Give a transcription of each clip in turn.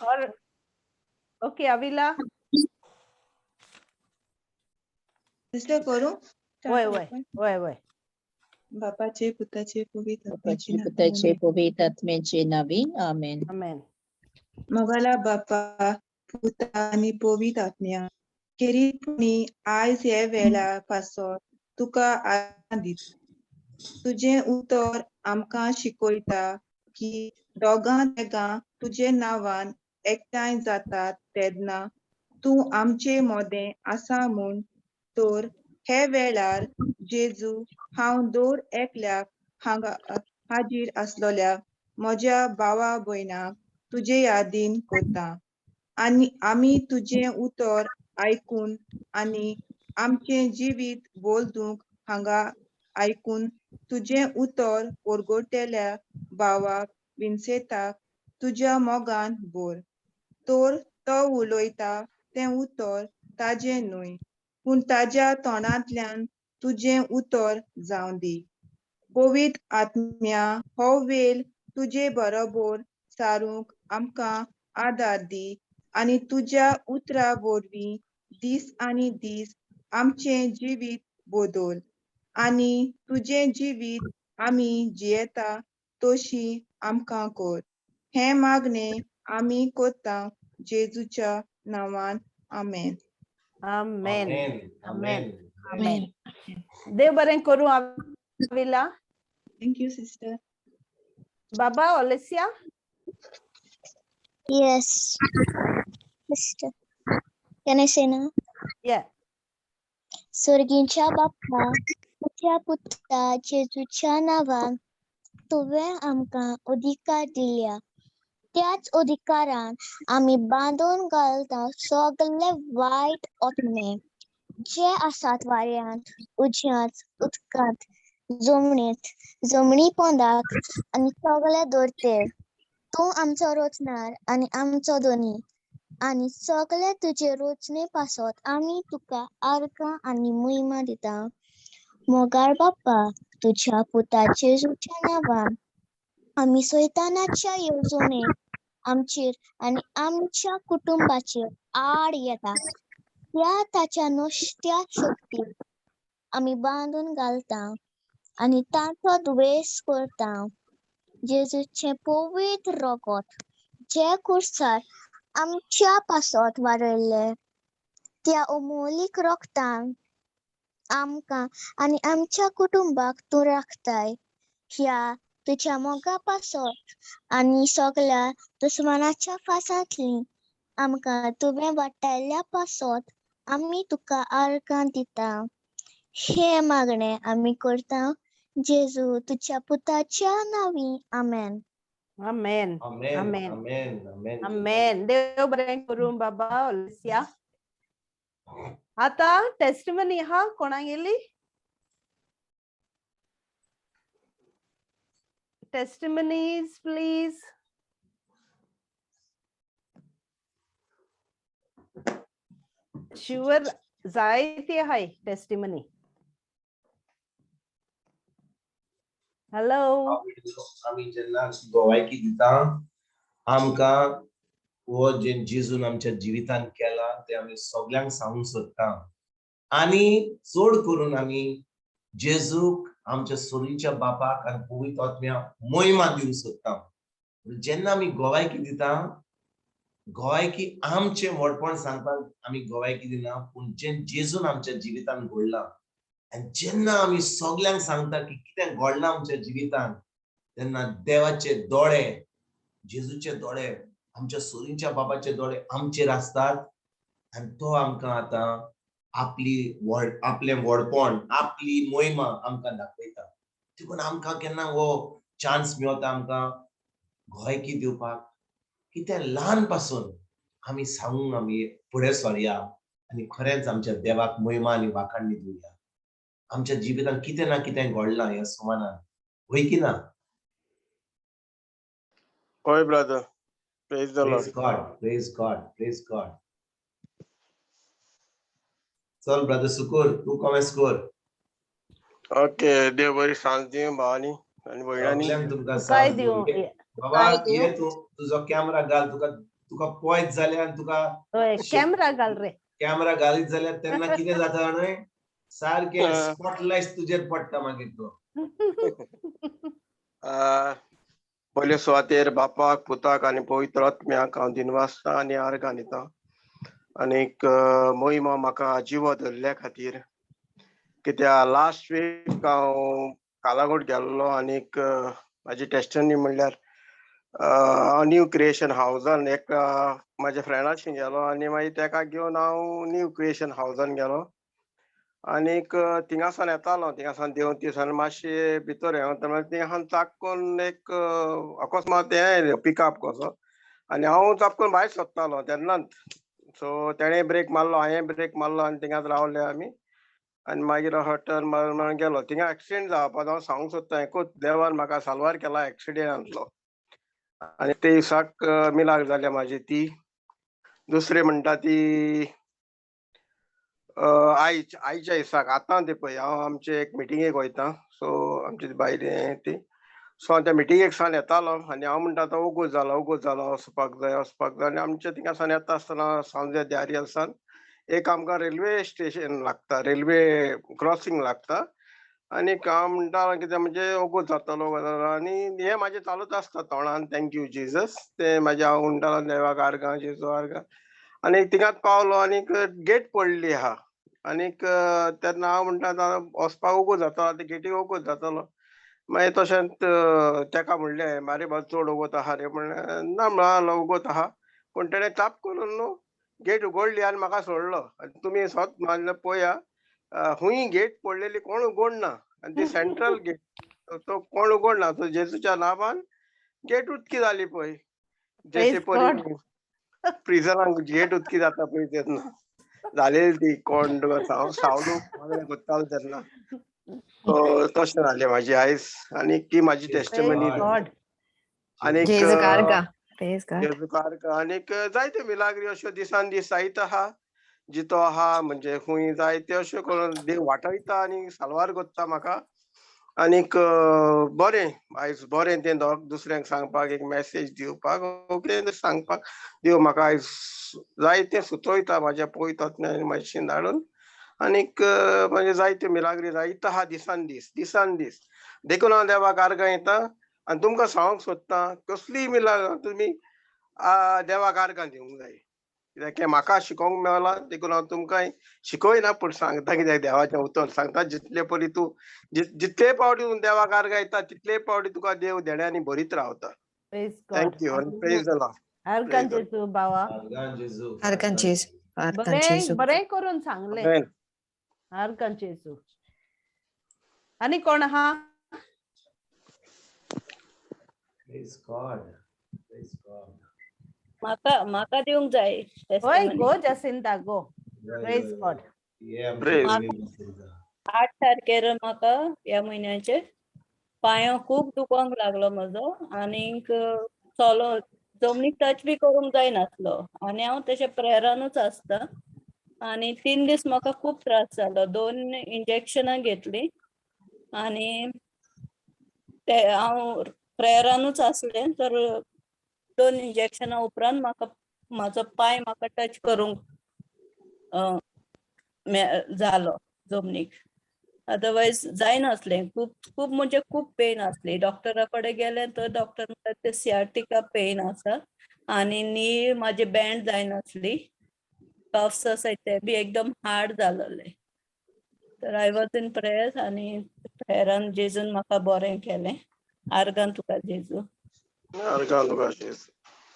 Or okay, Avila. Sister करूं? वय वय वय वय. बापाचे पुताचे पवित्र आत्म्याचे बापाचे पुताचे पवित्र आत्म्याचे नावी आमेन. आमेन. मोगाला बापा पुता आनी पवित्र आत्म्या खेरीतपणी आयज हे वेळा पासत तुका आदार दिता. तुजें उतर आमकां शिकयता की दोगां तेगां तुजे नांवान एकठांय जातात तेन्ना तूं आमचे मोदें आसा म्हूण. तर हे वेळार जेजू हांव दर एकल्याक हांगा हाजीर आसलोल्या म्हज्या भावा भयणाक तुजे यादीन करता आनी आमी तुजें उतर आयकून आनी आमचें जिवीत बदलूंक हांगा आयकून तुजें उतर परगटलेल्या भावाक विन्सेताक तुज्या मोगान भर. तर तो उलयता तें उतर ताजें न्हय पूण ताज्या तोंडांतल्यान तुजें उतर जावं दी. पवित्र आत्म्या हो वेळ तुजे बरोबर सारूंक आमकां आदार दी आनी तुज्या उतरा वरवीं दीस आनी दीस आमचें जिवीत बदल आनी तुजें जिवीत आमी जियेता तशी आमकां कर. हें मागणें आमी करता जेजूच्या नांवान. आमेन. आमेन. आमेन. आमेन. देव बरें करूं Avila. Thank you sister. Baba Olesia. Yes. Sister. Can I say now? Yeah. सर्गीच्या बाप्पा तुज्या पुता जेजूच्या नांवान तुवें आमकां अधिकार दिल्या. त्याच अधिकारान आमी बांदून घालता सगळे वायट आत्मे जे आसात वाऱ्यांत, उज्यांत, उदकांत, जमनीत, जमनी पोंदाक आनी सगळे धर्तेर. तूं आमचो रचणार आनी आमचो धनी आनी सगळे तुजे रचणे पासत आमी तुका आर्गां आनी मोहिमा दिता. मोगाळ बाप्पा तुज्या पुता जेजूच्या नांवान आमी सैतानाच्या येवजणेक आमचेर आनी आमच्या कुटुंबाचेर आड येता त्या ताच्या नश्ट्या शक्तीक आमी बांदून घालता आनी तांचो द्वेस करता. जेजूचें पवित्र रगत जें कुर्सार आमच्या पासत वारयल्लें त्या अमोलीक रगतान आमकां आनी आमच्या कुटुंबाक तूं राखताय. ह्या तुज्या मोगा पासत आनी सगळ्या दुस्मानाच्या फासांतली आमकां तुवें वाटायल्ल्या पासत आमी तुका आर्गां दिता. हें मागणें आमी करता जेजू तुज्या पुताच्या नांवी. आमेन. आमेन. आमेन. आमेन. आमेन. आमेन. आमेन. देव बरें करूं बाबा ओलेसिया. आता टेस्टिमनी हा कोणागेली? Testimonies please. Sure जायती आहाय टेस्टिमनी. हॅलो. आमी जेन्ना गोवायकी दिता आमकां हो जें जेजून आमच्या जिवितान केला तें आमी सगल्यांक सांगूंक सोदता आनी चड करून आमी जेजूक आमच्या सोरीच्या बापाक आनी पवित्र आत्म्याक मोहिमा दिवंक सोदता. जेन्ना आमी गोवायकी दिता गोवायकी आमचें व्हडपण सांगपाक आमी गोवायकी दिना पूण जें जेजून आमच्या जिवितान घडलां आनी जेन्ना आमी सगल्यांक सांगता की कितें घडलां आमच्या जिवितान तेन्ना देवाचे दोळे जेजूचे दोळे आमच्या सोरींच्या बाबाचे दोळे आमचेर आसतात आनी तो आमकां आतां आपली व्हड आपलें व्हडपण आपली मोहिमा आमकां दाखयता. देखून आमकां केन्ना हो चान्स मेवता आमकां गोवायकी दिवपाक कितें ल्हान पासून आमी सांगूंक आमी फुडें सरया आनी खरेंच आमच्या देवाक मोहिमा आनी वाखाणणी दिवया. आमच्या जिवितांत कितें ना कितें घडलां ह्या सुमानान वय की ना? हय brother. Praise the Praise Lord. God, praise God, praise God. चल ब्रदर सुकूर तूं कॉमेंस कर. ओके देव बरी सांज दी भावांनी आनी भयणांनी. सगल्यांक तुमकां काय सांज दिवं दिवं. बाबा काय दिवं? ये तूं तुजो कॅमरा घाल तुका तुका पळयत जाल्यार तुका हय, कॅमेरा घाल रे. कॅमेरा घालीत जाल्यार तेन्ना कितें जाता न्हय, सारकें स्पॉटलायट तुजेर पडटा मागीर तो. पयले सुवातेर बापाक, पुताक आनी पवित्र आत्म्याक हांव दिनवासता आनी आर्गां दिता आनीक मोहिमा म्हाका जिवो धरल्या खातीर. कित्याक लास्ट वीक हांव कालागोट गेल्लो आनीक म्हाजी टेस्टनी म्हणल्यार हांव न्यू क्रिएशन हावजान एक म्हाज्या फ्रेंडाशी गेलो आनी मागीर तेका घेवन हांव न्यू क्रिएशन हावजान गेलो आनीक थिंगासान येतालो. थिंगासान देंवन थिंगासान मातशें भितर हें वता, थिंगासान चापकून एक अकस्मात हें आयलें, पिकअप कसो, आनी हांव चापकून भायर सोदतालो तेन्नाच. सो तेणें ब्रेक मारलो, हांवें ब्रेक मारलो आनी थिंगाच रावले आमी आनी मागीर असो टर्न मारून मारून गेलो. थिंगा एक्सिडेंट जावपाचो हांव सांगूंक सोदता, एकूच देवान म्हाका साल्वार केला एक्सिडेंटांतलो आनी ते दिसाक मिलाग्र जाल्या म्हाजी ती. दुसरें म्हणटा ती आयच्या दिसाक आतां ते पळय हांव आमचे एक मिटिंगेक वयता. सो आमची बायल हें ती, सो हांव त्या मिटिंगेक सावन येतालो आनी हांव म्हणटा आतां ओगोत जालो, ओगोत जालो, वचपाक जाय, वचपाक जाय. आनी आमच्या थिंगा सावन येता आसतना सांजे द्यारियल सावन एक आमकां रेल्वे स्टेशन लागता, रेल्वे क्रॉसिंग लागता आनी हांव म्हणटा कितें म्हणजे ओगोत जातलो आनी हें म्हाजें चालूच आसता तोंडान, thank you Jesus. तें म्हाजें हांव म्हणटालो देवाक आर्गां, जेजू आर्गां. आनी थिंगाच पावलो आनीक गेट पडली आहा आनीक तेन्ना हांव म्हणटा आतां वचपाक ओगोत जातलो, आतां गेटीक ओगोत जातलो. मागीर तशेंच तेका म्हणलें, मारे बाब चड ओगोत आहा रे. म्हणलें ना म्हणलो ओगोत आहा, पूण तेणें ताप करून न्हू गेट उगडली आनी म्हाका सोडलो. आनी तुमी स्वत मागीर पळया, हुंय गेट पडलेली कोण उगडना आनी ती सेंट्रल गेट तो कोण उगडना. सो जेजूच्या नांवान गेट उदकी जाली पळय, जशे Praise परी God. प्रिजनाक गेट उदकी जाता पळय तेन्ना जालेली ती. कोण सावडू कोत्तालो तेन्ना. सो तशें जालें म्हाजी आयज आनी ती म्हाजी Praise testimony. Praise God. आनीक जेजू आर्गां. Praise God. जेजूक आर्गां. आनीक जायत्यो मिलाग्री अश्यो दिसान दीस जायत आहा, जितो आहा म्हणजे खूंय जायत्यो अश्यो करून देव वाटयता आनी साल्वार कोत्ता म्हाका. आनीक बरें आयज बरें तें दुसऱ्यांक सांगपाक, एक मॅसेज दिवपाक, कितें सांगपाक देव म्हाका आयज जायतें सुचयता म्हाज्या पवित्र आनी मातशें धाडून. आनीक म्हणजे जायत्यो मिलाग्री जायत आहा दिसान दीस, दिसान दीस. देखून हांव देवाक आर्गां येता आनी तुमकां सांगूंक सोदता, कसलीय मिलाग्र तुमी देवाक आर्गां दिवंक जाय. कित्याक म्हाका शिकोवंक मेळ्ळां देखून हांव तुमकांय शिकयना, पूण सांगता कित्याक देवाचें उतर सांगता. जितले परी तूं जितले पावटी तूं देवाक आर्गां येता तितले पावटी तुका देव देण्यांनी भरीत रावता. Praise God. Thank you आनी प्रेज the Lord. आर्गां Praise God. जेजू बाबा. आर्गां जेजू. आर्गां जेजू. आर्गां बरें जेजू. बरें करून सांगलें. Amen. आर्गां जेजू. आनी कोण आहा? Praise God. Praise God. म्हाका म्हाका दिवंक जाय होय, testimony. गो जसिंता गो. Praise God. हे आमची Praise. बहिणी जसिंता. 8 तारखेर म्हाका ह्या म्हयन्याचे पांयो खूब दुखोंक लागलो म्हजो आनीक चलो जमनीक टच बी करूंक जायनासलो आनी हांव तशें प्रेयरानूच आसता आनी 3 दीस म्हाका खूब त्रास जालो. 2 इंजेक्शनां घेतली आनी ते हांव प्रेयरानूच आसलें तर 2 इंजेक्शनां उपरांत म्हाका म्हाजो पांय म्हाका टच करूंक जालो जमनीक. अदरवायज जायनासलें. खूब खूब म्हणजे खूब पेन आसली. डॉक्टरा कडेन गेलें तर डॉक्टर म्हणटा ते सियाटिका पेन आसा आनी नी म्हाजी बँड जायनासली, कफ्स आसाय ते बी एकदम हार्ड जालेले. तर I was in prayers आनी प्रेयरान जेजून म्हाका बरें केलें. आर्गां तुका जेजू. आर्गां तुका जेजू.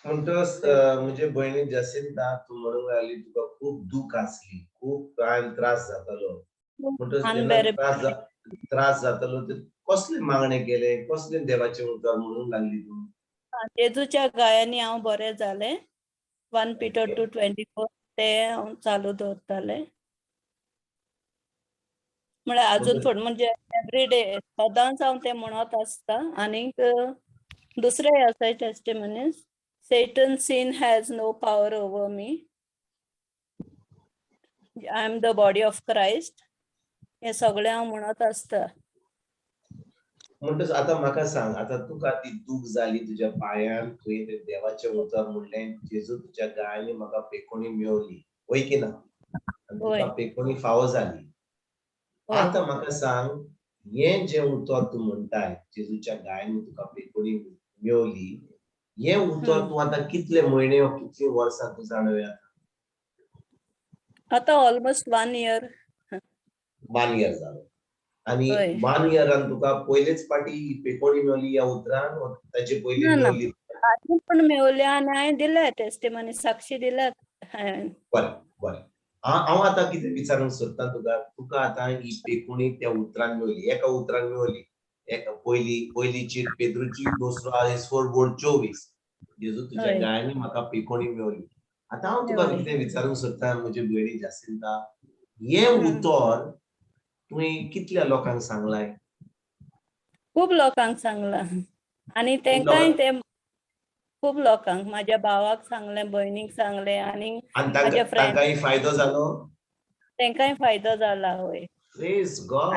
म्हणटच म्हजे भयणी जसिंता, तूं म्हणूंक लागली तुका खूब दूख आसली, खूब पांयान त्रास जातालो. म्हणटच जेन्ना Unbearable. त्रास जातालो ते कसले मागणे केले, कसले देवाचे उतर म्हणूंक लागली तूं? जेजूच्या गायांनी हांव बरें जालें. 1 Peter 2:24 ते हांव चालू दवरतालें. म्हळ्यार अजून थोडे म्हणजे एवरी डे सदांच हांव तें म्हणत आसता. आनीक दुसरें आसा testimonies, Satan sin has no power over me, I am the body of Christ, हें सगळें हांव म्हणत आसता. म्हणटच आतां म्हाका सांग, आतां तुका ती दूख जाली तुज्या पांयान, तुवें तें देवाचें उतर म्हणलें, जेजू तुज्या गायांनी म्हाका पेकोणी मेवली, वय की ना? आनी तुका वय. पेकोणी फावो जाली. हय. आतां म्हाका सांग, हें जें उतर तूं म्हणटाय, जेजूच्या गायांनी तुका पेकोणी मेवली, हें उतर तूं आतां कितले म्हयने वा कितलीं वर्सां तूं जाणवे आतां? आतां ऑलमोस्ट 1 इयर. 1 इयर जालो. आनी हय. 1 इयरान तुका पयलेच पाटी पेकोणी मेवली ह्या उतरान वा ताचे पयलीं ना ना, मेवली? आदी पण मेवल्या आनी हांवें दिल्या टेस्टिमनी, साक्षी दिल्या हांवें. बरें बरें. हांव आतां कितें विचारूंक सोदता तुका, तुका आतां ही पेकोणी त्या उतरान मेवली, एका उतरान मेवली, एका पयली चीट पेद्रूची 2 आयस 4:24, जेजू तुज्या हय. गायांनी म्हाका पेकोणी मेवली. आतां हांव तुका मेवली. कितें विचारूंक सोदता म्हजे भयणी जासिंता, हें उतर तुवें कितल्या लोकांक सांगलाय? खूब लोकांक सांगलां आनी खूब तेंकांय लोकांक. ते खूब लोकांक, म्हाज्या भावाक सांगलें, भयणीक सांगलें आनी आनी म्हाज्या फ्रेंड तांकांय फायदो जालो? तेंकांय फायदो जाला. हय. Praise God,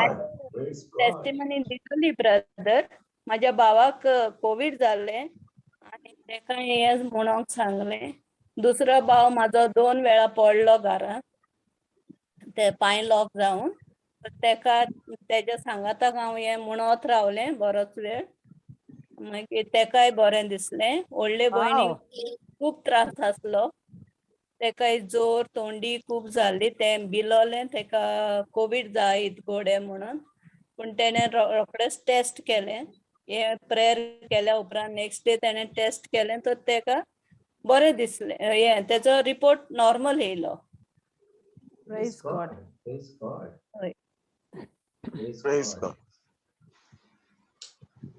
praise God. Testimony दितली ब्रदर. म्हाज्या भावाक कोवीड जाल्लें आनी तेका हें म्हणोंक सांगलें. दुसरो भाव म्हाजो 2 वेळा पडलो घरांत, ते पांय लॉक जावन, तेका तेज्या सांगाताक हांव हें म्हणत रावलें बरोच वेळ, मागीर तेकाय बरें दिसलें. व्हडले भयणीक खूब त्रास आसलो, तेकाय जोर तोंडी खूब जाल्ली, तें बिलोलें तेका कोवीड जायत घोडे म्हणून, पूण तेणें रोखडेंच टेस्ट केलें. हें प्रेयर केल्या उपरांत नेक्स्ट डे तेणें टेस्ट केलें तर तेका बरें दिसलें, हें तेजो रिपोर्ट नॉर्मल येयलो. Praise God. Praise God. हय. Praise God.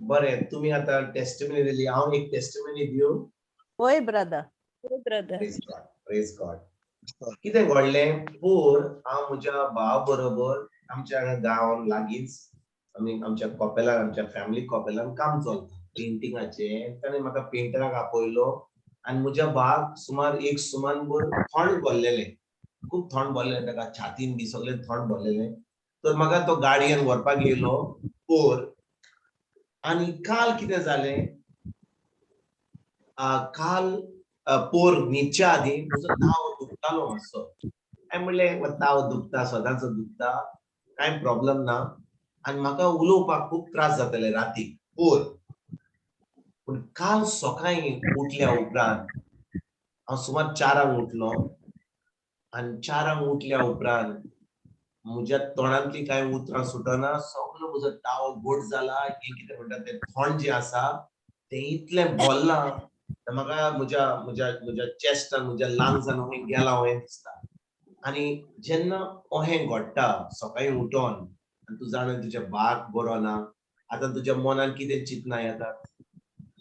बरें, तुमी आतां टेस्टिमनी दिली, हांव एक टेस्टिमनी दिवं? वय brother. Brother. Praise God, praise God. कितें घडलें, पोर हांव म्हज्या भाव बरोबर आमच्या गांवान लागींच आमी आमच्या कॉपेलान, आमच्या फॅमिली कॉपेलान काम चलता पेंटिंगाचें. ताणें म्हाका पेंटराक आपयलो आनी म्हज्या भावाक सुमार एक सुमानभर थोंड भरलेलें, खूब थोंड भरलेलें, ताका छातीन बी सगळें थोंड भरलेलें. तर म्हाका तो गाडयेन व्हरपाक येयलो पोर. आनी काल कितें जालें, काल पोर न्हिदच्या आदीं म्हजो ताव दुखतालो मातसो. हांवें म्हणलें ताव दुखता, सदांच दुखता, कांय प्रॉब्लम ना. आनी म्हाका उलोवपाक खूब त्रास जाताले रातीक पोर. पूण काल सकाळीं उठल्या उपरांत हांव सुमार 4 उठलो आनी 4 उठल्या उपरांत म्हज्या तोंडांतलीं कांय उतरां सुटना, सगलो म्हजो ताव गोड जाला. हें कितें म्हणटा तें थोंड जें आसा तें इतलें भरलां म्हाका म्हज्या म्हज्या म्हज्या चेस्टान, म्हज्या लंग्सान अहें गेलां अहें दिसता. आनी जेन्ना अहें घडटा सकाळीं उठोन आनी तूं जाणा तुज्या बाक बरो ना, आतां तुज्या मनान कितें चिंतना येता?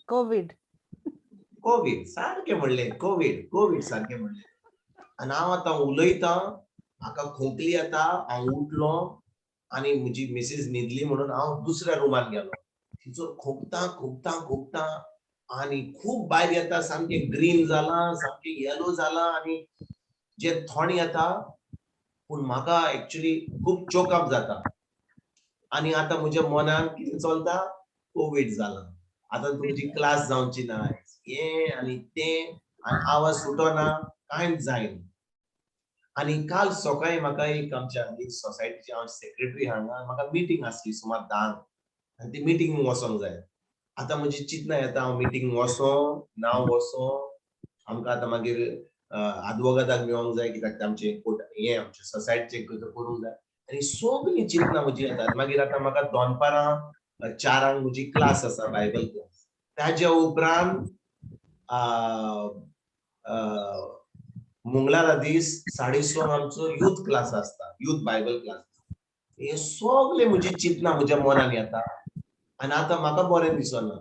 कोवीड. कोवीड सारकें म्हणलें, कोवीड, कोवीड सारकें म्हणलें. आनी हांव आतां उलयतां, म्हाका खोंकली येता, हांव उठलो आनी म्हजी मिसीस न्हिदली म्हणून हांव दुसऱ्या रुमान गेलो. थंयसर खोंकता खोंकता खोंकता आनी खूब भायर येता, सामकें ग्रीन जालां, सामकें येलो जालां आनी जे थोंड येता. पूण म्हाका एक्चुली खूब चोकअप जाता. आनी आतां म्हज्या मनान कितें चलता, कोवीड जालां, आतां तुमची क्लास जावची ना, हें आनी तें, आनी आवाज सुटना, कांयच जायना. आनी काल सकाळीं म्हाका एक आमच्या सोसायटीची हांव सेक्रेटरी हांगा, म्हाका मिटींग आसली सुमार 10, आनी ती मिटींग वचोंक जाय. आतां म्हजी चिंतना येता, हांव मिटींग वचों ना वचों, आमकां आतां मागीर आदवोगादाक मेळोंक जाय, कित्याक आमचें कोर्ट हें आमच्या सोसायटीचें कितें करूंक जाय. आनी सगळीं चिंतना म्हजी येतात. मागीर आतां म्हाका दनपारां 4 म्हजी क्लास आसा, बायबल क्लास. ताज्या उपरांत मंगळारा दीस 6:30 आमचो यूथ क्लास आसता, यूथ बायबल क्लास. हे सगळे म्हजी चिंतना म्हज्या मनान येता आनी आतां म्हाका बरें दिसना.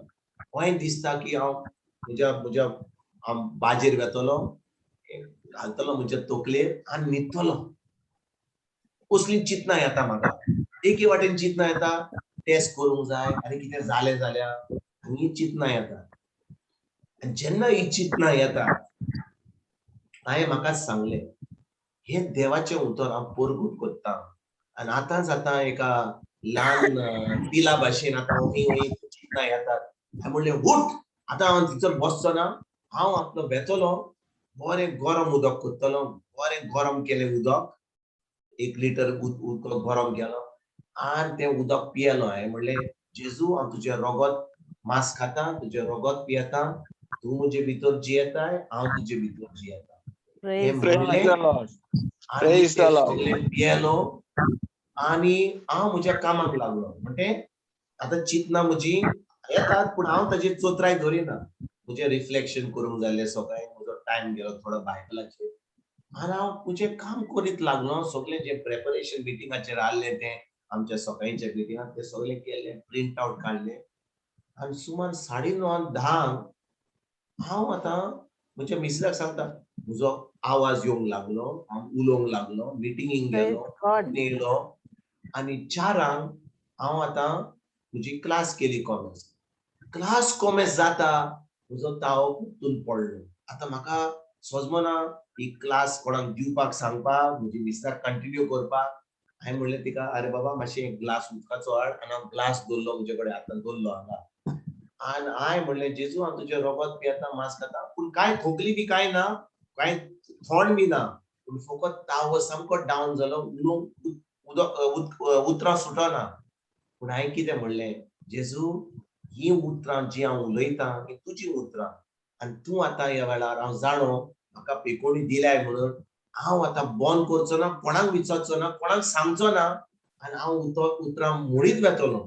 अहें दिसता की हांव म्हज्या म्हज्या हांव बाजेर वेतलो, घालतलो म्हज्या तकलेर आनी न्हिदतलो, असलीं चिंतना येता म्हाका. एके वाटेन चिंतना येता टेस्ट करूंक जाय आनी कितें जालें जाल्यार, आनी ही चिंतना येता. आनी जेन्ना ही चिंतना येता, हांवें म्हाका सांगलें हें देवाचें उतर हांव परगूट करता. आनी आतांच आतां एका ल्हान पिला भाशेन आतां वही वही चिंतना येतात. हांवें म्हणलें उठ, आतां हांव थंयसर बसचो ना, हांव आपलो वेतलो, बरें गरम उदक करतलो. बरें गरम केलें उदक, 1 लिटर उदक गरम केलो आनी तें उदक पियेलो. हांवें म्हणलें जेजू, हांव तुजें रगत मांस खाता, तुजें रगत पियेता, तूं म्हजे भितर जियेताय, हांव तुजे भितर जियेता. Praise म्हणलें, God. Praise the Lord. आनी Praise the तें Lord. सगळें पियेलो आनी हांव म्हज्या कामाक लागलो. म्हणजे आतां चिंतना म्हजी येतात, पूण हांव ताजेर चोत्राय दवरिना. म्हजें रिफ्लेक्शन करूंक जालें सगळें, म्हजो टायम गेलो थोडो बायबलाचेर आनी हांव म्हजें काम करीत लागलो. सगळें जें प्रेपरेशन मिटिंगाचेर आहलें तें आमच्या सकाळच्या मिटिंगाक तें सगळें केलें, प्रिंट आउट काडलें आनी सुमार 9:30 10 हांव आतां म्हज्या मिसेसाक सांगता, म्हजो आवाज येवंक लागलो, हांव उलोवंक लागलो, मिटिंगेक Praise गेलो, God. येयलो आनी 4 हांव आतां म्हजी क्लास केली कॉमर्स. क्लास कॉमर्स जाता म्हजो ताव परतून पडलो. आतां म्हाका सजमना ही क्लास कोणाक दिवपाक सांगपाक, म्हजी मिसेसाक कंटिन्यू करपाक. हांवें म्हणलें तिका, अरे बाबा मातशें एक ग्लास उदकाचो हाड. आनी हांव ग्लास दवरलो म्हजे कडेन, आतां दवरलो हांगा. आनी हांवें म्हणलें जेजू, हांव तुजें रगत पियेता, मांस खाता, पूण कांय खोकली बी कांय ना, कांय थोंड बी ना, पूण फकत तावो सामको डावन जालो, उलोवंक उदक उतरां सुटना. पूण हांवें कितें म्हणलें, जेजू ही उतरां जी हांव उलयतां ही तुजीं उतरां आनी तूं आतां ह्या वेळार हांव जाणो म्हाका पेकोणी दिल्याय म्हणून हांव आतां बंद करचो ना, कोणाक विचारचो ना, कोणाक सांगचो ना आनी हांव उतरां म्हणीत वेतलो.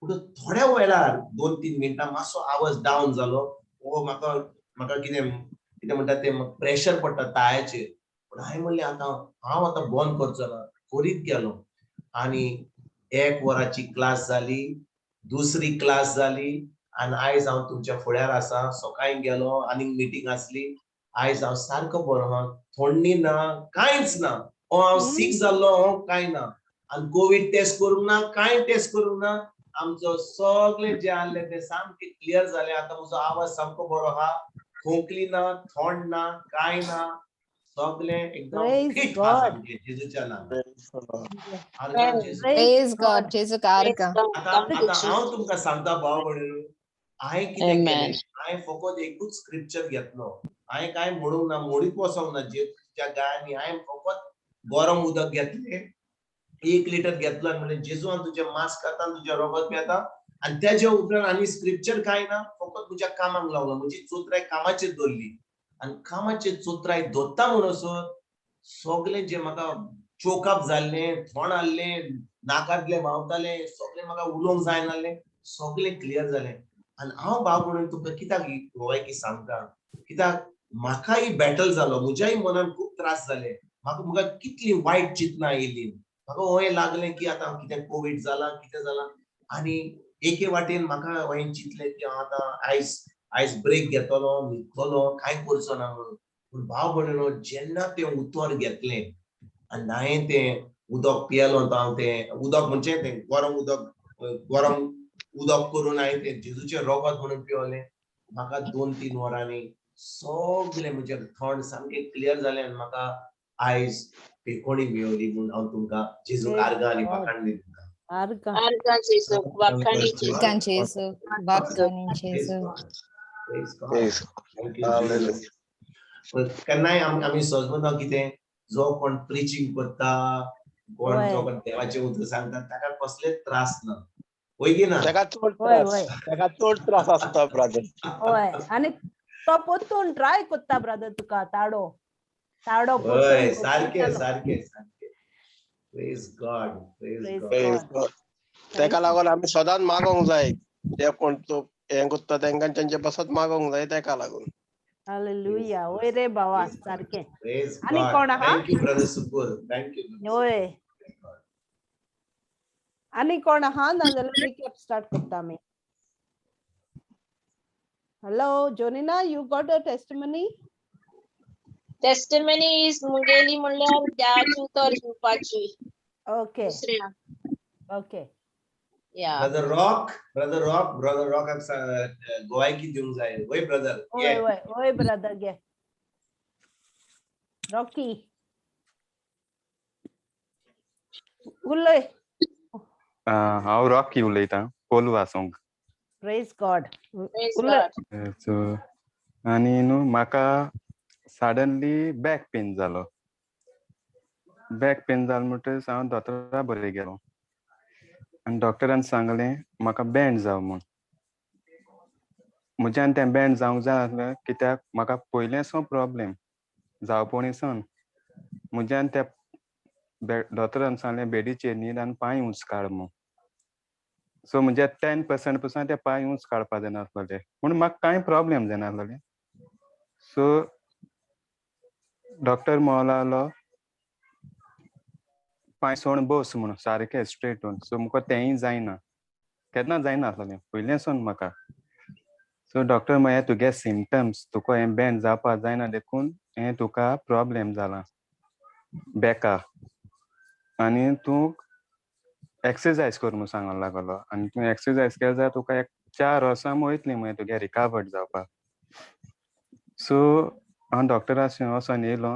पूण थोड्या वेळार 2-3 मिनटां मातसो आवाज डावन जालो. ओ म्हाका म्हाका कितें कितें म्हणटा तें प्रेशर पडटा ताळ्याचेर. पूण हांवें म्हणलें आतां हांव आतां बंद करचो ना, करीत गेलो. आनी 1 वराची क्लास जाली, दुसरी क्लास जाली आनी आयज हांव तुमच्या फुड्यार आसा. सकाळीं गेलो, आनीक मिटींग आसली. आयज हांव सारको बरो आहा, थंडी ना, कांयच ना. ओ हांव सीक जाल्लो, हांव कांय ना. आनी कोवीड टेस्ट करूंक ना, कांय टेस्ट करूंक ना. आमचो सगळे जे आहले ते सामके क्लियर जाले. आतां म्हजो आवाज सामको बरो आहा, खोंकली ना, थोंड ना, कांय ना, सगळे एकदम Praise fit आहा God. सामके जेजूच्या नांवान. Praise Praise God. God. जेजूक आर्गां. आतां आतां हांव तुमकां सांगता भाव भयणीनो, हांवें कितें Amen. केलें, हांवें फकत एकूच स्क्रिप्चर घेतलो. हांवें कांय म्हणूंक ना, मोडीत वचोंक ना जेजूच्या गायांनी. हांवें फकत गरम उदक घेतलें, 1 लिटर घेतलो आनी म्हणलें जेजू हांव तुजें मांस खाता, तुजें रगत पियेता. आनी तेज्या उपरांत आनी स्क्रिप्चर कांय ना, फकत म्हज्या कामाक लागलो. म्हजी चोत्राय कामाचेर दवरली आनी कामाचेर चोत्राय दवरता म्हणसर सगळें जें म्हाका चोकअप जाल्लें, थोंड आहलें, नाकांतलें व्हांवतालें, सगळें म्हाका उलोवंक जायनासलें, सगळें क्लियर जालें. आनी हांव भाव म्हणून तुमकां कित्याक ही गोवायकी सांगता, कित्याक म्हाकाय बॅटल जालो, म्हज्याय मनान खूब त्रास जाले. म्हाका म्हाका कितली वायट चिंतना येयली, म्हाका हें लागलें की आतां कितें कोवीड जाला, कितें जालां. आनी एके वाटेन म्हाका हांवें चिंतलें की हांव आतां आयज आयज ब्रेक घेतलो, न्हिदतलो, कांय करचो ना म्हणून. पूण भाव भयणीनो, जेन्ना तें उतर घेतलें आनी हांवें तें उदक पियेलो, तो हांव तें उदक म्हणजे तें गरम उदक, गरम उदक करून हांवें तें जेजूचें रगत म्हणून पिवलें. म्हाका 2-3 वरांनी सगळें म्हजें थंड सामकें क्लियर जालें आनी म्हाका आयज पेकोणी मेवली म्हणून हांव तुमकां जेजूक आर्गां आनी वाखाण दिता. आर्गां. आर्गां जेजूक, वाखाणी जेजूक. आर्गां जेजू, वाखाणी जेजू. Praise God. Praise Thank you, Hallelujah. Jesus. पण केन्नाय आमी सजमता कितें, जो कोण प्रिचींग करता, कोण वय. जो कोण देवाचें उतर सांगता ताका कसलेच त्रास ना, वय की ना? ताका चड वय, त्रास, वय. ताका चड त्रास आसता ब्रदर. वय. आनी तो परतून ट्राय करता ब्रदर तुका ताडो ताडो वय, परतून सारकें करतलो. सारकें सारकें. Praise God, praise Praise God. Praise God. ताका लागून आमी सदांच मागोंक जाय, जे कोण तो हें करता तांकां तेंचे पासत मागोंक जाय, ताका लागून. हालेलुया. वय रे भावा, सारकें. Praise आनी God. कोण आहा? Thank you brother Sukur. Thank you. वय. आनी कोण आहा? नाजाल्यार रिकॅप स्टार्ट करता आमी. Hello Jonina, you got a testimony? Testimony is मुगेली म्हणल्यार देवाचें उतर दिवपाची. ओके. दुसऱ्या. ओके. या. Brother Rock, brother Rock, brother Rock गोवायकी दिवंक जाय. वय ब्रदर. वय वय वय ब्रदर, घे रॉकी, उलय. हांव रॉकी उलयतां कोलवा सोंग. Praise God. Praise उलय. God. सो आनी न्हू म्हाका सडनली बॅक पेन जालो. बॅक पेन जालो म्हणटकच हांव दोतोरा बरें गेलो आनी डॉक्टरान सांगलें म्हाका बँड जाव म्हूण. म्हज्यान तें बँड जावंक जाय आसलें कित्याक म्हाका पयलेंसो प्रॉब्लेम जावपोणीसान म्हज्यान त्या दोतोरान सांगलें बेडीचेर न्हीद आनी पांय उंच काड म्हूण. सो म्हज्या 10% पसून ते पांय उंच काडपा जायनासलेले, पूण म्हाका कांय प्रॉब्लेम जायनासलेले. सो डॉक्टर म्हणो लागलो पांय सोण बस म्हणून सारकें स्ट्रेट होवन. सो म्हाका तेंय जायना, केन्ना जायनासलेलें पयलें म्हाका. सो डॉक्टर म्हळ्यार तुगे सिमटम्स तुका हें बँड जावपा जायना देखून हें तुका प्रॉब्लेम जाला बॅका आनी तूं एक्सरसायज कर म्हूण सांगोंक लागलो. आनी तूं एक्सरसायज केली जाल्यार तुका एक 4 वर्सां वयतलीं मागीर तुगे रिकवर्ड जावपाक. सो हांव डॉक्टरा वचोन येयलो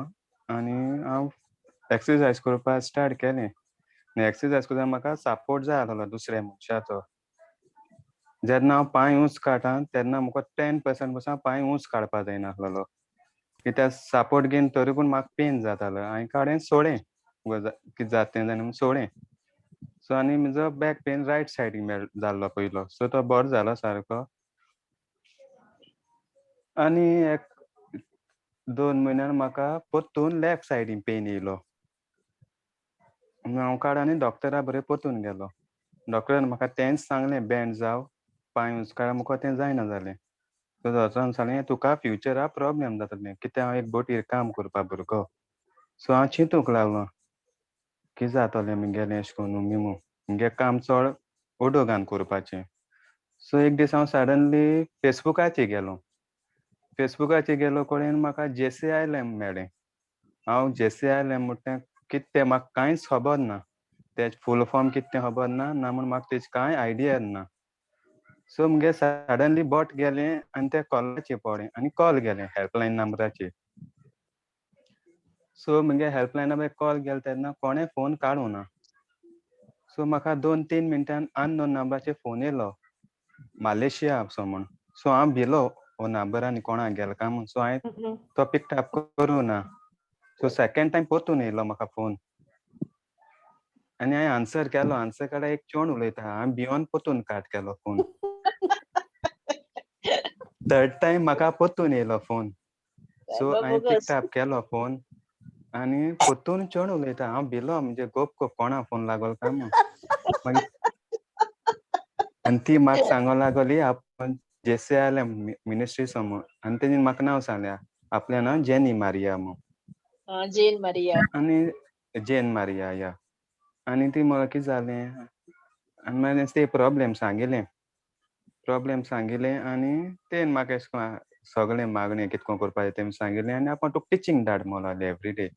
आनी हांव एक्सरसायज करपाक स्टार्ट केलें. आनी एक्सरसायज करता म्हाका सपोर्ट जाय आसलो दुसऱ्या मनशाचो. जेन्ना हांव पांय उंच काडटा तेन्ना म्हाका 10% पसून पांय उंच काडपाक जायनासलेलो, कित्याक सपोर्ट घेवन तरी पूण म्हाका पेन जातालो. हांवें काडून सोडलें, कितें जाता तें जायना म्हूण सोडलें. सो आनी म्हजो बॅक पेन रायट सायडीक जाल्लो पयलो, सो तो बरो जालो सारको. आनी एक 2 म्हयन्यान म्हाका परतून लेफ्ट सायडीन पेन येयलो. हांव काड आनी डॉक्टरा बरें परतून गेलो. डॉक्टरान म्हाका तेंच सांगलें बँड जाव, पांय उंच काड, म्हाका तें जायना जालें. सो डॉक्टरान सांगलें तुका फ्युचरा प्रॉब्लेम जातलें कित्याक हांव एक बोटीर काम करपा भुरगो. सो हांव चिंतूंक लागलो कितें जातलें मुगेलें अशें करून बी म्हूण, मुगे काम चड उदोगान करपाचें. सो एक दीस हांव सडनली फेसबुकाचेर गेलो. फेसबुकाचेर गेलो कडेन म्हाका JCILM मेळ्ळें. हांव JCILM म्हणटा तें कितें तें म्हाका कांयच खबर ना, तेजें फूल फॉर्म कितें तें खबर ना, ना म्हूण म्हाका तेजी कांय आयडिया ना. सो मुगे सडनली बोट गेलें आनी त्या कॉलाचेर पडलें आनी कॉल गेलें हेल्पलायन नंबराचेर. सो मुगे हेल्पलायन नंबर कॉल गेलो तेन्ना कोणें फोन काडूं ना. सो म्हाका 2-3 मिनटान अननोन नंबराचेर फोन येयलो, मालेशिया असो म्हूण. सो हांव भिलो हो नंबर आनी कोणाक गेलो काय म्हूण. सो हांवें तो पिकअप करूं ना. सो सेकेंड टायम परतून येयलो म्हाका फोन आनी हांवें आन्सर केलो. आन्सर केल्यार एक चोण उलयता, हांवें भियोन परतून काट केलो फोन. थर्ड टायम म्हाका परतून येयलो फोन. सो हांवें पिकअप केलो फोन आनी परतून चोण उलयता. हांव भिलो म्हणजे गोप गोप कोणा फोन लागलो काय म्हूण. मागीर आनी ती म्हाका सांगो लागली आपूण JCILM ministry समोर, आनी तेणी म्हाका नांव सांगलें, आपलें नांव जेनी मारिया म्हूण. जेन मारिया. आनी जेन मारिया या. आनी ती म्हाका कितें जालें आनी मागीर ते प्रॉब्लेम सांगिलें, प्रॉब्लेम सांगिलें आनी तेन म्हाका अशें करून सगळें मागणें कितें करून करपाचें तें सांगिलें आनी आपूण तुका टिचींग धाड म्हणूंक लागलें एवरी डे.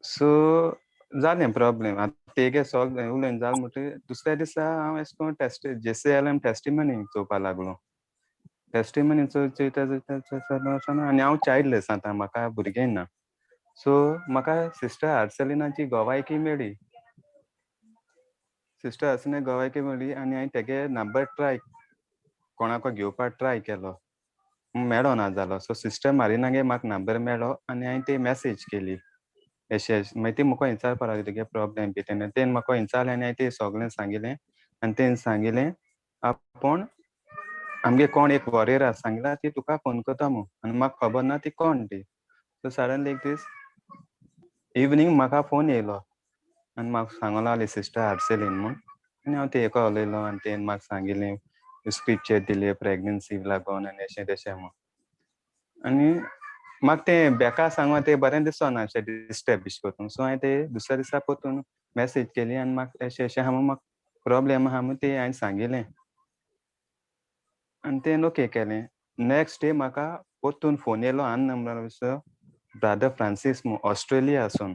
सो जालें प्रॉब्लेम आतां तेगे सॉल्व उलोवन जालें म्हणटकीर दुसऱ्या दिसा हांव अशें करून टेस्ट JCILM testimony चोवपाक लागलो. टेस्टिमनी चोयता चोयता चोयता आनी हांव चायल्डलेस आतां, म्हाका भुरगें ना. सो म्हाका सिस्टर आर्सेलिनाची गोवायकी मेळ्ळी. सिस्टर आर्सेलिना गोवायकी मेळ्ळी आनी हांवें तेगे नंबर ट्राय कोणाको घेवपाक ट्राय केलो, मेळना जालो. सो सिस्टर मारिनागे म्हाका नंबर मेळ्ळो आनी हांवें ती मॅसेज केली अशें. मागीर ती म्हाका विचारपाक लागली तुगे प्रॉब्लेम बी तेन्ना तेणें म्हाका विचारलें आनी हांवें तें सगळें सांगिलें. आनी तेणें सांगिलें आपूण आमगे कोण एक वॉरियर आसा सांगला ती तुका फोन करता म्हूण, आनी म्हाका खबर ना ती कोण ती. सो सडनली एक दीस इवनींग म्हाका फोन येयलो आनी म्हाका सांगो लागली सिस्टर आर्सेलीन म्हूण. आनी हांव तेका उलयलो आनी तेणें म्हाका सांगिलें स्क्रिप्चर दिले प्रेगनन्सी लागून आनी अशें तशें म्हूण. आनी म्हाका तें बेकार सांगो तें बरें दिसना अशें डिस्टर्ब बिश करून. सो हांवें तें दुसऱ्या दिसा परतून मॅसेज केली आनी म्हाका अशें अशें आहा म्हूण म्हाका प्रॉब्लेम आहा म्हूण तें हांवें सांगिलें आनी तें ओके केलें. नेक्स्ट डे म्हाका परतून फोन येयलो आन नंबराचो, ब्रादर फ्रांसीस म्हूण ऑस्ट्रेलिया आसून,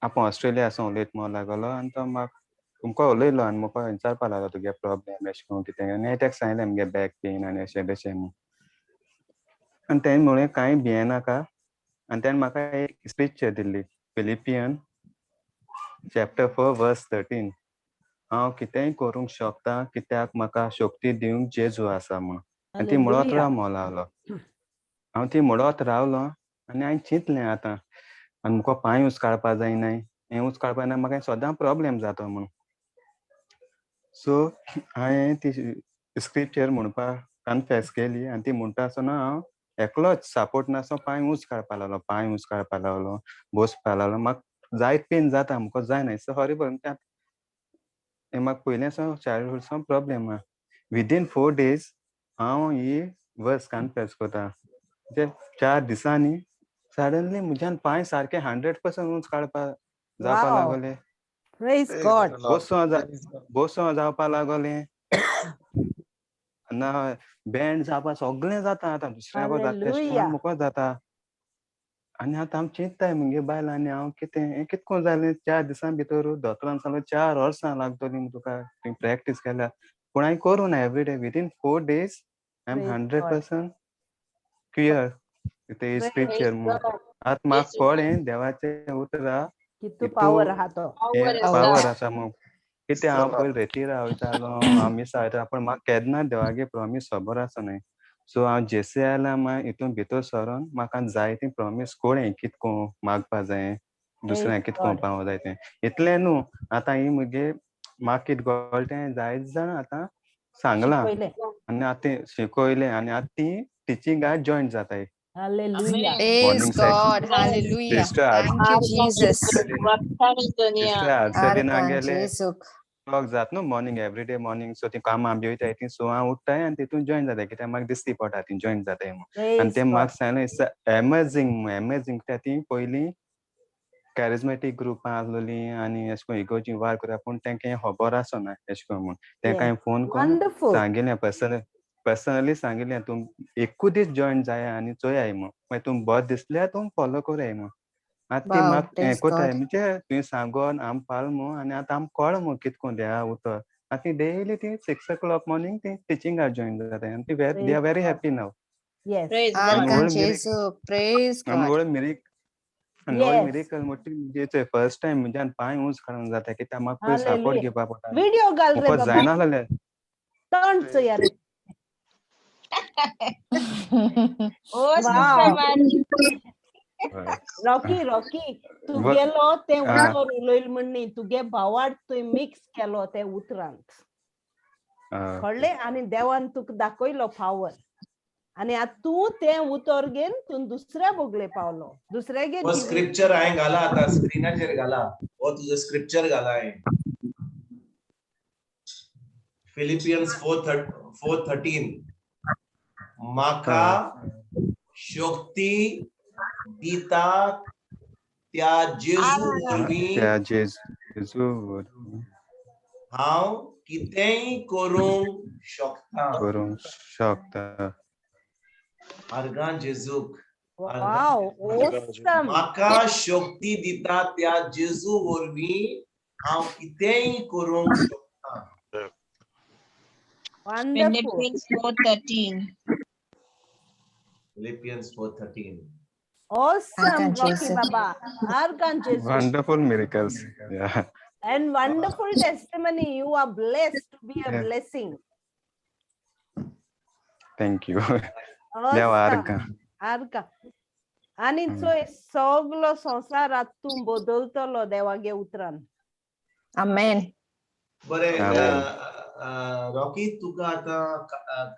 आपूण ऑस्ट्रेलिया आसून उलयत म्हणूंक लागलो. आनी तो म्हाका तुमकां उलयलो आनी म्हाका विचारपाक लागलो तुगे प्रॉब्लेम अशें करून कितें. आनी हांवें ताका सांगलें मुगे बॅक पेन आनी अशें तशें म्हूण. आनी तेणें म्हणलें कांय भियेनाका. आनी तेणें म्हाका एक स्क्रिप्चर दिल्ली, फिलिपियन chapter 4 verse 13. हांव कितेंय करूंक शकता कित्याक म्हाका शक्ती दिवंक जेजू आसा म्हूण. आनी ती म्हणत Hallelujah. राव म्हणो लागलो. हांव ती म्हणत रावलो आनी हांवें चिंतलें आतां आनी मुको पांय ऊंच काडपा जायनाय, हें ऊंच काडपा जायना, म्हाका सदां प्रॉब्लेम जाता म्हूण. सो हांवें ती स्क्रिप्चर म्हणपाक कन्फेस केली आनी ती म्हणटा आसतना हांव एकलोच सपोर्ट नासतना पांय ऊंच काडपा लागलो, पांय ऊंच काडपा लागलो, बसपा लागलो. म्हाका जायत पेन जाता, म्हाका जायना, it's horrible. हें म्हाका पयलें सावन चायल्डहूड सावन प्रॉब्लेम आहा. विदीन 4 days हांव ही वर्स कन्फेस करता. म्हणजे 4 दिसांनी सडनली म्हज्यान पांय सारके 100% ऊंच काडपा जावपा Wow. लागले. Praise God. बसो जावपा लागले ना, बँड जावपा सगळें जाता आतां, दुसऱ्याको जाता तेश Hallelujah. मुको जाता. आनी आतां हांव चिंत्ताय मुगे बायल आनी हांव कितें हें कितको जालें 4 दिसां भितर. दोतोरान सांगलें 4 वर्सां लागतलीं म्हूण तुका तुवें प्रॅक्टीस केल्या, पूण हांवें करूं ना. Every day within 4 days I am Praise God. 100% cure. ते Praise scripture म्हूण आतां म्हाका कळ्ळें देवाचें उतरां कितू पावर आहा तो. पावर आसा म्हूण. कितें हांव पयलीं रेतीर रावतालो, हांव मिसां वयतालो, पूण म्हाका केन्ना देवागे प्रॉमीस खबर आसना. सो हांव जेसे आयला मागीर हितून भितर सरोन म्हाका जाय ती प्रॉमीस कळ्ळें कितको मागपा जाय, दुसऱ्यांक कितको पावो जाय तें. इतलें न्हू आतां ही मुगे म्हाका कितें कळटा तें जायत जाणां आतां सांगलां आनी आतां शिकयलें आनी आतां ती टिचिंगाक जॉयन जाताय. Hallelujah. Praise Morning session. God. Hallelujah. Sister Thank you, Jesus. Sister Arcelina Arkan गेले Jesus. क्लॉक जात न्हू मॉर्निंग एवरीडे मॉर्निंग. सो ती कामां बी वयताय ती सो हांव उठ्ठाय आनी तितून जॉयन जाताय कित्याक म्हाका दिसती पडटा ती जॉयन जाताय म्हूण. आनी Praise ते God. म्हाका सांगलें it's amazing amazing. कित्याक ती पयलीं कॅरिजमेटीक ग्रुपां आसलोली आनी अशें करून इगोर्जी वार करता, पूण तेंकां हें खबर आसना अशें करून म्हूण. तेंकां हांवें फोन करून Wonderful. सांगिल्लें पर्सनली सांगिल्लें तूं एकूच दीस जॉयन जाय आनी चोयाय म्हूण, मागीर तूं बरें दिसल्यार तूं फॉलो कराय म्हूण. आतां ती Wow, म्हाका हें praise कोताय God. म्हणजे तुवें सांगोन आम पाल म्हूण आनी आतां आमकां कळ्ळें म्हूण कितें करून देवा उतर. आतां ती डेली ती 6 o'clock morning ती टिचिंगाक जॉयन जाताय आनी ती they are very Praise God. Happy now. Yes. Praise God. Arkan व्हड मिरेक Jesus. Praise आनी God. व्हड मिरेक आनी व्हड Yes. Miracle मोटी म्हणजे फर्स्ट टायम म्हज्यान पांय ऊंच काडूंक जाता कित्याक म्हाका पयलीं सपोर्ट Hallelujah. घेवपा पडटा. व्हिडिओ घाल रे म्हाका बाबा. जायना जालें. तोंड चोया रे. ओ Wow. Sister Mary. Rocky Rocky तुगेलो तें आ. उतर उलयल म्हण न्ही, तुगे भावार्थ तुवें मिक्स केलो ते उतरांत, कळ्ळें? आनी देवान तुका दाखयलो पावर आनी आतां तूं तें उतर घेवन तूं दुसऱ्या बगले पावलो, दुसऱ्यागेर हो जिवीत. स्क्रिप्चर हांवें घाला आतां स्क्रिनाचेर घाला, हो तुजो स्क्रिप्चर घाला हांवें. फिलिपियन्स 4:13 म्हाका शक्ती दिता त्या जेजू वरवीं त्या जेजू वरवीं हांव कितेंय करूंक शकता. करूंक शकता. आर्गां जेजूक. Wow, awesome. म्हाका शक्ती दिता त्या जेजू वरवीं हांव कितेंय करूंक शकता. Wonderful. Philippians 4:13. Philippians 4:13. Awesome, Arkan Rocky Jesus. Baba. Arkan Jesus. Wonderful miracles. Yeah. And wonderful testimony. You are blessed to be a Yeah. blessing. Thank you. देवा Awesome. आर्गां. आर्गां. आनी चोय सगलो संवसार आतां तूं बदलतलो देवागे उतरान. Amen. बरें, Amen. Rocky, तुका आतां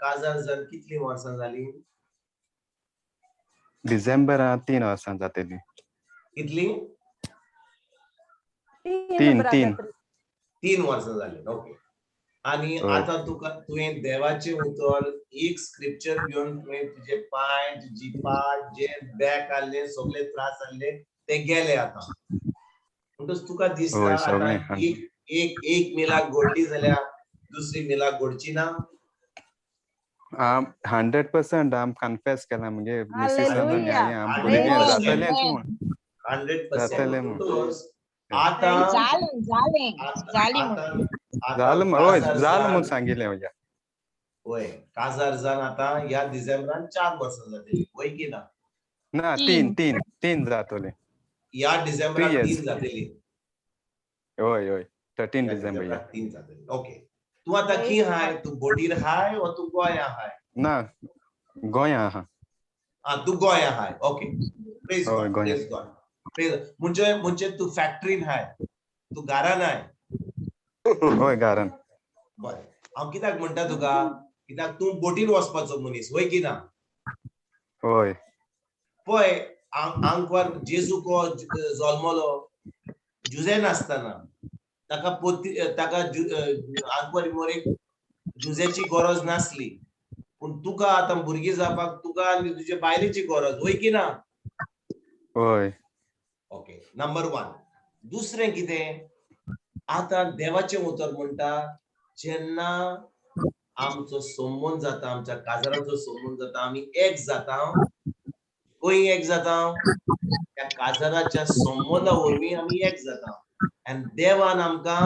काजार जावन कितलीं वर्सां जालीं? डिसेंबरांत 3 वर्सां जातलीं. कितलीं? 3 तीन. 3 वर्सां जालीं. ओके. आनी हय. आतां तुका तुवें देवाचें उतर एक स्क्रिप्चर घेवन तुवें तुजे पांय, तुजी पाट जे बॅक आहले सगळे त्रास आहले ते गेले आतां. म्हणटच तुका दिसता हय, आतां सगळे. एक एक एक मिलाक घडली जाल्यार दुसरी मिलाक घडची ना? 100% आम कन्फेस केला म्हणजे मिसिसान आनी Hallelujah. हांवें आम भुरगें 100%. जातलेंच म्हूण. 100%. जातलें म्हूण. म्हणटच आतां जालें जालें जाली म्हूण. आतां जालें म्हूण, हय काजार जालें म्हूण जावन सांगिल्लें म्हज्या. वय काजार जावन आतां ह्या डिसेंबरान 4 वर्सां जातलीं, वय की ना? ना, 3. 3 3 जातलें. ह्या 3 डिसेंबरान years. 3 जातलीं. हय हय 13 ह्या डिसेंबर या. डिसेंबराक 3 जातली. ओके, तूं आतां खंय हाय? तूं बोटीर हाय वो तूं गोंया हाय? ना, गोंया आहा. आ, तूं गोंया हाय. ओके, प्रेज हय गॉड. गोंया. Praise God, praise. म्हणजे म्हणजे तूं फॅक्टरीन हाय, तूं घरान हाय? हय घरान. बरें, हांव कित्याक म्हणटा तुका, कित्याक तूं बोटीर वचपाचो मनीस, वय की ना? हय. पळय, आंकवार जेजू को जल्मलो जुजे नासतना, ताका पोती ताका आंकवारी मोरेक जुजेची गरज नासली, पूण तुका आतां भुरगीं जावपाक तुका आनी तुजे बायलेची गरज, वय की ना? हय. Okay, number 1. दुसरें कितें, आतां देवाचें उतर म्हणटा, जेन्ना आमचो संबंद जाता, आमच्या काजाराचो संबंद जाता, आमी एक जाता. खंय एक जाता? त्या काजाराच्या संबंदा वरवीं आमी एक जाता. आनी देवान आमकां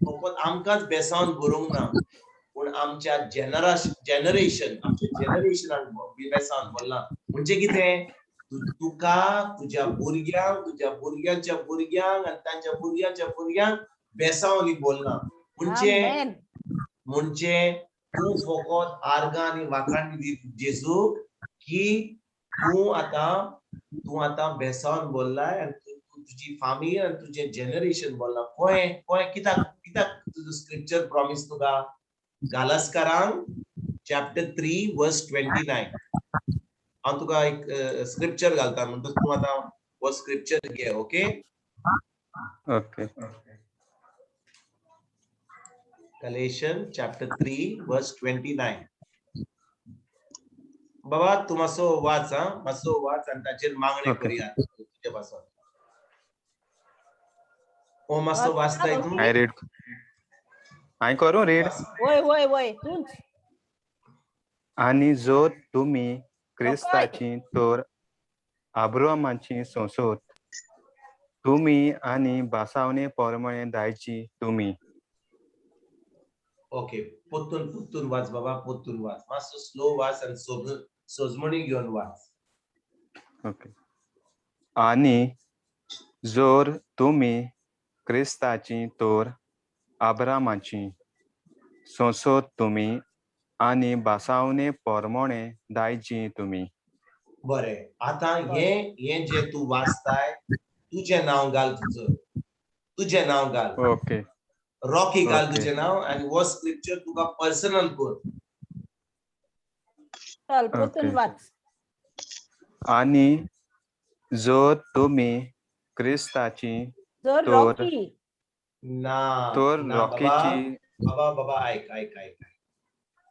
फकत आमकांच बेसावन बरोवंक ना, पूण आमच्या जनरेशन, आमच्या जनरेशनाक बेसावन भरलां. म्हणजे कितें, तुका, तुज्या भुरग्यांक, तुज्या भुरग्यांच्या भुरग्यांक आनी तांच्या भुरग्यांच्या भुरग्यांक बेसावन बोलना. म्हणजे आमेन. म्हणजे तूं फकत आर्गां आनी वाखाण दी जेजूक की तूं आतां बेसावन बोल्लाय आनी तूं तुजी फामील आनी तुजें जनरेशन बोल्लां. कोय कोय कित्याक कित्याक तुजो स्क्रिप्चर प्रॉमीस तुका? गालास्कारांक चॅप्टर 3 वर्स 29. हांव तुका एक स्क्रिप्चर घालता, म्हणटच तूं आतां हो स्क्रिप्चर घे. Okay, okay. Galatians chapter 3 verse 29. बाबा तूं मातसो वाच, हा, मातसो वाच आनी ताचेर मागणें ओके. करुया तुजे पासत. हो मातसो वाचताय तूं? हांवें रीड, हांवें करूं रीड? वय वय वय, तूंच. आनी जर तुमी क्रिस्ताची तर आब्रामाची संसद तुमी आनी भासावणे प्रमाणे दायची तुमी. ओके, पोत्तून पोत्तून वाच बाबा, पोत्तून वाच, मातसो स्लो वाच आनी सोजमणी घेवन वाच. ओके. आनी जर तुमी क्रिस्ताची तर आब्रामाची संसद तुमी आनी भासावणे प्रमाणे दायची तुमी. बरें, आतां हें हें जें तूं वाचताय, तुजें नांव घाल, तुजो तुजें नांव घाल. ओके. रॉकी घाल ओके. तुजें नांव आनी हो स्क्रिप्चर तुका पर्सनल कर. चल, पोतून ओके. वाच. आनी जर तुमी क्रिस्ताची जर तर रॉकी ना तर ना बाबा, रॉकीची बाबा बाबा आयक आयक आयक.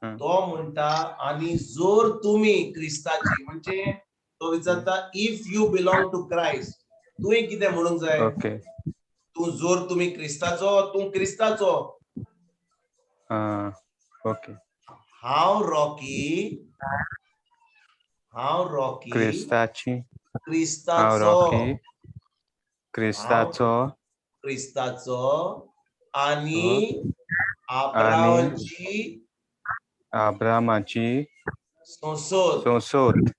हं. तो म्हणटा आनी जर तुमी क्रिस्ताची, म्हणजे तो विचारता if you belong to Christ, तुवें कितें म्हणूंक जाय? ओके. तूं जर तुमी क्रिस्ताचो, तूं क्रिस्ताचो. ओके. हांव रॉकी, हांव रॉकी क्रिस्ताची, हांव क्रिस्ताचो, रॉकी क्रिस्ताचो, क्रिस्ताचो आनी आब्रामाची, आब्रामाची संसद संसद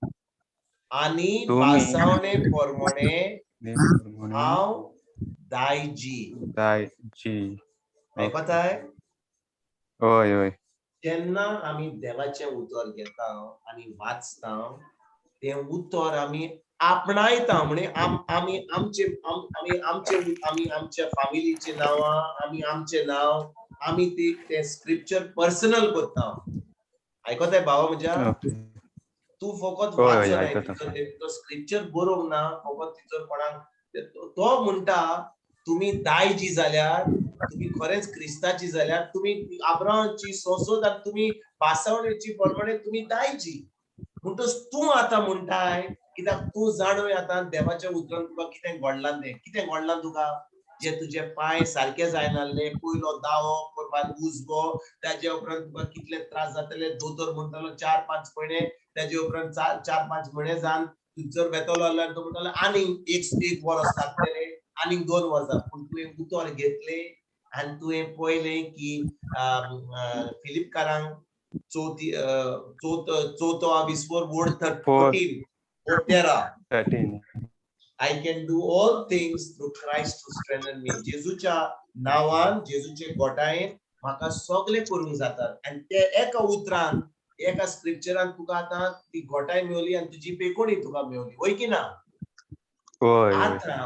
आनी तुमी भासावणे प्रमाणे हांव दायजी. दायजी. आयकताय? हय हय. जेन्ना आमी देवाचें उतर घेता आनी वाचता, तें उतर आमी आपणायता. म्हणजे आमी आमचे आमी आमचे आमी आमच्या फामिलीचें नांवां, आमी आमचें नांव, आमी तें स्क्रिप्चर पर्सनल करता. आयकताय भावा म्हज्या? ओके. तूं फकत हय, हय, वाचनाय, आयकता. तिचो स्क्रिप्चर बरोवंक ना, फकत तिचो कोणाक तो म्हणटा तुमी दायजी जाल्यार, तुमी खरेंच क्रिस्ताची जाल्यार, तुमी आब्रामाची संसद आनी तुमी भासावणेची प्रमाणे तुमी दायजी. म्हणटच तूं आतां म्हणटाय, कित्याक तूं जाणूय आतां देवाच्या उतरान तुका कितें घडलां तें. कितें घडलां तुका? जे तुजे पांय सारके जायनासले, पयलो दावो, मागीर उजवो, ताजे उपरांत तुका कितले त्रास जातले, दोतोर म्हणटालो 4-5 म्हयने, ताजे उपरांत 4-5 म्हयने जावन तूं जर वेतलो जाल्यार तो म्हणटालो आनीक एक वर्स लागतलें, आनीक 2 वर्सां. पूण तुवें उतर घेतलें आनी तुवें पळयलें की फिलिपकारांक चवथो विस्फोर वोड 13 वोड 13 13. I can do all things through Christ to strengthen me. जेजूच्या नांवान, जेजूचे गोटायेन म्हाका सगळे करूंक जातात. आनी ते एका उतरान, एका स्क्रिप्चरान तुका आतां ती गोटाय मेवली आनी तुजी पेकोणी तुका मेवली, वय की ना? हय हय. आतां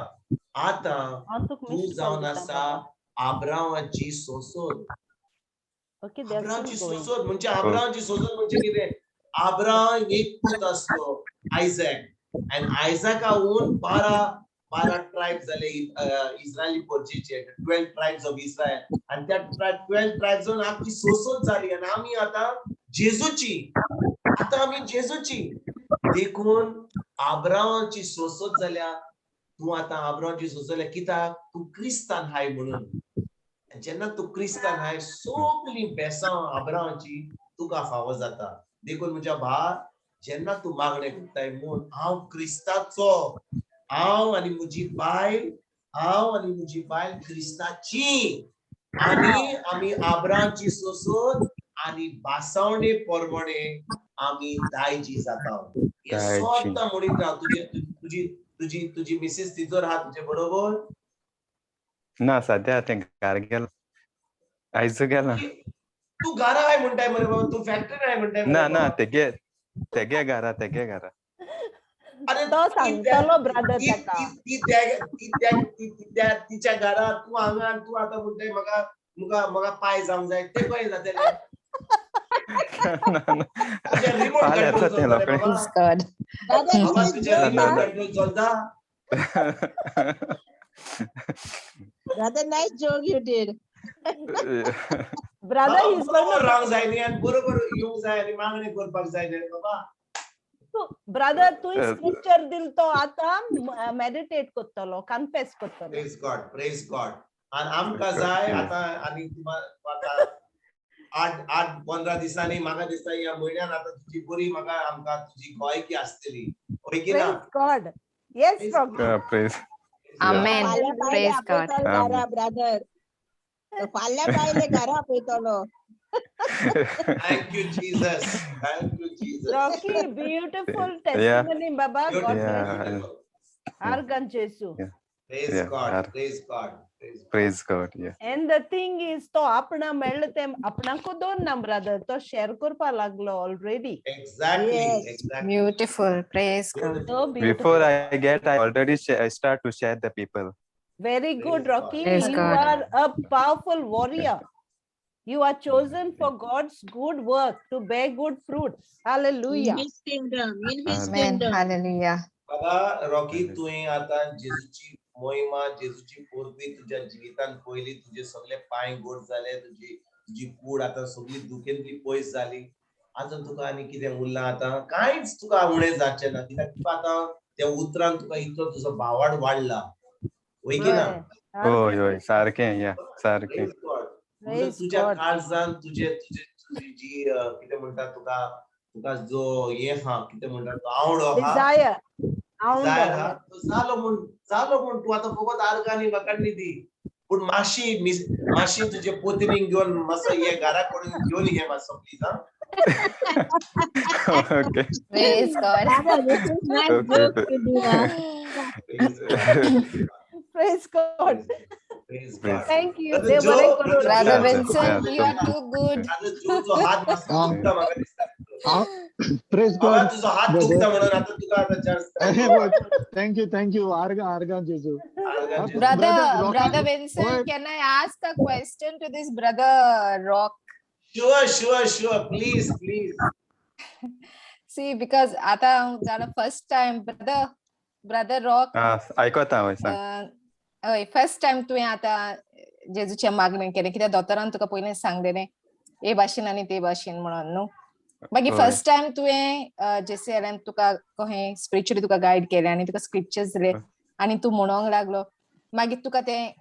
आतां हांव तुका तूं मिस्ड कॉल जावन दिता आसा बाबा. आब्रांवाची सोसोद. ओके, they are आब्रांवाची स्टील गोइंग. सोसोद म्हणजे, आब्रांवाची सोसोद म्हणजे कितें? आब्राम एक पूत आसलो आयझॅक, आनी आयझॅकाहून 12 ट्रायब जाले इस्रायली परजेचे, 12 ट्रायब्स ऑफ इस्रायल. आनी त्या 12 ट्रायब्सून आमची सोसोद जाली आनी आमी आतां जेजूची, आतां आमी जेजूची. देखून आब्रांवाची सोसोद जाल्या तूं आतां आब्रांवाची सोसोद जाल्या कित्याक? तूं क्रिस्तान हाय म्हणून. आनी जेन्ना तूं क्रिस्तान हाय, सगळीं बेसांव आब्रांवाची तुका फावो जाता. देखून म्हज्या भा, जेन्ना तूं मागणें करताय म्हूण, हांव क्रिस्ताचो, हांव आनी म्हजी बायल, हांव आनी म्हजी बायल क्रिस्ताची, आनी आमी आब्रांची सोसोद आनी बासावणे परमणे आमी दायजी जाता. हे दायजी. स्वता म्हणीत राव. तुजे तुजी तुजी तुजी मिसेस तिजोर आहा तुजे बरोबर? ना, सद्या तें घरा गेलां, आयज गेलां. तूं घरा हाय म्हणटाय मरे बाबा, तूं फॅक्टरी हाय म्हणटाय मरे ना ना. बाबा. तेगे तेगे घरा, तेगे घरा. अरे, तो ती सांगतलो ब्रदर ती ताका. ती ती त्या ती त्या ती ती त्या तिच्या घरा, तूं हांगा आनी तूं आतां म्हणटाय म्हाका म्हाका म्हाका पाय जावंक जाय. तें कशें जातलें? ना ना. तुजें रिमोट फाल्यां कंट्रोल येता तें चलता रे लोकांक. बाबा. Praise God. Brother, बाबा, this is तुजें joke, remote huh? Control चलता? Brother, nice joke you did. Brother बाबा, is बरोबर रावंक जाय न्ही आनी बरोबर येवंक जाय आनी मागणी करपाक जाय न्ही बाबा. ब्रदर, तूं स्क्रिप्चर दिल तो आतां मेडिटेट करतलो, कन्फेस करतलो. प्रेज गॉड, प्रेज गॉड. आनी आमकां Praise God, जाय yeah. आतां आनी आतां 8 8 15 दिसांनी, म्हाका दिसता ह्या म्हयन्यान आतां तुजी बरी म्हाका आमकां तुजी गोयकी आसतली, हय की ना? प्रेज गॉड, येस. Praise Rocky. Praise. Amen. फाल्यां बायले Praise God. आपयतलो घरा ब्रदर, फाल्यां बायले घरा आपयतलो. Thank you Jesus, thank you Jesus. Rocky, beautiful testimony Baba. God bless you. आर्गां Jesu. Praise Yeah, God, praise God, praise God. Praise God, yeah. And the thing is, तो आपणा मेळ्ळो तें आपणाकू दोन ना ब्रदर, तो शेअर करपा लागलो already. Exactly. Yes. Exactly. Beautiful. Praise God. So Before beautiful. I get, I already I start to share the people. Very good. Praise God. Rocky. Praise you God. are a powerful warrior. You are chosen for God's good work to bear good fruits. Hallelujah. In his kingdom, in his Amen. kingdom. Hallelujah. बाबा Rocky, Hallelujah. तुवें आतां जेजूची मोहिमा, जेजूची पोरबी तुज्या जिवितान पयली. तुजे सगळे पांय गोड जाले, तुजी तुजी कूड आतां सगळी दुखेंतली पयस जाली. आजून तुका आनी कितें उरलां आतां? कांयच तुका उणें जावचें ना, कित्याक तुका आतां त्या उतरान तुका इतलो तुजो भावाड वाडला, वय की ना? हय. हय हय, सारकें, या, सारकें. Praise God. म्हणजे Praise तुज्या God. काळजान तुजे तुजे तुजी जी कितें म्हणटा, तुका तुका जो हे आहा, कितें म्हणटा, तो आवडो आहा, Desire. Desire आहा, आवडो. तो जालो म्हूण, जालो म्हूण. तूं आतां फकत आर्गांनी बाकांनी दी, पूण मातशी मातशी तुजे पोतनीक घेवन मातसो हे घरा कडेन घेवन ये मातसो प्लीज. हा. Okay. Praise God. Brother, this is nice Okay. joke you do, huh? Praise God. Praise God. Praise Praise. God. Thank you. Brother देव Joe, बरें करूं. Brother Brother Yeah, Vincent, yeah. you are too good. Brother Joe चो हात मातसो हा. दुखता म्हाका दिसता. प्रेज बाबा, गॉड. तुजो हात Brother. दुखता म्हणून आता तुका आतां chance. Thank you, thank you. आर्गां, आर्गां जेजू. आर्गां जेजू. Brother, Brother Rocky. Brother Vincent, Oi. can I ask a question to this brother Rock? Sure, please, please. See, because आता जाणा first time, brother, brother Rock, आं, आयकता. हय, सांग. हय, फर्स्ट टायम तुवें आतां जेजूचें मागणें केलें, कित्याक दोतोरान तुका पयलीं सांगलेलें हे भाशेन आनी ते भाशेन म्हणून न्हू. मागीर हय. फर्स्ट टायम तुवें जेसी तुका कहें स्पिरिच्युअली तुका गायड केलें आनी तुका स्क्रिप्चर्स दिले आनी तूं म्हणोंक लागलो. मागीर तुका तें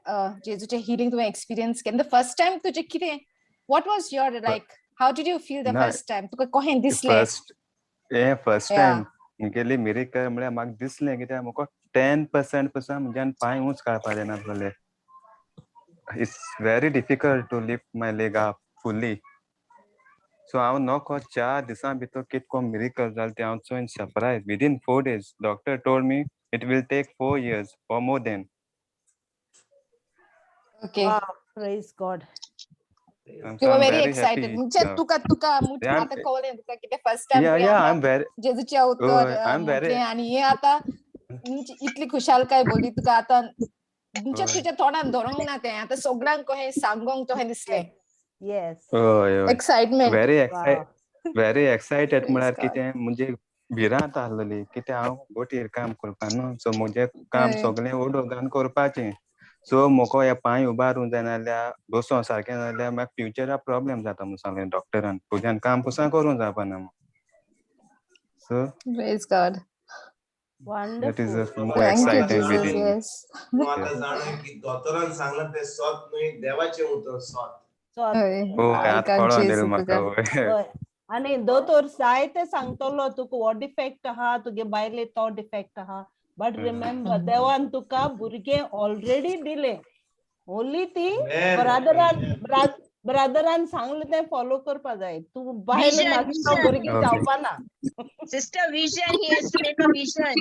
जेजूचें हिलींग तुवें एक्सपिरियन्स केलें. फर्स्ट टायम तुजें कितें, what was your, like, how did you feel the ना. फर्स्ट टायम तुका कहें दिसलें? फर्स्ट हे फर्स्ट टायम मुगेली मिरेकल म्हळ्यार म्हाका दिसलें, कित्याक म्हाका 10% पसून म्हज्यान पांय ऊंच काडपा जायना. It's very difficult to lift my leg up fully. So हांव नोको 4 दिसां भितर कितको मिरेकल जालें तें हांव चोयन surprise. Within 4 days doctor told me It will take 4 years or more than. Okay. Wow, praise God. You were I'm very very excited. happy. म्हणजे तुका तुका Yeah, आता कळलें तुका कितें first time Yeah, yeah, I'm very, जेजूच्या उतर I'm very, म्हटलें आनी हे आतां म्हणजे इतली खुशालकाय बोलली तुका आतां म्हणजे हय. तुज्या तोंडान धरूंक ना तें आतां सगळ्यांक कहें सांगोंक तुवें दिसलें. Yes. हय हय. Excitement. Very Wow. Excited, very excited Praise म्हळ्यार God. कितें म्हणजे भिरांत आसलेली कितें हांव बोटीर काम करपा न्हू, सो म्हजें काम हय. सगळें ओडोगान करपाचें. सो म्हाका ह्या पांय उबारूंक जायना जाल्यार बसों सारकें जाल्यार म्हाका फ्युचराक प्रॉब्लेम जाता म्हूण सांगलें डॉक्टरान, तुज्यान काम पसून करूंक जावपा ना म्हूण. So Praise God. That is Wonderful. More Thank you, exciting Jesus. Within. Yes. तूं आतां जाणा की दोतोरान सांगलां तें सत न्हय, देवाचें उतर सत. So, हय. हय आतां आर्गां कळोन जेजू दिलें म्हाका. तुका. हय. हय. आनी दोतोर जायते सांगतलो तुका हो डिफेक्ट आहा, तुगे बायले तो डिफेक्ट आहा, बट रिमेंबर देवान तुका भुरगें ऑलरेडी दिलें. Only thing Amen. ब्रादरान Amen. ब्रादरान सांगलें तें फॉलो करपा जाय. तूं बायल Vision, नासतना vision. भुरगीं Okay. जावपा ना. Sister, vision, he has to make a vision.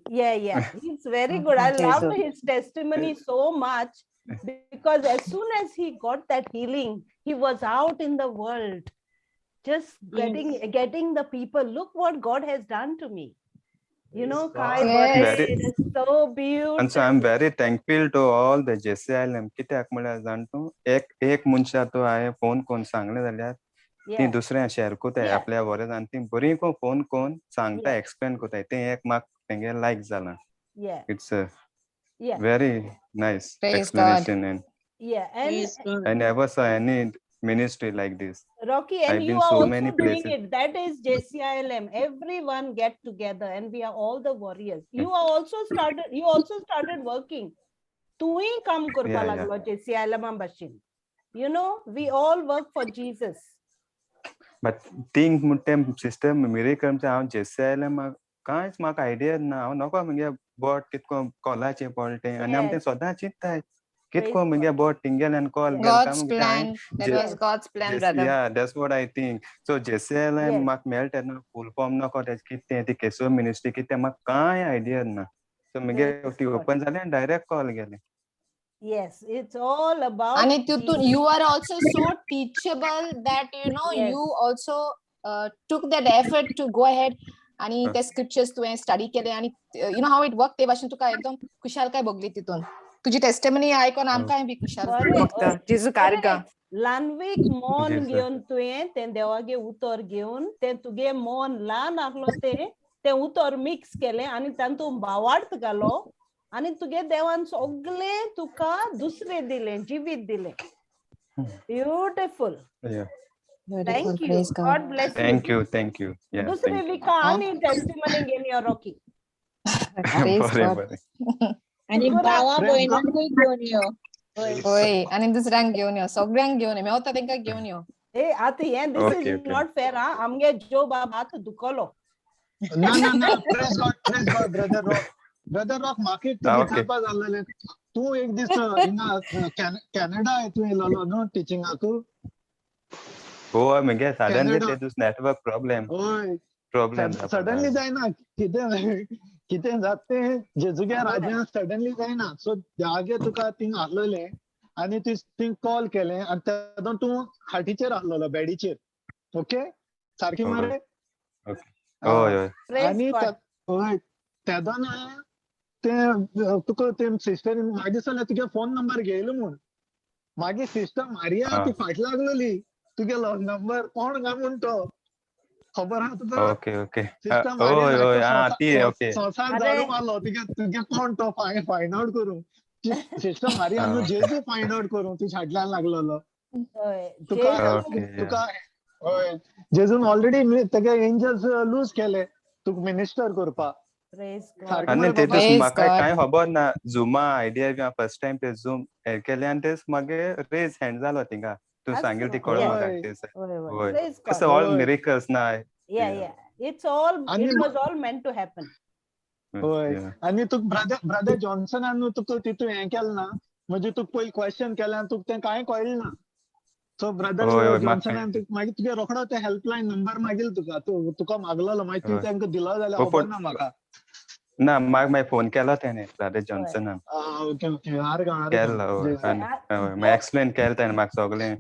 Yeah, yeah, he's very good. I loved Jesus. his testimony so much because as soon as he got that healing, he was out in the world, just getting the people. Look what God has done to me. You know, Praise God. Kai, Yes. Very, it is so beautiful. And so I'm very thankful to all the JCILM. कित्याक म्हळ्यार जाण तूं एक एक मनशा तो हांवें phone करून सांगलें जाल्यार ती Yeah. दुसऱ्या शेअर कोताय Yeah. आपल्या बरें आनी ती बरी को फोन करून सांगता, Yeah. Explain कोताय, तें एक म्हाका तेंगे लायक जालां. Yeah. It's Yeah. Very nice Praise God. Explanation and Yeah. And Praise God. I never saw any ministry like this. Rocky, and I've you been are so also many doing places. it. That is JCILM. Everyone get together and we are all the warriors. You are also started, you also started working. तुंय काम करपा Yeah, yeah. लागलो JCILM भशेन. You know, we all work for Jesus. But think म्हणटा तें system miracle हांव JCILM कांयच म्हाका idea ना. हांव नको मुगे बोट कितको कॉलाचें पडलें तें आनी आमी तें Yes. सदां चिंत्ताय Praise कितको God. मुगे बोट टिंगेल्यान कॉल गेल काय God's मुगे हांवें plan. That was God's plan, brother. Yeah, that's what I think. So JCILM Yes. म्हाका मेळटा तेन्ना फूल फॉर्म नको तेजें कितें ती केसो मिनिस्ट्री कितें म्हाका कांय आयडिया ना. सो मुगे Praise ती God. Open जालें आनी डायरेक्ट कॉल गेलें. Yes, it's all about आणि तितून Jesus. you are also so teachable that you know Yes. you also took that effort to go ahead आणि ते स्क्रिप्चर्स तुवें स्टडी केले आणि you know how it work ते भाशेन तुका एकदम खुशालकाय भोगली तितून. तुजी टेस्टिमनी आयकोन आमकांय बी खुशाल बरें, भोगता. हय. जेजू कार्गां. ल्हानवीक मन जी, sir. घेवन तुवें तें देवागे उतर घेवन तें तुगे मन ल्हान आहलो तें तें उतर मिक्स केलें आनी तातूंत भावार्थ घालो आनी तुगे देवान सगळें तुका दुसरें दिलें, जिवीत दिलें. Beautiful. Yeah. Thank you. Praise God. God bless you. Thank you, thank you. Yeah, दुसरे thank you. विका आनी टेस्टिमनी घेवन यो रॉकी. Praise बरें God. बरें. आनी भावा Praise God. भयणांकूय घेवन यो. होय आनी दुसऱ्यांक घेवन यो, सगळ्यांक घेवन यो, मेवता तेंकां घेवन यो. ए आतां हें this Okay, is okay. Not fair आं. आमगे जो बाब आतां दुखलो. ना ना ना, praise God, praise God, brother Rock. Brother Rock, म्हाका एक Ah, तुगे okay. विचारपा जाल्लेलें. तूं एक दीस हिंगा कॅनडा तूं येयलेलो न्हू टिचिंगाक? हो मुगे सडनली कॅनडा. ते दीस नेटवर्क प्रॉब्लेम हय. प्रॉब्लेम जावपा सडनली लागलो. जायना कितें कितें जाता तें जेजुग्या राज्यांत सडनली जायना. सो जागे तुका थिंग आहलोलें आनी तुवें थिंग कॉल केलें आनी तेदोन तूं खाटीचेर आहलोलो, बेडीचेर. ओके, सारकें हय. मरे? ओके. हय हय. Praise आनी God. हय तेदोन तें तुका ते सिस्टर म्हाका दिसलें तुगे फोन नंबर घेयलो म्हूण. मागीर सिस्टर मारिया ती फाट लागलोली तुगेलो नंबर कोण काय म्हूण तो खबर आहा तुका? Okay okay. Sister Maria हय हय सारको आं ती ओके. संवसार अरे. झाडू मारलो तुगे तुगे कोण तो फायंड आउट करूं. सिस्टर मारिया न्हू जेजू फायंड आउट करूं ती फाटल्यान लागलोलो हय. तुका. जेजू ओके. तुका हय जेजून ऑलरेडी तेगे एंजल्स लूज केले तुका मिनिस्टर करपा. Praise God. सारकें आनी मरे ते बाबा? दीस Praise म्हाका God. कांय खबर ना झुमा आयडिया बी फर्स्ट टायम ते झूम हें केलें आनी तेच मागीर रेज हँड जालो थिंगा. तूं सांगील ती आसूं. कळ्ळो Yeah. म्हाका हय ते. हय हय. हय. Praise it's God. All हय मिरेकल्स ना. Yeah, Yeah. yeah. It's all, आनी it was all meant to happen. हय Yeah. आनी तुका ब्रदर ब्रदर जॉन्सनान न्हू तुका तितून हें केलें ना, म्हणजे तुका पयलीं क्वेश्चन केलें आनी तुका तें कांय कळ्ळें ना. सो ब्रदर हय हय म्हाका जॉन्सनान तुका मागीर तुगे रोखडो ते हेल्पलायन नंबर मागील तुका, तूं तुका मागलेलो मागीर तुवें हय. तांकां दिलो जाल्यार हो खबर पूण ना म्हाका. ना म्हाका मागीर फोन केलो तेणें ब्रदर जॉन्सनान. ओके ओके, आर्गां आर्गां. केलो हय. जेजू. आनी हय, मागीर एक्सप्लेन केलें तेणें म्हाका सगळें.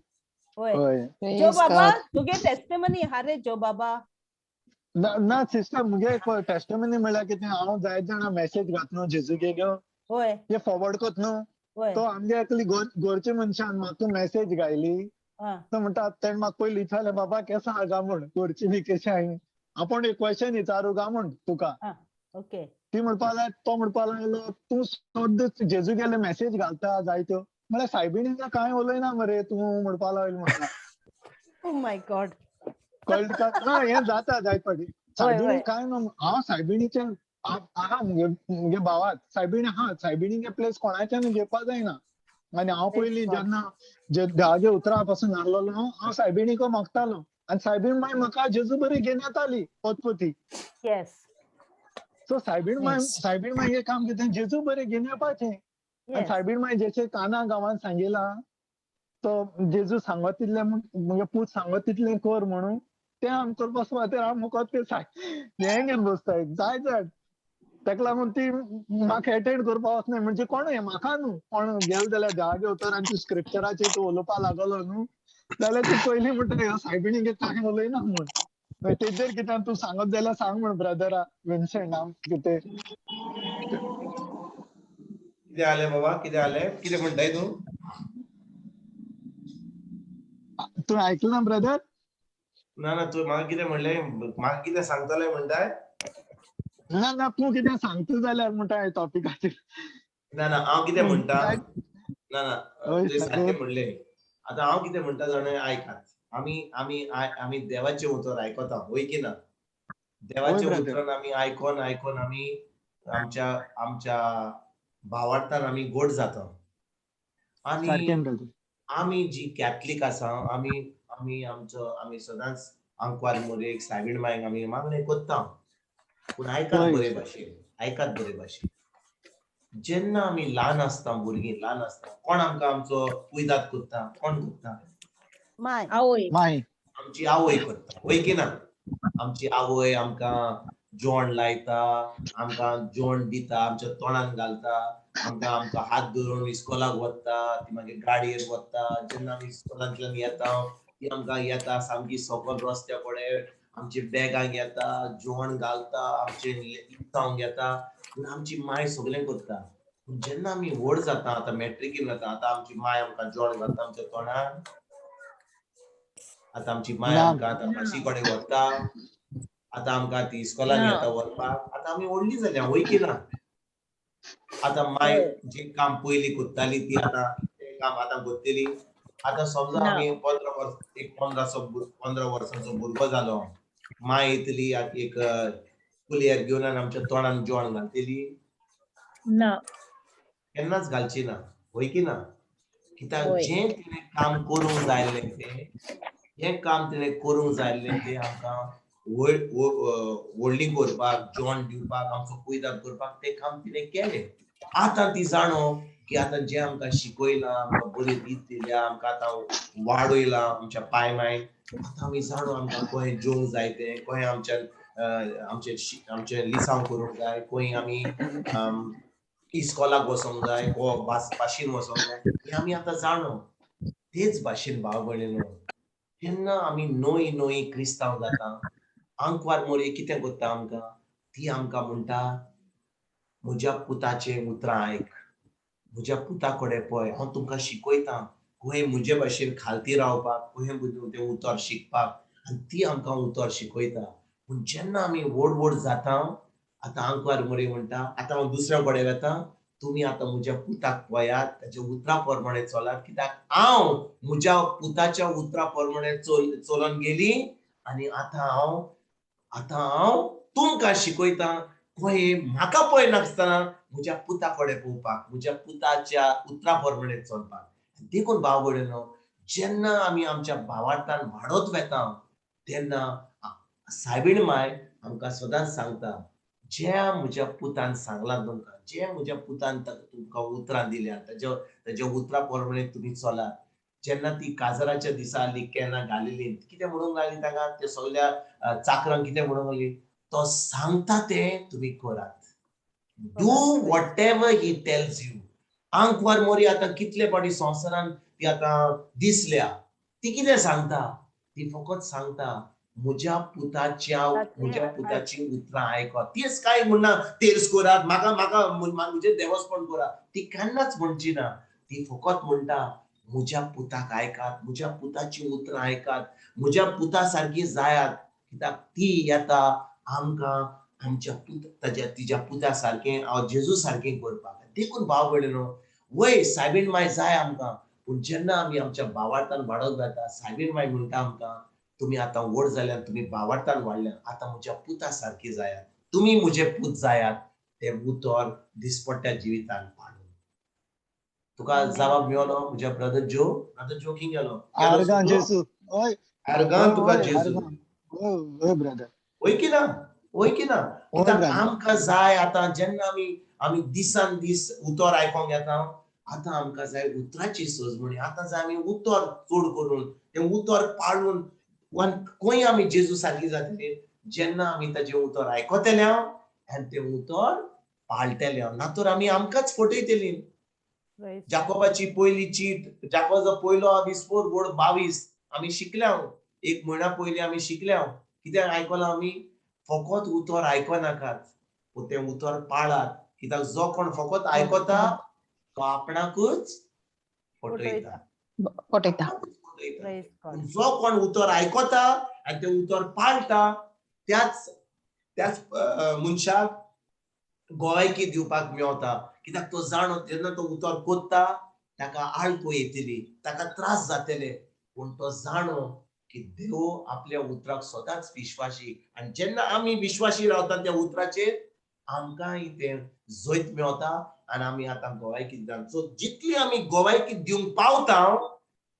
होय. हय. जो Praise बाबा God. तुगे टेस्टिमनी हा रे जो बाबा. ना ना सिस्टर, मुगे टेस्टमनी म्हणल्यार कितें, हांव जायत जाणां मॅसेज घात न्हू जेजूगे घेवन, होय. ते फॉरवर्ड कोत न्हू. होय. तो आमगे एकली गोरचे मनशान म्हाका मॅसेज घायली. तो म्हणटा, तेणें म्हाका पयलीं विचारलें, बाबा केसो आहा गा म्हूण, गोरची बी कशी आहा, आपूण एक क्वेश्चन विचारू गा म्हूण तुका. ओके. ती म्हणपा लागली, तो म्हणपा लागलो, तूं सद्दां जेजूगेले मॅसेज घालता जायत्यो, म्हळ्यार सायबिणीन कांय उलयना मरे तूं, म्हणपा लागली म्हाका. ओ my God. कळ्ळें तुका? ना, हें जाता जायत फावटी. सायबिणी होय. कांय ना, हांव सायबिणीचे आहा, मुगे भावाक सायबिणी आहा, सायबिणीगे प्लेस कोणाच्यान घेवपा जायना. आनी हांव पयलीं जेन्ना देवाच्या उतरा पासून आहलोलो, हांव सायबिणीको मागतालो आनी सायबीण मागीर म्हाका जेजू बरी घेवन येताली पतपती. येस. सो सायबीण माय, सायबीण माय हें काम कितें, जेजू बरें घेवन येवपाचें. आनी सायबीण माय जशें काना गांवान सांगिलां, तो जेजू सांगत तितलें, मुगे पूत सांगत तितलें कर म्हणून, तें आम करपा सुवातेर हांव मुखार ते हें घेवन बसता जाय जाय. ताका लागून ती म्हाका एटेंड करपा वचनाय. म्हणजे कोणूय म्हाका न्हू, कोण गेलो जाल्यार देवाच्या उतर आनी तूं स्क्रिप्चराचेर तूं उलोवपा लागलो न्हू जाल्यार ती पयलीं म्हणटा, ह्यो सायबिणीक कांय उलयना म्हूण. मागीर तेजेर कितें तूं सांगत जाल्यार सांग म्हूण ब्रदरा विन्सेंट, आम कितें कितें जालें बाबा, कितें जालें, कितें म्हणटाय तूं? तूं आयकलें ना ब्रदर? ना ना, तूं म्हाका कितें म्हणलें, म्हाका कितें सांगतलें म्हणटाय? ना ना, तूं कितें सांगता जाल्यार म्हणटा टॉपिकाचेर. ना ना, हांव कितें म्हणटा, ना ना, हय, तुवें सारकें सारकें. म्हणलें. आतां हांव कितें म्हणटा जाणा, आयकात. आमी आमी आमी देवाचें उतर आयकता, वय की ना? देवाच्या हय, brother. उतरान आमी आयकोन आयकोन आमी आमच्या आमच्या भावार्थान आमी गोड जाता. आनी सारकें ब्रदर. आमी जी कॅथलीक आसा, आमी आमी आमचो आमी सदांच आंकवार मोरेक, सायबीण मायक आमी मागणें कोत्ता. पूण आयकात बरे भाशेन, आयकात बरे भाशेन. जेन्ना आमी ल्हान आसता, भुरगीं ल्हान आसता, कोण आमकां आमचो कुयदाद कोत्ता? कोण कोत्ता? माय. आवय. माय. आमची आवय करता, वय की ना? आमची आवय आमकां जेवण लायता, आमकां जेवण दिता, आमच्या तोंडान घालता, आमकां आमकां हात धरून इस्कोलाक वता, ती मागीर गाडयेर वता. जेन्ना आमी इस्कोलांतल्यान येता, ती आमकां येता सामकी सकल रस्त्या कडेन, आमची बॅगां घेता, जेवण घालता, आमचें लिसांव घेता. पूण आमची माय सगळें करता. पूण जेन्ना आमी व्हड जाता, आतां मॅट्रिकीन वता, आतां आमची माय आमकां जेवण घालता आमच्या तोंडान, आतां आमची माय ना. आमकां आतां माशी कडेन व्हरता, आतां आमकां ती इस्कोलान ना. येता व्हरपाक. आतां आमी व्हडली जाल्या, वय की ना? आतां माय जें काम पयलीं करताली ती आतां तें काम आतां करतली. आतां समजा ना. आमी 15 वर्स, एक 15 वर्सांचो भुरगो जालो, माय येतली एक कुलियर घेवन आनी आमच्या तोंडान जेवण घालतली? ना. केन्नाच घालची ना, वय की ना? कित्याक वय. जें तिणें काम करूंक जाय आसलें तें, जें काम तिणें करूंक जाय आसलें तें आमकां व्हडली करपाक, जेवण दिवपाक, आमचो कुयदाद करपाक, तें काम तिणें केलें. आतां ती जाणो की आतां जें आमकां शिकयलां, आमकां बरी रीत दिल्या, आमकां आतां वाडयलां आमच्या पाय मायन, आतां आमी जाणो आमकां खंय जेवंक जाय तें, खंय आमच्या आमचें आमचें लिसांव करूंक जाय, खंय आमी इस्कोलाक वचोंक जाय, वो भाशीन वचोंक जाय, हें आमी आतां जाणो. तेच भाशेन भाव भयणीनो, जेन्ना आमी नवी नवी क्रिस्तांव जाता, आंकवार मोरये कितें करता आमकां, ती आमकां म्हणटा, म्हज्या पुताचें उतरां आयक, म्हज्या पुता कडेन पळय, हांव तुमकां शिकयतां खंय म्हजे भाशेन खालती रावपाक, खंय तें उतर शिकपाक. आनी ती आमकां उतर शिकयता. पूण जेन्ना आमी व्हड व्हड जाता, आतां आंकवार मोरये म्हणटा, आतां हांव दुसऱ्या कडेन वता, तुमी आतां म्हज्या पुताक पळयात, ताच्या उतरा प्रमाणे चलात, कित्याक हांव म्हज्या पुताच्या उतरा प्रमाणे चलोन गेली आनी आतां हांव तुमकां शिकयतां खंय म्हाका पळयनासतना म्हज्या पुता कडेन पळोवपाक, म्हज्या पुताच्या उतरा प्रमाणे चलपाक. देखून भाव भयणीनो, जेन्ना आमी आमच्या भावार्थान वाडत वता, तेन्ना सायबीण माय आमकां सदांच सांगता, ज्या म्हज्या पुतान सांगलां तुमकां, जे म्हज्या पुतान तुमकां उतरां दिल्या, ताच्या उतरा प्रमाणे तुमी चलात. जेन्ना ती काजराच्या दिसा आसली केन्ना घालिली, कितें म्हणूंक लागली ताका, ते सगल्या चाकरांक कितें म्हणूंक लागली, तो सांगता तें तुमी करात. Do whatever he tells you. आंकवार मोरी आतां कितले फावटी संवसारान ती आतां दिसल्या. ती कितें सांगता? ती फकत सांगता म्हज्या पुताच्या म्हज्या पुताची उतरां आयकत. तीच कांय म्हणना तेर्स करात, म्हाका म्हाका म्हजें देवस्पण करात, ती केन्नाच म्हणची ना. ती फकत म्हणटा म्हज्या पुताक आयकात, म्हज्या पुताची उतरां आयकात, म्हज्या पुता सारकी जायात. कित्याक ती येता आमकां आमच्या पुत ताज्या तिज्या पुता सारकें हांव जेजू सारकें करपाक. देखून भाव भयणीनो, वय सायबीण माय जाय आमकां, पूण जेन्ना आमी आमच्या भावार्थान वाडत वता, सायबीण माय म्हणटा आमकां तुमी आतां व्हड जाल्यान, तुमी भावार्थान वाडल्यान, आतां म्हज्या पुता सारकी जायात, तुमी म्हजे पूत जायात. तें उतर दिसपट्ट्या जिवितान पाळून. तुका जबाब मेळलो म्हज्या ब्रदर जो? ब्रदर जो खंय गेलो? आर्गां जेजू. हय आर्गां तुका जेजू. हय ब्रदर. वय की ना? वय की ना? कित्याक आमकां जाय आतां जेन्ना आमी आमी दिसान दीस उतर आयकोंक येता, आतां आमकां जाय उतराची सजमणी. आतां जाय आमी उतर चड करून तें उतर पाळून खंय आमी जेजू सारकी जातली जेन्ना आमी ताजें उतर आयकतले आनी तें उतर पाळटले. ना तर आमी आमकांच फटयतली. जाकोबाची पयली चीट, जाकोबाचो पयलो विस्पोर बोर्ड 22 आमी शिकल्या, एक म्हयन्या पयलीं आमी शिकल्या. कित्याक आयकलां आमी? फकत उतर आयकनाकात, पूण तें उतर पाळात. कित्याक जो कोण फकत आयकता तो आपणाकूच फटयता. फटयता. जो कोण उतर आयकता आनी तें उतर पाळटा त्याच त्याच मनशाक गोवायकी दिवपाक मेवता. कित्याक तो जाणो जेन्ना तो उतर कोत्ता ताका आळको येतली, ताका त्रास जातले, पूण तो जाणो की देव आपल्या उतराक सदांच विश्वासी. आनी जेन्ना आमी विश्वासी रावता त्या उतराचेर आमकांय तें जैत मेवता आनी आमी आतां गोवायकी दिता. सो जितली आमी गोवायकी दिवंक पावता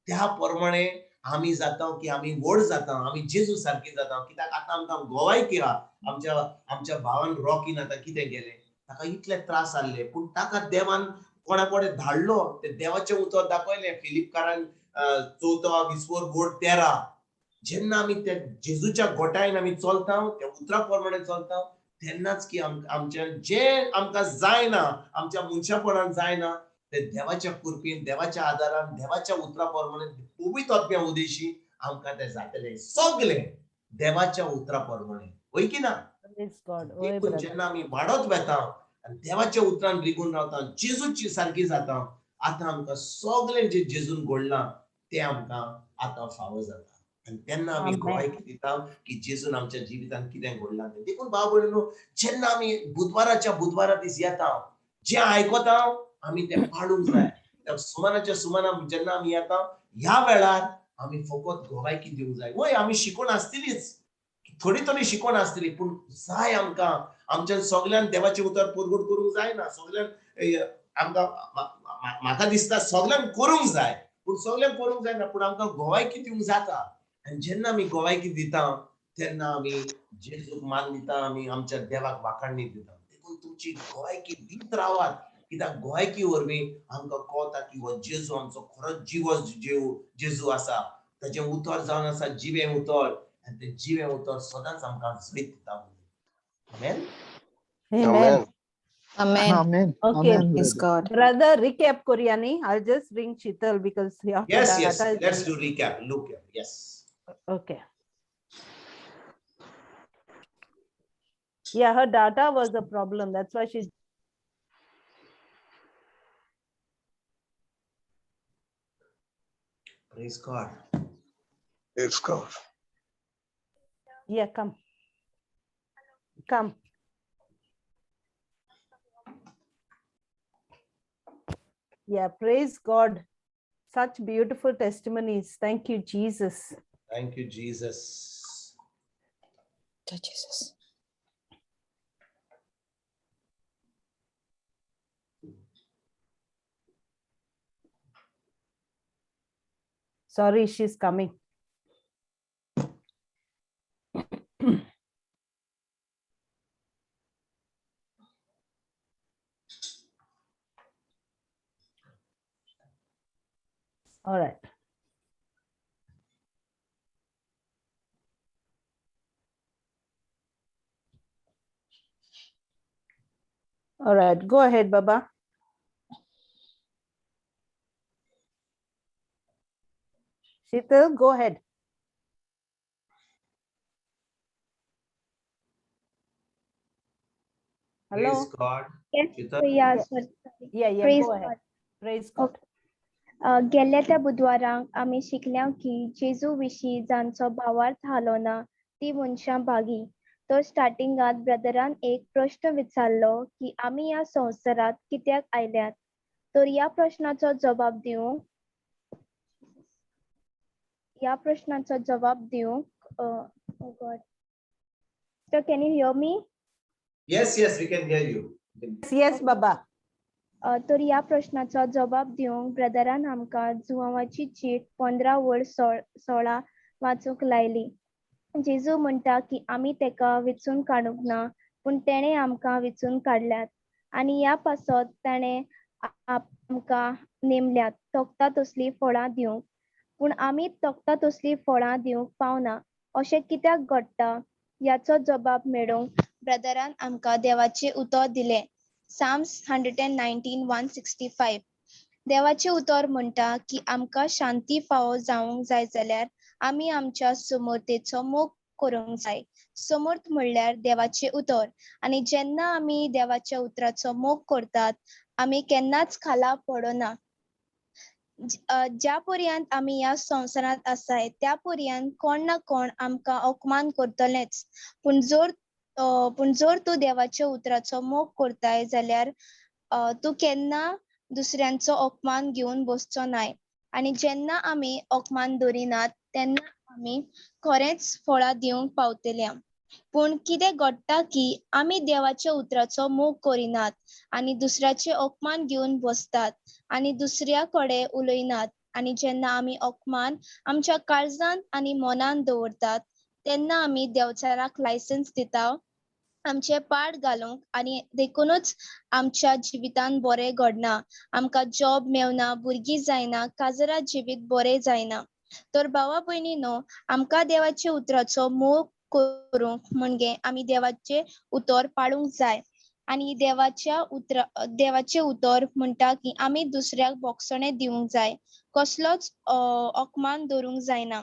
त्या प्रमाणे आमी जाता की आमी व्हड जाता, आमी जेजू सारकी जाता. कित्याक आतां आमकां गोवायकी आहा. आमच्या आमच्या भावान रॉकीन आतां कितें केलें, ताका इतले त्रास जाल्ले, पूण ताका देवान कोणा कडेन धाडलो, तें देवाचें उतर दाखयलें. फिलिपकारान 4 विस्वोर बोर्ड 13. जेन्ना आमी त्या जेजूच्या गोटायन आमी चलता, त्या उतरा प्रमाणे चलता, तेन्नाच की आमच्या जें आमकां जायना, आमच्या मनशापणान जायना, ते देवाच्या कृपेन, देवाच्या आदारान, देवाच्या उतरा प्रमाणे पवित्र आत्म्या उदेशी आमकां तें जातलें सगळें देवाच्या उतरा प्रमाणे. वय की ना? जेन्ना आमी वाडत वता आनी देवाच्या उतरान रिगून रावता, जेजूची सारकी जाता, आतां आमकां सगळें जें जेजून घडलां तें आमकां आतां फावो जाता. आनी तेन्ना आमी गोवायकी दिता की जेजून आमच्या जिवितान कितें घडलां तें. देखून भाव भयणीनो, जेन्ना आमी बुधवाराच्या बुधवारा दीस येता, जें आयकता आमी तें पाळूंक जाय. सुमानाच्या सुमाना जेन्ना आमी येता ह्या वेळार आमी फकत गोवायकी दिवंक जाय. वय आमी शिकोवन आसतलीच, थोडी थोडी शिकोवन आसतली, पूण जाय आमकां आमच्या सगळ्यान देवाचें उतर परगट करूंक जायना. सगळ्यान आमकां म्हाका दिसता सगळ्यांक करूंक जाय, पूण सगळ्यांक करूंक जायना, पूण आमकां गोवायकी दिवंक जाता. आनी जेन्ना आमी गोवायकी दिता तेन्ना आमी जेजूक मान दिता, आमी आमच्या देवाक वाखाणणी दिता. देखून तुमची गोवायकी दीत रावात. कित्याक गोवायकी वरवीं आमकां कळटा की हो जेजू आमचो खरोच जिवो जेजू आसा. ताचें उतर जावन आसा जिवें उतर, आनी तें जिवें उतर सदांच आमकां जैत दिता. आमेन. Amen. Amen. Amen. Okay. Amen, Praise brother. God. Brother, recap Koryani. I'll just ring Sheetal because Yes, yes. Let's do recap. Look, yes. Okay. Yeah, her data was the problem. That's why she's. Praise God. Praise God. Yeah, come. Come. Yeah, praise God. Such beautiful testimonies. Thank you, Jesus. Thank you, Jesus. Thank you, Jesus. Sorry, she's coming. All right. All right, go ahead, Baba. Sheetal, go ahead. Hello. Praise God. Yes, Sheetal? yeah, sorry. Yeah, yeah, Praise go ahead. God. Praise God. गेल्ल्या त्या बुधवारांक आमी शिकल्या की जेजू विशीं जांचो भावार्थ हालोना ती मनशां भागी. तर स्टार्टिंगात ब्रदरान एक प्रश्न विचारलो की आमी ह्या संवसारांत कित्याक आयल्यात. तर ह्या प्रश्नाचो जबाब दिवंक oh God. Sir, can you hear me? Yes, yes, we can hear you. Yes, Baba. तर ह्या प्रश्नाचो जबाब दिवंक ब्रदरान आमकां जुवांवाची चीट 15 वळ 16 वाचूंक लायली. जेजू म्हणटा की आमी तेका विचून काडूंक ना, पूण तेणें आमकां विचून काडल्यात आनी ह्या पासत ताणें आमकां नेमल्यात तोखता तसलीं फळां दिवंक. पूण आमी तोखता तसलीं फळां दिवंक पावना. अशें कित्याक घडटा ह्याचो जबाब मेळोवंक ब्रदरान आमकां देवाचें उतर दिलें. Psalms 119 165. देवाचें उतर म्हणटा की आमकां शांती फावो जावंक जाय जाल्यार आमी आमच्या समर्थेचो मोग करूंक जाय. समर्थ म्हणल्यार देवाचें उतर, आनी जेन्ना आमी देवाच्या उतराचो मोग करतात आमी केन्नाच खाला पडना. ज्या पर्यंत आमी ह्या संवसारांत आसाय त्या पर्यंत कोण ना कोण आमकां अपमान करतलेच. पूण जर तूं देवाच्या उतराचो मोग करताय जाल्यार तूं केन्ना दुसऱ्यांचो अपमान घेवन बसचो नाय. आनी जेन्ना आमी अपमान दवरिनात तेन्ना आमी खरेंच फळां दिवंक पावतले. पूण कितें घडटा की आमी देवाच्या उतराचो मोग करिनात आनी दुसऱ्याचे अपमान घेवन बसतात आनी दुसऱ्या कडेन उलयनात. आनी जेन्ना आमी अपमान आमच्या काळजांत आनी मनांत दवरतात तेन्ना आमी देवचाराक लायसन्स दिता आमचे पाड घालूंक, आनी देखूनच आमच्या जिवितांत बरें घडना. आमकां जॉब मेवना, भुरगीं जायना, काजरा जिवीत बरें जायना. तर भावा भयणीनो, आमकां देवाच्या उतराचो मोग करूंक म्हणजे आमी देवाचें उतर पाळूंक जाय. आनी देवाचें उतर म्हणटा की आमी दुसऱ्याक बोगसणें दिवंक जाय, कसलोच अपमान दवरूंक जायना.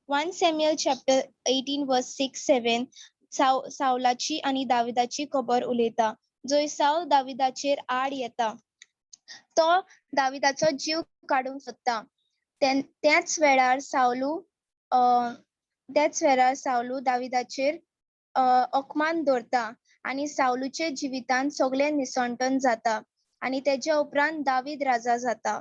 1 Samuel chapter 18 verse 6-7 सावलाची आनी दाविदाची खबर उलयता. जंय सावल दाविदाचेर आड येता, तो दाविदाचो जीव काडूंक सोदता. त्याच वेळार सावलू दाविदाचेर अपमान दवरता आनी सावलूचे जिवितांत सगळें निसंटन जाता आनी तेज्या उपरांत दावीद राजा जाता.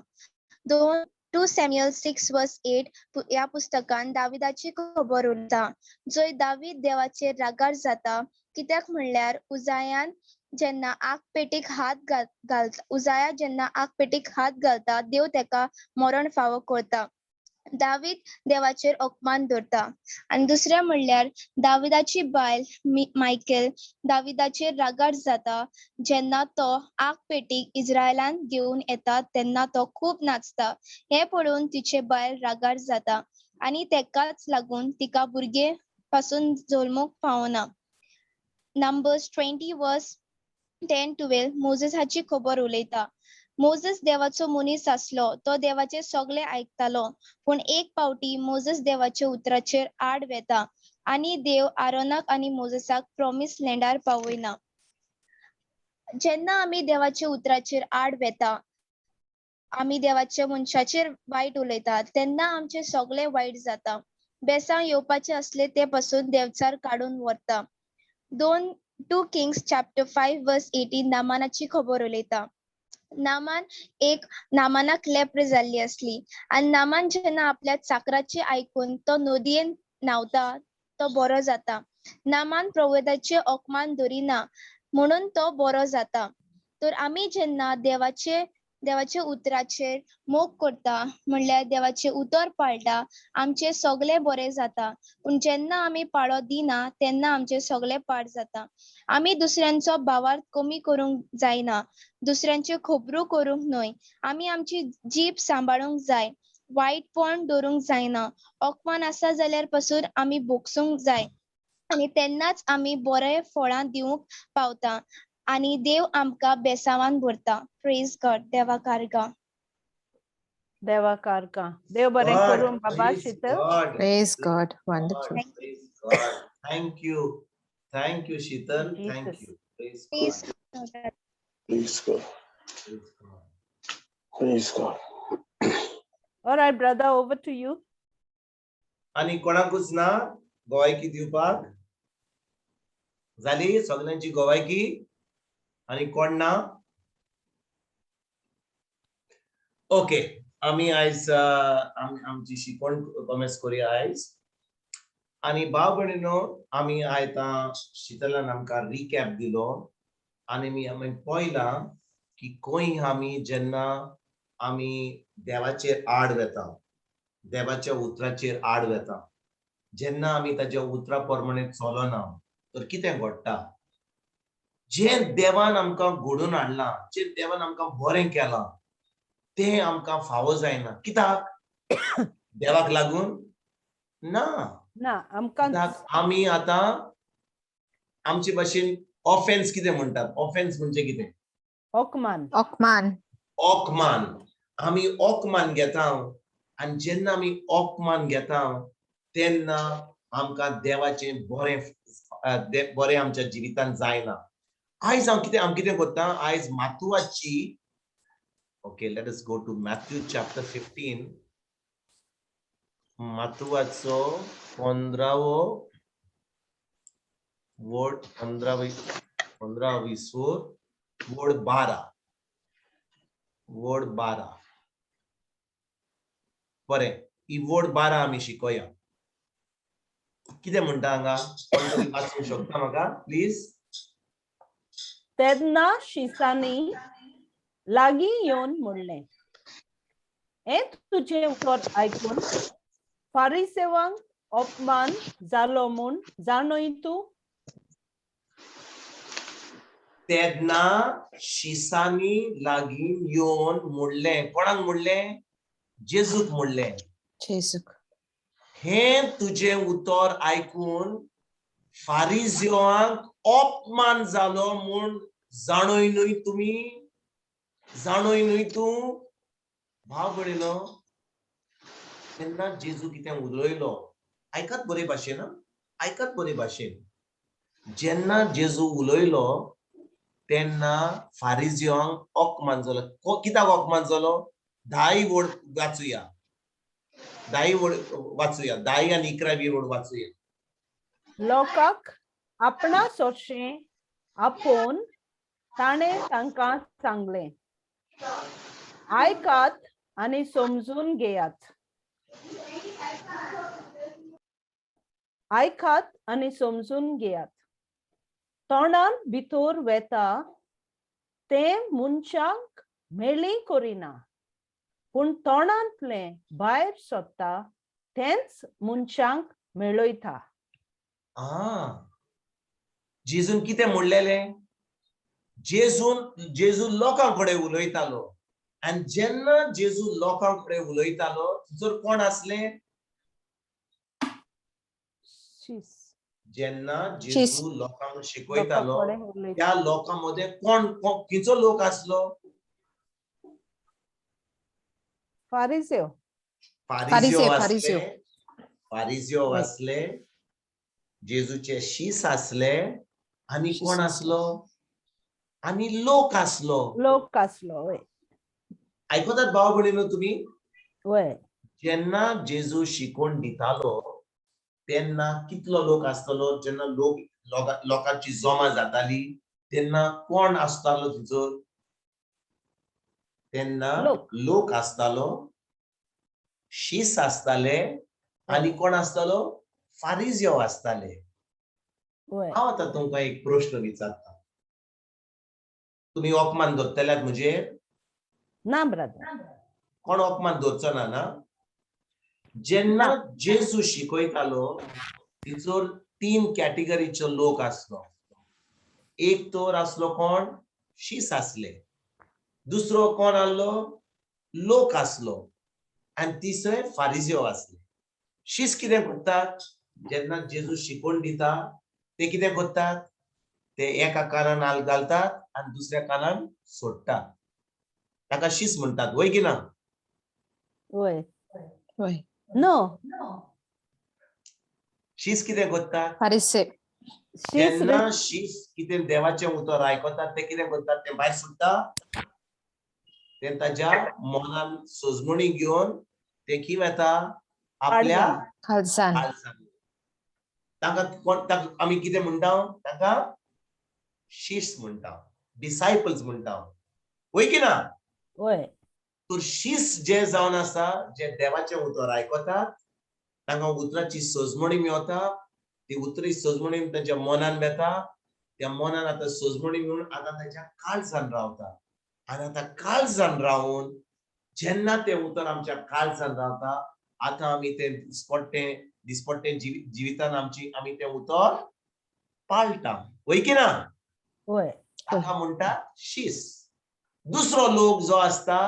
2 Samuel 6 verse 8 ह्या पुस्तकान दाविदाची खबर उरता, जंय दावीद देवाचेर रागार जाता. कित्याक म्हणल्यार उजायान जेन्ना आगपेटीक हात घालता, उजाया जेन्ना आगपेटीक हात घालता देव तेका मरण फावो करता. दावीद देवाचेर अपमान दवरता. आनी दुसरें म्हणल्यार दाविदाची बायल मायकेल दाविदाचेर रागार जाता. जेन्ना तो आगपेटीक इस्रायलान घेवन येता तेन्ना तो खूब नाचता. हें पळोवन तिचे बायल रागार जाता आनी तेकाच लागून तिका भुरगे पासून जल्मूंक पावना. Numbers 20 verse 10-12 मोजेसाची खबर उलयता. मोजेस देवाचो मनीस आसलो, तो देवाचे सगळे आयकतालो. पूण एक पावटी मोजेस देवाच्या उतराचेर आड वेता आनी देव आरोनाक आनी मोजेसाक प्रॉमीस लँडार पावयना. जेन्ना आमी देवाच्या उतराचेर आड वेता, आमी देवाच्या मनशाचेर वायट उलयता, तेन्ना आमचे सगळे वायट जाता. बेसांव येवपाचे असले ते पासून देवचार काडून व्हरता. 2 Kings chapter 5 verse 18 नामानाची खबर उलयता. नामान एक नामानाक लेप्र जाल्ली आसली आनी नामान जेन्ना आपल्या चाकराचे आयकून तो नदयेन न्हांवता तो बरो जाता. नामान प्रवेदाचे अपमान दवरिना म्हणून तो बरो जाता. तर आमी जेन्ना देवाचे उतराचेर मोग करता म्हणल्यार देवाचें उतर पाळटा, आमचें सगळें बरें जाता. पूण जेन्ना आमी पाळो दिना तेन्ना आमचें सगळें पाड जाता. आमी दुसऱ्यांचो भावार्थ कमी करूंक जायना, दुसऱ्यांच्यो खबरो करूंक न्हय. आमी आमची जीब सांबाळूंक जाय, वायटपण दवरूंक जायना. अपमान आसा जाल्यार पासून आमी भोगसूंक जाय आनी तेन्नाच आमी बरे फळां दिवंक पावता. आनी देव आमकां बेसांवान भरता. प्रेज गॉड. देवा कारगां. देवा कारकां. देव बरें God, करूं बाबा praise Sheetal. God, Praise God. God, Wonderful. praise God. Thank you. Thank you, Sheetal. Thank Jesus. you. Praise Praise God. God. Praise God. Praise God. Praise God. All right, brother, over to you. आनी कोणाकूच ना गोवायकी दिवपाक? जाली सगल्यांची गोवायकी? आनी कोण ना? Okay, आमी आयज आमची शिकवण कॉमेस करूया आयज. आनी भाव भयणीनो, आमी आयतां शितलान आमकां रिकॅप दिलो आनी आमी पळयलां की खंय आमी जेन्ना आमी देवाचेर आड वेता, देवाच्या उतराचेर आड वेता, जेन्ना आमी ताच्या उतरा प्रमाणे चलना तर कितें घडटा? जें देवान आमकां घडोवन हाडलां, जें देवान आमकां बरें केलां तें आमकां फावो जायना. कित्याक? देवाक लागून ना. ना, आमकां. कित्याक आमी आतां आमचे भाशेन ऑफेन्स कितें म्हणटात? ऑफेन्स म्हणजे कितें? ओकमान. Okman. ओकमान. आमी ओकमान घेता आनी जेन्ना आमी ओकमान घेता तेन्ना आमकां देवाचें बरें बरें आमच्या जिवितांत जायना. आयज हांव कितें, हांव कितें करता आयज मातुवाची. Okay, let us go to Matthew chapter 15. मातुवाचो 15वो word, 15वी विसोर, वड 12, वड 12. बरें, ही वड 12 आमी शिकोया. कितें म्हणटा हांगा? कोण तरी वाचूंक शकता म्हाका प्लीज? तेन्ना शिसांनी लागीं येवन म्हणलें, हें तुजें उतर आयकून फारिसेवांक अपमान जालो म्हूण जाणय तूं? तेन्ना शिसांनी लागीं येवन म्हणलें. कोणाक म्हणलें? जेजूक म्हणलें. जेजूक. हें तुजें उतर आयकून फारिजियोंक अपमान जालो म्हूण जाणय न्हय तुमी? जाणय न्हय तूं? भाव भयणीनो, तेन्ना जेजू कितें उलयलो आयकात बरे भाशेन. आयकात बरे भाशेन. जेन्ना जेजू उलयलो तेन्ना फारिजियोंक अपमान जालो. कित्याक अपमान जालो? 10 वड वाचुया, 10 वड वाचुया, 10 आनी 11वी वड वाचुया. लोकांक आपणा सोशें आपोवन ताणें तांकां सांगलें, आयकात आनी समजून घेयात. आयकात आनी समजून घेयात. तोंडान भितर वेता तें मनशांक मेळी करिना, पूण तोंडांतलें भायर सोदता तेंच मनशांक मेळयता. आ, जेजून कितें म्हणलेलें? जेजून, जेजू लोकां कडेन उलयतालो आनी जेन्ना जेजू लोकां कडेन उलयतालो जर कोण आसले? शीस. जेन्ना शीस. जेजू लोकांक शिकयतालो लोकां कडेन उलयता. त्या लोकां मदें कोण खंयचो लोक आसलो? फारिसेव. फारिजियो फारिसेव, आसले. फारिसेव. फारिजियो आसले, जेजूचे शीस आसले आनी शीस कोण आसले. आसलो? आनी लोक आसलो. लोक आसलो, वय. आयकतात भाव भयणीनो तुमी? वय. जेन्ना जेजू शिकोवन दितालो तेन्ना कितलो लोक आसतलो? जेन्ना लोक लोकांची जमा जाताली तेन्ना कोण आसतालो थंयसर? तेन्ना लोक. लोक आसतालो, शीस आसताले आनी कोण आसतालो? फारिजियो आसताले. हांव आतां तुमकां एक प्रश्न विचारता. तुमी अपमान दवरतल्यात म्हजेर? ना ब्रदर. कोण अपमान दवरचो ना? ना? जेन्ना जेजू शिकयतालो तिचोर तीन कॅटेगरीचो लोक आसलो. एक तर आसलो कोण? शीस आसले. दुसरो कोण आसलो? लोक आसलो. आनी तिसरे फारिजियो आसले. शीस कितें करतात? जेन्ना जेजू शिकोवन दिता ते कितें करतात? ते एका कानान आल घालतात आनी दुसऱ्या कानान सोडटात. ताका शीस म्हणटात, वय की ना? वय. वय. नो. शीस कितें करता? फारिसे. शीस. जेन्ना शीस कितें देवाचें उतर आयकतात, ते कितें करतात? ते भायर सुट्टा, ते ताज्या मनान सजमणी घेवन ते खंय वता? आपल्या खालसान. काळजान. तांकां कोण, ताका आमी कितें म्हणटा? तांकां शीस म्हणटा, डिसायपल्स म्हणटा, वय की ना? वय. तर शीस जे जावन आसा, जे देवाचें उतर आयकतात, तांकां उतराची सजमणी मेवता. ती उतरी सजमणी तांच्या मनान वेता. त्या मनान आतां सजमणी मेळून आतां ताच्या काळजान रावता. आनी आतां काळजान रावन जेन्ना तें उतर आमच्या काळजान रावता, आतां आमी तें दिसपट्टें दिसपट्टें जिवितान आमची आमी तें उतर पाळटा, वय की ना? वय. ताका म्हणटा शीस. दुसरो लोक जो आसता,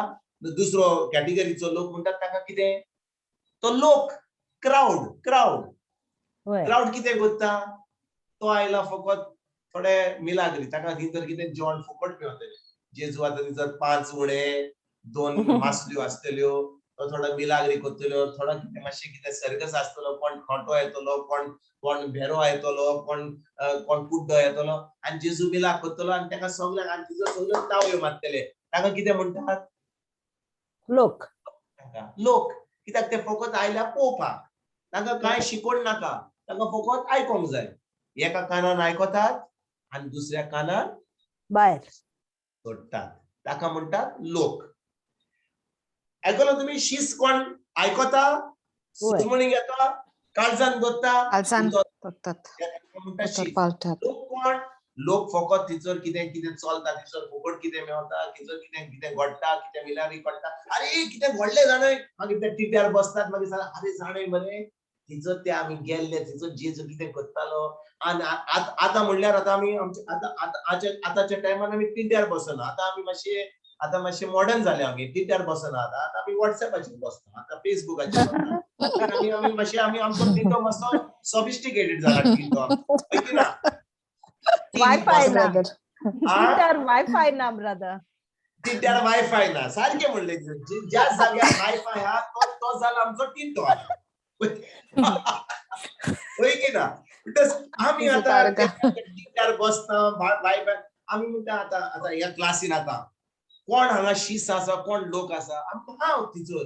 दुसरो कॅटेगरीचो लोक म्हणटात ताका कितें? तो लोक, क्रावड, क्रावड. वय. क्रावड कितें करता? तो आयला फकत थोडे मिलाग्री, ताका थंयसर कितें जेवण फुकट मेवतलें. जेजू आतां थंयसर 5 उणे 2 मासल्यो आसतल्यो, तो थोडो मिलाग्री करतल्यो, थोडो कितें मातशें कितें सर्कस आसतलो, कोण खोंटो येतलो, कोण कोण भेरो येतलो, कोण कोण कुड्डो येतलो, आनी जेजू मिलाग करतलो आनी ताका सगल्यांक आनी तिजो सगल्यो तावयो मारतले. ताका कितें म्हणटात? लोक. तांकां लोक. कित्याक ते फकत आयल्या पळोवपाक, तांकां कांय शिकोवण नाका, तांकां फकत आयकोंक जाय. एका कानान आयकतात आनी दुसऱ्या कानान भायर सोडटात. ताका म्हणटात लोक. आयकलो तुमी? शीस कोण आयकता, सुजमणी घेता, काळजान दवरता, काळजान उतर दवरतात, ताका म्हणटा उतर शीस. पाळटात. लोक कोण? लोक फकत थंयसर कितें कितें चलता, थंयसर फुकट कितें मेवता, थंयसर कितें कितें घडटा, कितें मिलाग्री घडटा, अरे कितें घडलें जाणय, मागीर ते टिट्यार बसतात, मागीर सांगता अरे जाणय मरे थंयसर ते आमी गेल्ले, थंयसर जेजू कितें करतालो. आनी आतां म्हणल्यार आतां आमी आमचे आतां आतां आतांच्या टायमार आमी टिट्यार बसना. आतां आमी मातशे आतां मातशे मॉडर्न जाले, आमी टिट्यार बसना. आतां आतां आमी वॉट्सएपाचेर बसता, आतां फेसबुकाचेर बसता. आमी आमी मातशे आमी आमचो टिटो मातसो सॉफिस्टिकेटेड जाला टिटो आमचो, ना? वायफाय ना. ब्रदर. टिट्यार वायफाय ना ब्रदर. टिट्यार वायफाय ना, सारकें म्हणलें. ज्या जाग्यार वायफाय आहा तो जाला आमचो टिटो. वय की ना? आमी आतां टिट्यार बसता, वायफाय आमी म्हणटा. आतां आतां ह्या क्लासीन आतां कोण हांगा शीस आसा, कोण लोक आसा? आमकां हांव थंयसर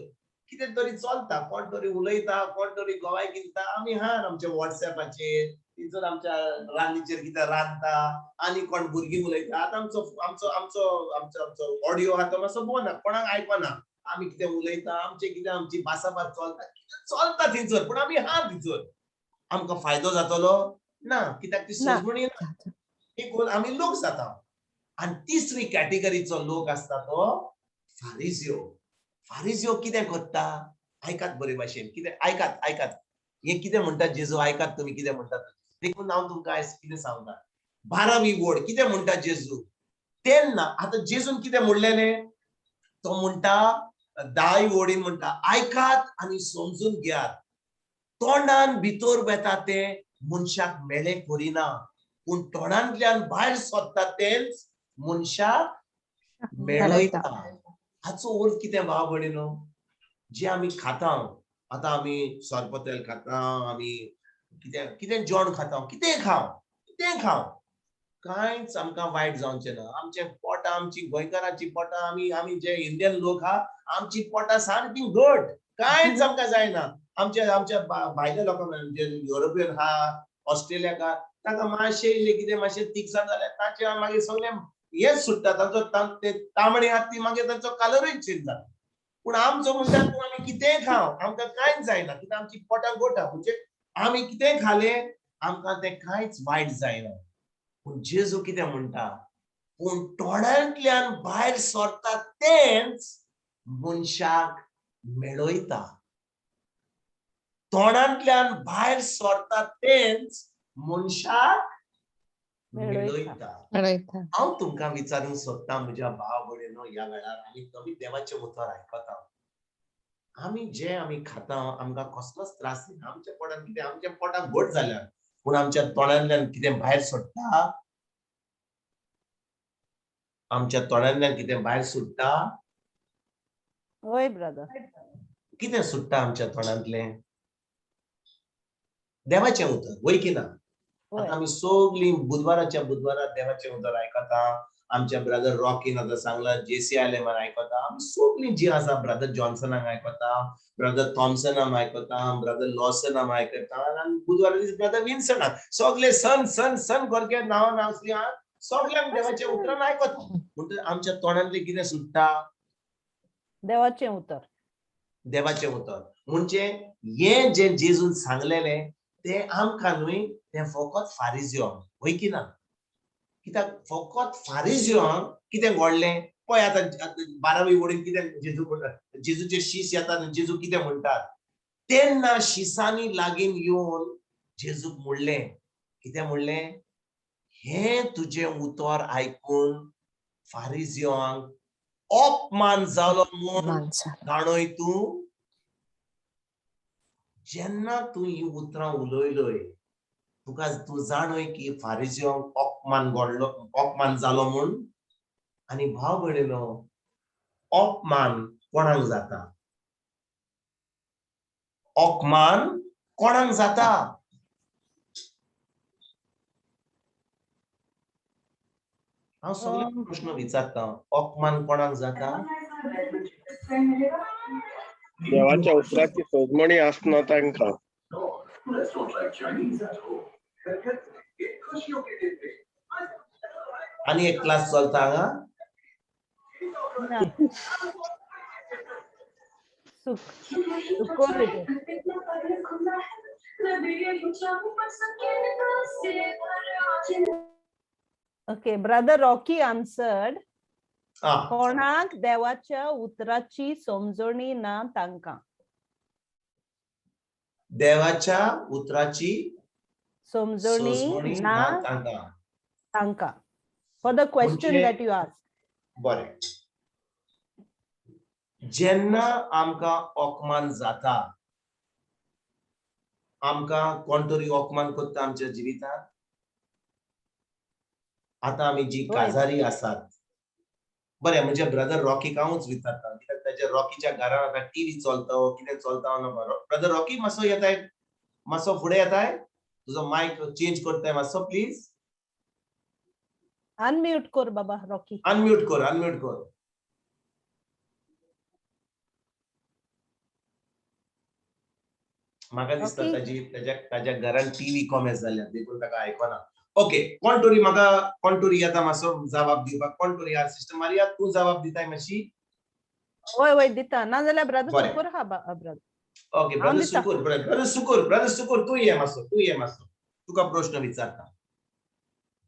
कितें तरी चलता, कोण तरी उलयता, कोण तरी गोवाय किंता, आमी हा आमच्या वॉट्सएपाचेर थंयसर आमच्या रांदीचेर कितें रांदता आनी कोण भुरगीं उलयता. आतां आमचो आमचो आमचो आमचो आमचो ऑडियो आहा तो मातसो बरो ना, कोणाक आयकना आमी कितें उलयता, आमचें कितें आमची भासाभास चलता, कितें चलता थंयसर, पूण आमी हा थंयसर. आमकां फायदो जातलो ना, कित्याक ती सजमणी ना, देखून आमी लोक जाता. आनी तिसरी कॅटेगरीचो लोक आसता तो फारिजियो. फारिजियो कितें करता? आयकात बरे भाशेन, कितें आयकात, आयकात हे कितें म्हणटात जेजू, आयकात तुमी कितें म्हणटात. देखून हांव तुमकां आयज कितें सांगता, 12वी वड कितें म्हणटा जेजू. तेन्ना आतां जेजून कितें म्हणलेलें? तो म्हणटा 10 वडीन म्हणटा, आयकात आनी समजून घेयात, तोंडान भितर वेता तें मनशाक मेळें करिना, पूण तोंडांतल्यान भायर सोदता तेंच मनशाक मेळयता. हाचो अर्थ कितें भाव भयणीनो? जे आमी खाता, आतां आमी सोरपोतेल खाता, आमी कितें कितें जेवण खाता, कितें खावं कितें खावं, कांयच आमकां वायट जावचें ना. आमचे पोटां, आमची गोंयकारांची पोटां, आमी आमी जे इंडियन लोक आहा, आमची पोटां सामकी घट, कांयच आमकां जायना. आमच्या आमच्या भायल्या लोकांक, जे युरोपियन आहा, ऑस्ट्रेलियाक आहा, तांकां मातशें इल्लें कितें मातशें तिखसाण जाल्यार तांचे मागीर सगळें हेच सुट्टा, तांचो ते तांबडी आहा ती मागीर तांचो कलरूय चेंज जाता. पूण आमचो म्हणटा आमी कितेंय खावं, आमकां कांयच जायना, कित्याक आमची पोटां गोटा, म्हणजे आमी कितेंय खालें आमकां तें कांयच वायट जायना. पूण जेजू कितें म्हणटा? पूण तोंडांतल्यान भायर सरता तेंच मनशाक मेळयता. तोंडांतल्यान भायर सरता तेंच मनशाक मेळयता. हांव तुमकां विचारूंक सोदता म्हज्या भाव भयणीनो, ह्या वेळार आमी तुमी देवाचें उतर आयकता, आमी जे आमी खाता आमकां कसलोच त्रास जायना, आमच्या पोटान कितें, आमच्या पोटाक घट जाल्या, पूण आमच्या तोंडांतल्यान कितें भायर सोडटा आमच्या तोंडांतल्यान कितें भायर सुट्टा? हय ब्रदर. कितें सुट्टा आमच्या तोंडांतलें? देवाचें उतर, वय की ना? हय. आतां आमी सगळीं बुधवाराच्या बुधवारा देवाचें उतर आयकता. आमच्या ब्रदर रॉकीन आतां सांगला, जेसी आयलेमान आयकता. आमी सगळीं जीं आसा, ब्रदर जॉन्सनाक आयकता, ब्रदर थॉम्सनाक आयकता, ब्रदर लॉसनाक आयकता, आनी बुधवारा दीस ब्रदर विन्सनाक. सगळे सन सन सन करके नांवां नासली आहा, सगळ्यांक देवाचें उतरान आयकता. म्हणटकीर आमच्या तोंडांतलें कितें सुट्टा? देवाचें उतर. देवाचें उतर. म्हणजे हें जें जेजून सांगलेलें तें आमकां न्हय, तें फकत फारिजियोंक, वय की ना? कित्याक फकत फारिजियोंक कितें घडलें पळय. आतां 12वी वडीन कितें जेजू म्हणटा, जेजूचे शीस येतात आनी जेजू कितें म्हणटात? तेन्ना शिसांनी लागीं येवन जेजूक म्हणलें, कितें म्हणलें? हें तुजें उतर आयकून फारिजियोंक अपमान जालो म्हूण जाणय तूं. जेन्ना तूं ही उतरां उलयलोय, तुका तूं जाणय की फारिजियोंक अपमान घडलो, अपमान जालो म्हूण. आनी भाव भयणीनो, अपमान कोणाक जाता? अपमान कोणाक जाता? हांव सगळे प्रश्न विचारता, अपमान कोणाक जाता? देवाच्या उतराची सोजमणी आसना तांकां. आनी एक क्लास चलता हांगा. ना. सुकोर. Okay, brother Rocky answered, कोणाक देवाच्या उतराची समजणी ना तांकां. देवाच्या उतराची समजणी सोजमणी ना ना तांकां. तांकां. For the question that you ask. बरें, जेन्ना आमकां अपमान जाता, आमकां कोण तरी अपमान करता आमच्या जिवितांत, आतां आमी जी काजारी आसात, बरें, म्हणजे ब्रदर रॉकीक हांवूच विचारता, कित्याक ताच्या रॉकीच्या घरान आतां टिवी चलता, कितें चलता. ब्रदर रॉकी, मातसो येताय? मातसो फुडें येताय? तुजो मायक चेंज करताय मातसो प्लीज? अनम्यूट कर बाबा रॉकी. अनम्यूट कर, अनम्यूट कर. म्हाका दिसता ताजी ताज्या ताज्या घरान टिवी कॉमेस जाल्या, देखून ताका आयकना. ओके, कोण तरी म्हाका, कोण तरी येता मातसो जबाब दिवपाक? कोण तरी? सिस्टर मारिया, तूं जबाब दिताय मातशी? वय वय, दिता. नाजाल्यार ब्रदर सुकूर हा brother. Okay, brother Sukur, brother Sukur, brother Sukur, तूं ये मातसो, तूं ये मातसो, तुका प्रश्न विचारता.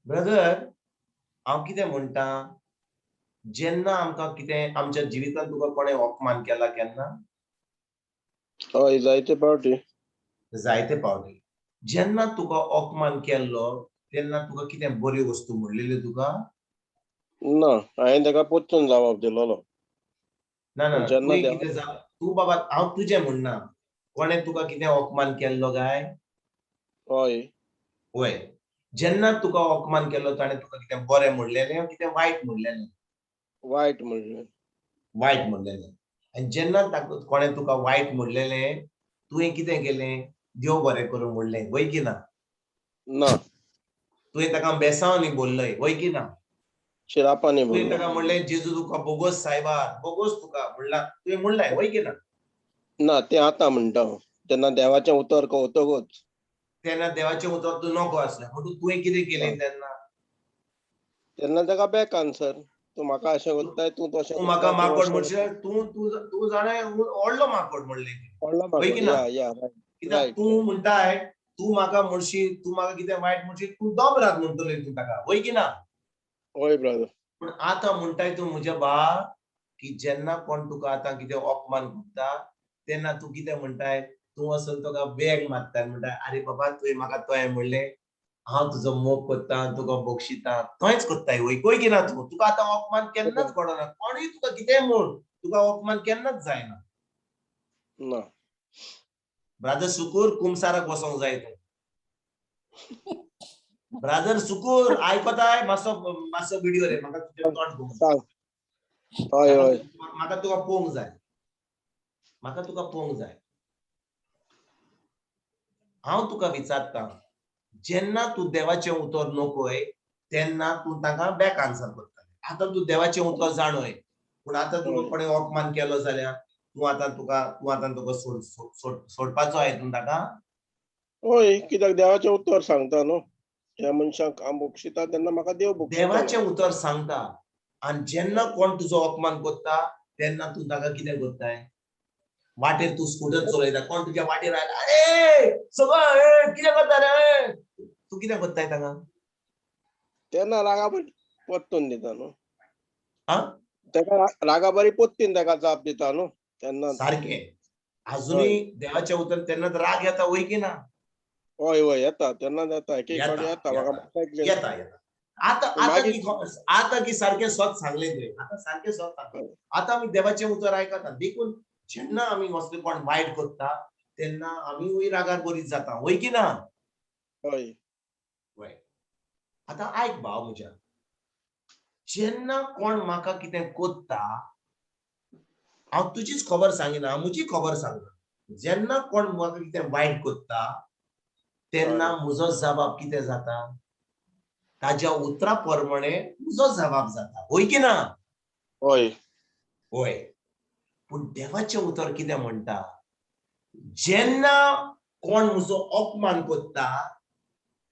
ब्रदर, हांव कितें म्हणटा, जेन्ना आमकां कितें आमच्या जिवितांत तुका कोणें अपमान केला केन्ना? हय, जायते पावटी. जायते पावटी. जेन्ना तुका अपमान केल्लो तेन्ना तुका कितें बऱ्यो वस्तू म्हणलेल्यो तुका? ना, हांवें ताका परतून जबाब दिलोलो. ना ना, तुवें कितें, तूं बाबा, हांव तुजें म्हणना, कोणें तुका कितें अपमान केल्लो काय? हय. वय, जेन्ना तुका अपमान केल्लो ताणें तुका कितें बरें म्हणलेलें, कितें वायट म्हणलेलें? वायट म्हणलें. वायट म्हणलेलें. आनी जेन्ना ताका कोणें तुका वायट म्हणलेलें, तुवें कितें केलें? देव बरें करूं म्हणलें, वय की ना? ना. तुवें ताका बेसांवांनी बोल्लय, वय की ना? शिरापांनी. तुवें ताका म्हणलें, जेजू तुका बोगोस सायबा, बोगोस तुका म्हणला, तुवें म्हणलाय, वय की ना? ना, तें आतां म्हणटा, तेन्ना देवाचें उतर कवतकूच. तेन्ना देवाचें उतर तूं नको आसलें म्हणून तुवें कितें केलें तेन्ना? तेन्ना ताका बॅक आन्सर, तूं म्हाका अशें करताय, तूं तशें. तूं म्हाका माकोड म्हणशील, तूं तूं तूं जाणा व्हडलो माकोड म्हणलें, वय की ना? कित्याक तूं म्हणटाय, तूं म्हाका म्हणशी, तूं म्हाका कितें वायट म्हणशी, तूं दोबरात म्हणटलो तूं ताका, वय की ना? हय ब्रदर. पूण आतां म्हणटाय तूं म्हज्या बा की जेन्ना कोण तुका आतां कितें अपमान करता तेन्ना तूं कितें म्हणटाय? तूं वचून तुका बॅग मारताय, म्हणटाय, आरे बाबा, तुवें म्हाका तोयें म्हणलें, हांव तुजो मोग करता, तुका बक्षिता, तोंयच करताय, वय वय की ना? तूं तुका आतां अपमान केन्नाच पडना, कोणूय तुका कितेंय म्हूण तुका अपमान केन्नाच जायना. ना. ब्रादर सुकूर, कुमसाराक वचोंक जाय तूं. ब्रादर सुकूर आयकताय मातसो मातसो व्हिडिओ रे म्हाका तुजें तोंड पळोवंक जाय. सांग. हय हय. म्हाका तुका पळोवंक जाय, म्हाका तुका पळोवंक जाय. हांव तुका विचारता, जेन्ना तूं देवाचें उतर नकोय तेन्ना तूं ताका बॅक आन्सर करता. आतां तूं देवाचें उतर जाणोय, पूण आतां तुका हय. कोणें अपमान केलो जाल्यार तूं आतां तुका तूं आतां तुका सोड सोड सोडपाचो आहा तूं ताका? हय, कित्याक देवाचें उतर सांगता न्हू, ह्या मनशाक हांव बक्षिता तेन्ना म्हाका देव बक्षितलो. देवाचें उतर सांगता आनी जेन्ना कोण तुजो अपमान करता तेन्ना तूं ताका कितें करताय? वाटेर तूं स्कुटर चलयता, कोण तुज्या वाटेर आयला, अरे सगळं कितें करता रे, तूं कितें करताय ताका? तेन्ना रागाबरी परतून दिता न्हू. आं? तेका रागाबरी परतून ताका जाप दिता न्हू तेन्ना. सारकें. अजुनूय देवाचें उतर तेन्ना राग येता वय की ना? हय हय येता, तेन्ना येता, एक एक येता, फावटी येता म्हाका येता. येता येता. आतां आतां की आतां की सारकें सत सांगलें तुवें, आतां सारकें सत सांगलें. आतां आमी देवाचें उतर आयकता, देखून जेन्ना आमी असलें कोण वायट करता तेन्ना आमीय रागार बरीच जाता, वय की ना? हय. वय. आतां आयक भाव म्हज्या, जेन्ना कोण म्हाका कितें कोत्ता, हांव तुजीच खबर सांगिना, हांव म्हजी खबर सांगता. जेन्ना कोण म्हाका कितें वायट कोत्ता तेन्ना म्हजो जबाब कितें जाता? ताज्या उतरा प्रमाणे म्हजो जबाब जाता, वय की ना? हय. वय. पूण देवाचें उतर कितें म्हणटा? जेन्ना कोण म्हजो अपमान करता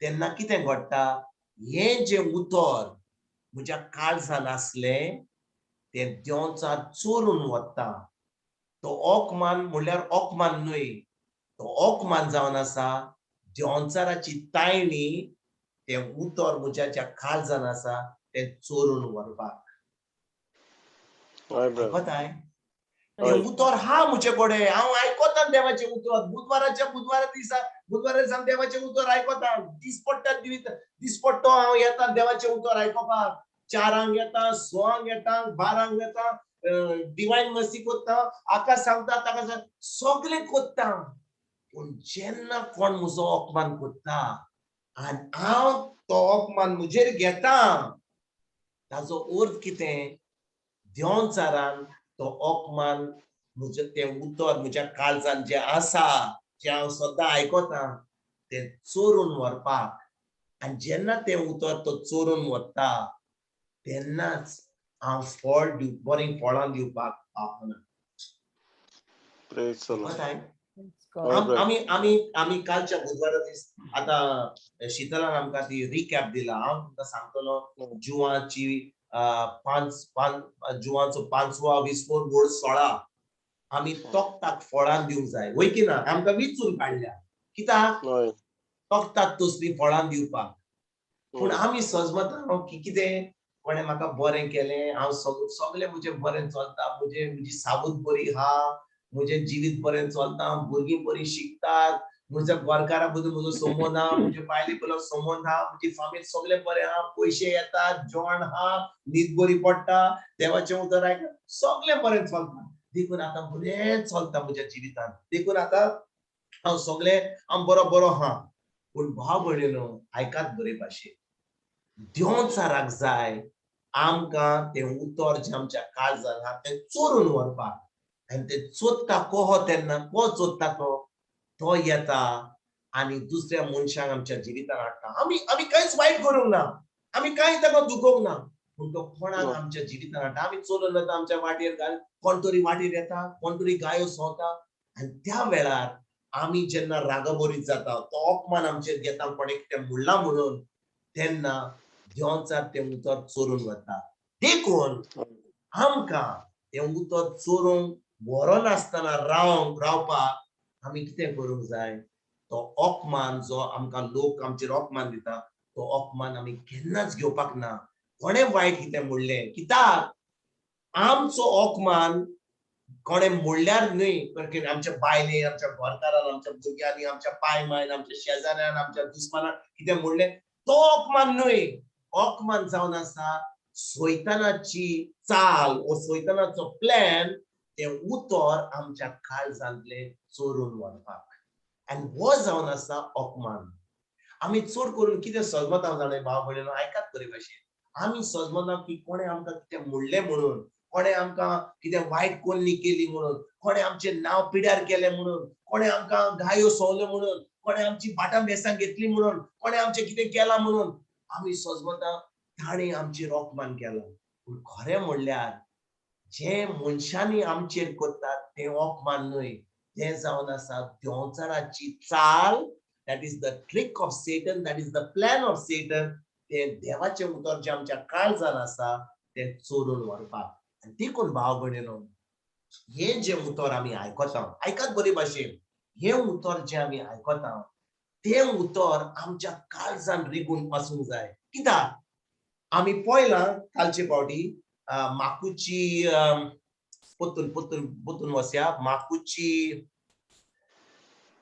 तेन्ना कितें घडटा? हें जें उतर म्हज्या काळजान आसलें तें देंवचार चोरून वता. तो अपमान म्हणल्यार अपमान न्हय, तो अपमान जावन आसा देंवचाराची तायणी तें उतर म्हज्या ज्या काळजान आसा तें चोरून व्हरपाक. आयकताय? तें उतर हा म्हजे कडेन, हांव आयकता देवाचें उतर. बुधवाराच्या बुधवारा दिसा बुधवारा दिसा देवाचें उतर आयकता. दीस पडटा दीस पडटो हांव येता देवाचें उतर आयकोपाक. 4 येता, 6 येता, 12 येता, डिवायन मर्सी कोत्ता, आका सांगता ताका सांग, सगळें कोत्ता. पूण जेन्ना कोण म्हजो अपमान कोत्ता आनी हांव तो अपमान म्हजेर घेता, ताजो अर्थ कितें? देंवचारान तो अपमान म्हजें तें उतर म्हज्या काळजान जें आसा, जें हांव सदां आयकता तें चोरून व्हरपाक. आनी जेन्ना तें उतर तो चोरून व्हरता तेन्नाच हांव फळ दिव, बरीं फळां दिवपाक पावना. आमी आमी आमी कालच्या बुधवारा दीस आतां शीतलान आमकां ती रिकॅप दिला. हांव तुमकां सांगतलो जुवाची पांच जुवाचो 5वो 20वो गोड 16 आमी तोखताक फळां दिवंक जाय, वय की ना? आमकां विचून काडल्या कित्याक? तोखताक तसलीं फळां दिवपाक. पूण आमी सजमता की कितें कोणें म्हाका बरें केलें, हांव सगळें म्हजें बरें चलता, म्हजें म्हजी साबूत बरी आहा, म्हजें जिवीत बरें चलता, भुरगीं बरीं शिकतात, म्हज्या घरकारा बद्दल म्हजो संबंद आहा, म्हजे बायले बरोबर संबंद आहा, म्हजी फामील सगळें बरें आहा, पयशे येतात, जेवण आहा, न्हीद बरी पडटा, देवाचें उतर आयकता, सगळें बरें चलता. देखून आतां बरें चलता म्हज्या जिवितांत, देखून आतां हांव सगळें हांव बरो बरो आहा. पूण भाव भयणीनो आयकात बरे भाशेन, देंवचाराक जाय आमकां तें उतर जें आमच्या काळजान आहा तें चोरून व्हरपाक. आनी तें चोरता कोहो तेन्ना को चोरता तो तो येता आनी दुसऱ्या मनशांक आमच्या जिवितान हाडटा. आमी आमी कांयच वायट करूंक ना, आमी कांय ताका दुखोवंक ना, पूण तो कोणाक आमच्या जिवितान हाडटा. आमी चलून वता आमच्या वाटेर, कोण तरी वाटेर येता, कोण तरी गायो सोंवता, आनी त्या वेळार आमी जेन्ना रागाबरीत जाता, तो अपमान आमचेर घेता कोणें कितें म्हणलां म्हणून, तेन्ना देंवचार तें उतर चोरून वता. देखून आमकां तें उतर चोरूंक व्हरनासतना रावंक रावपाक आमी कितें करूंक जाय? तो अपमान जो आमकां लोक आमचेर अपमान दिता तो अपमान आमी केन्नाच घेवपाक ना. कोणें वायट कितें म्हणलें कित्याक आमचो अपमान कोणें म्हणल्यार न्हय, कारण आमच्या बायले, आमच्या घरकारान, आमच्या भुरग्यांनी, आमच्या पाय मायन, आमच्या शेजाऱ्यान, आमच्या दुस्मानान कितें म्हणलें तो अपमान न्हय. अपमान जावन आसा सैतानाची चाल ओ सैतानाचो प्लॅन तें उतर आमच्या काळजांतलें चोरून व्हरपाक. आनी हो जावन आसा अपमान. आमी चड करून कितें सजमता जाणा भाव भयणीनो, आयकात बरे भाशेन. आमी सजमता की कोणें आमकां कितें म्हणलें म्हणून, कोणें आमकां कितें वायट कोल्ली केली म्हणून, कोणें आमचें नांव पिड्यार केलें म्हणून, कोणें आमकां गायो सोवल्यो म्हणून, कोणें आमची बाटां बेसां घेतली म्हणून, कोणें आमचें कितें केलां म्हणून आमी सजमता ताणें आमचेर अपमान केला. पूण खरें म्हणल्यार जें मनशांनी आमचेर करतात तें अपमान न्हय, तें जावन आसा देंवचाराची चाल. That is the trick of Satan, that is the plan of Satan. तें देवाचें उतर जें आमच्या काळजान आसा तें चोरून व्हरपाक. आनी देखून भाव भयणीनो, हें जें उतर आमी आयकता, आयकात बरे भाशेन, हें उतर जें आमी आयकता तें उतर आमच्या काळजान रिगून वचूंक जाय. कित्याक आमी पळयलां कालचे फावटी माकुची पोतून पोतून पोतून वसया माकुची,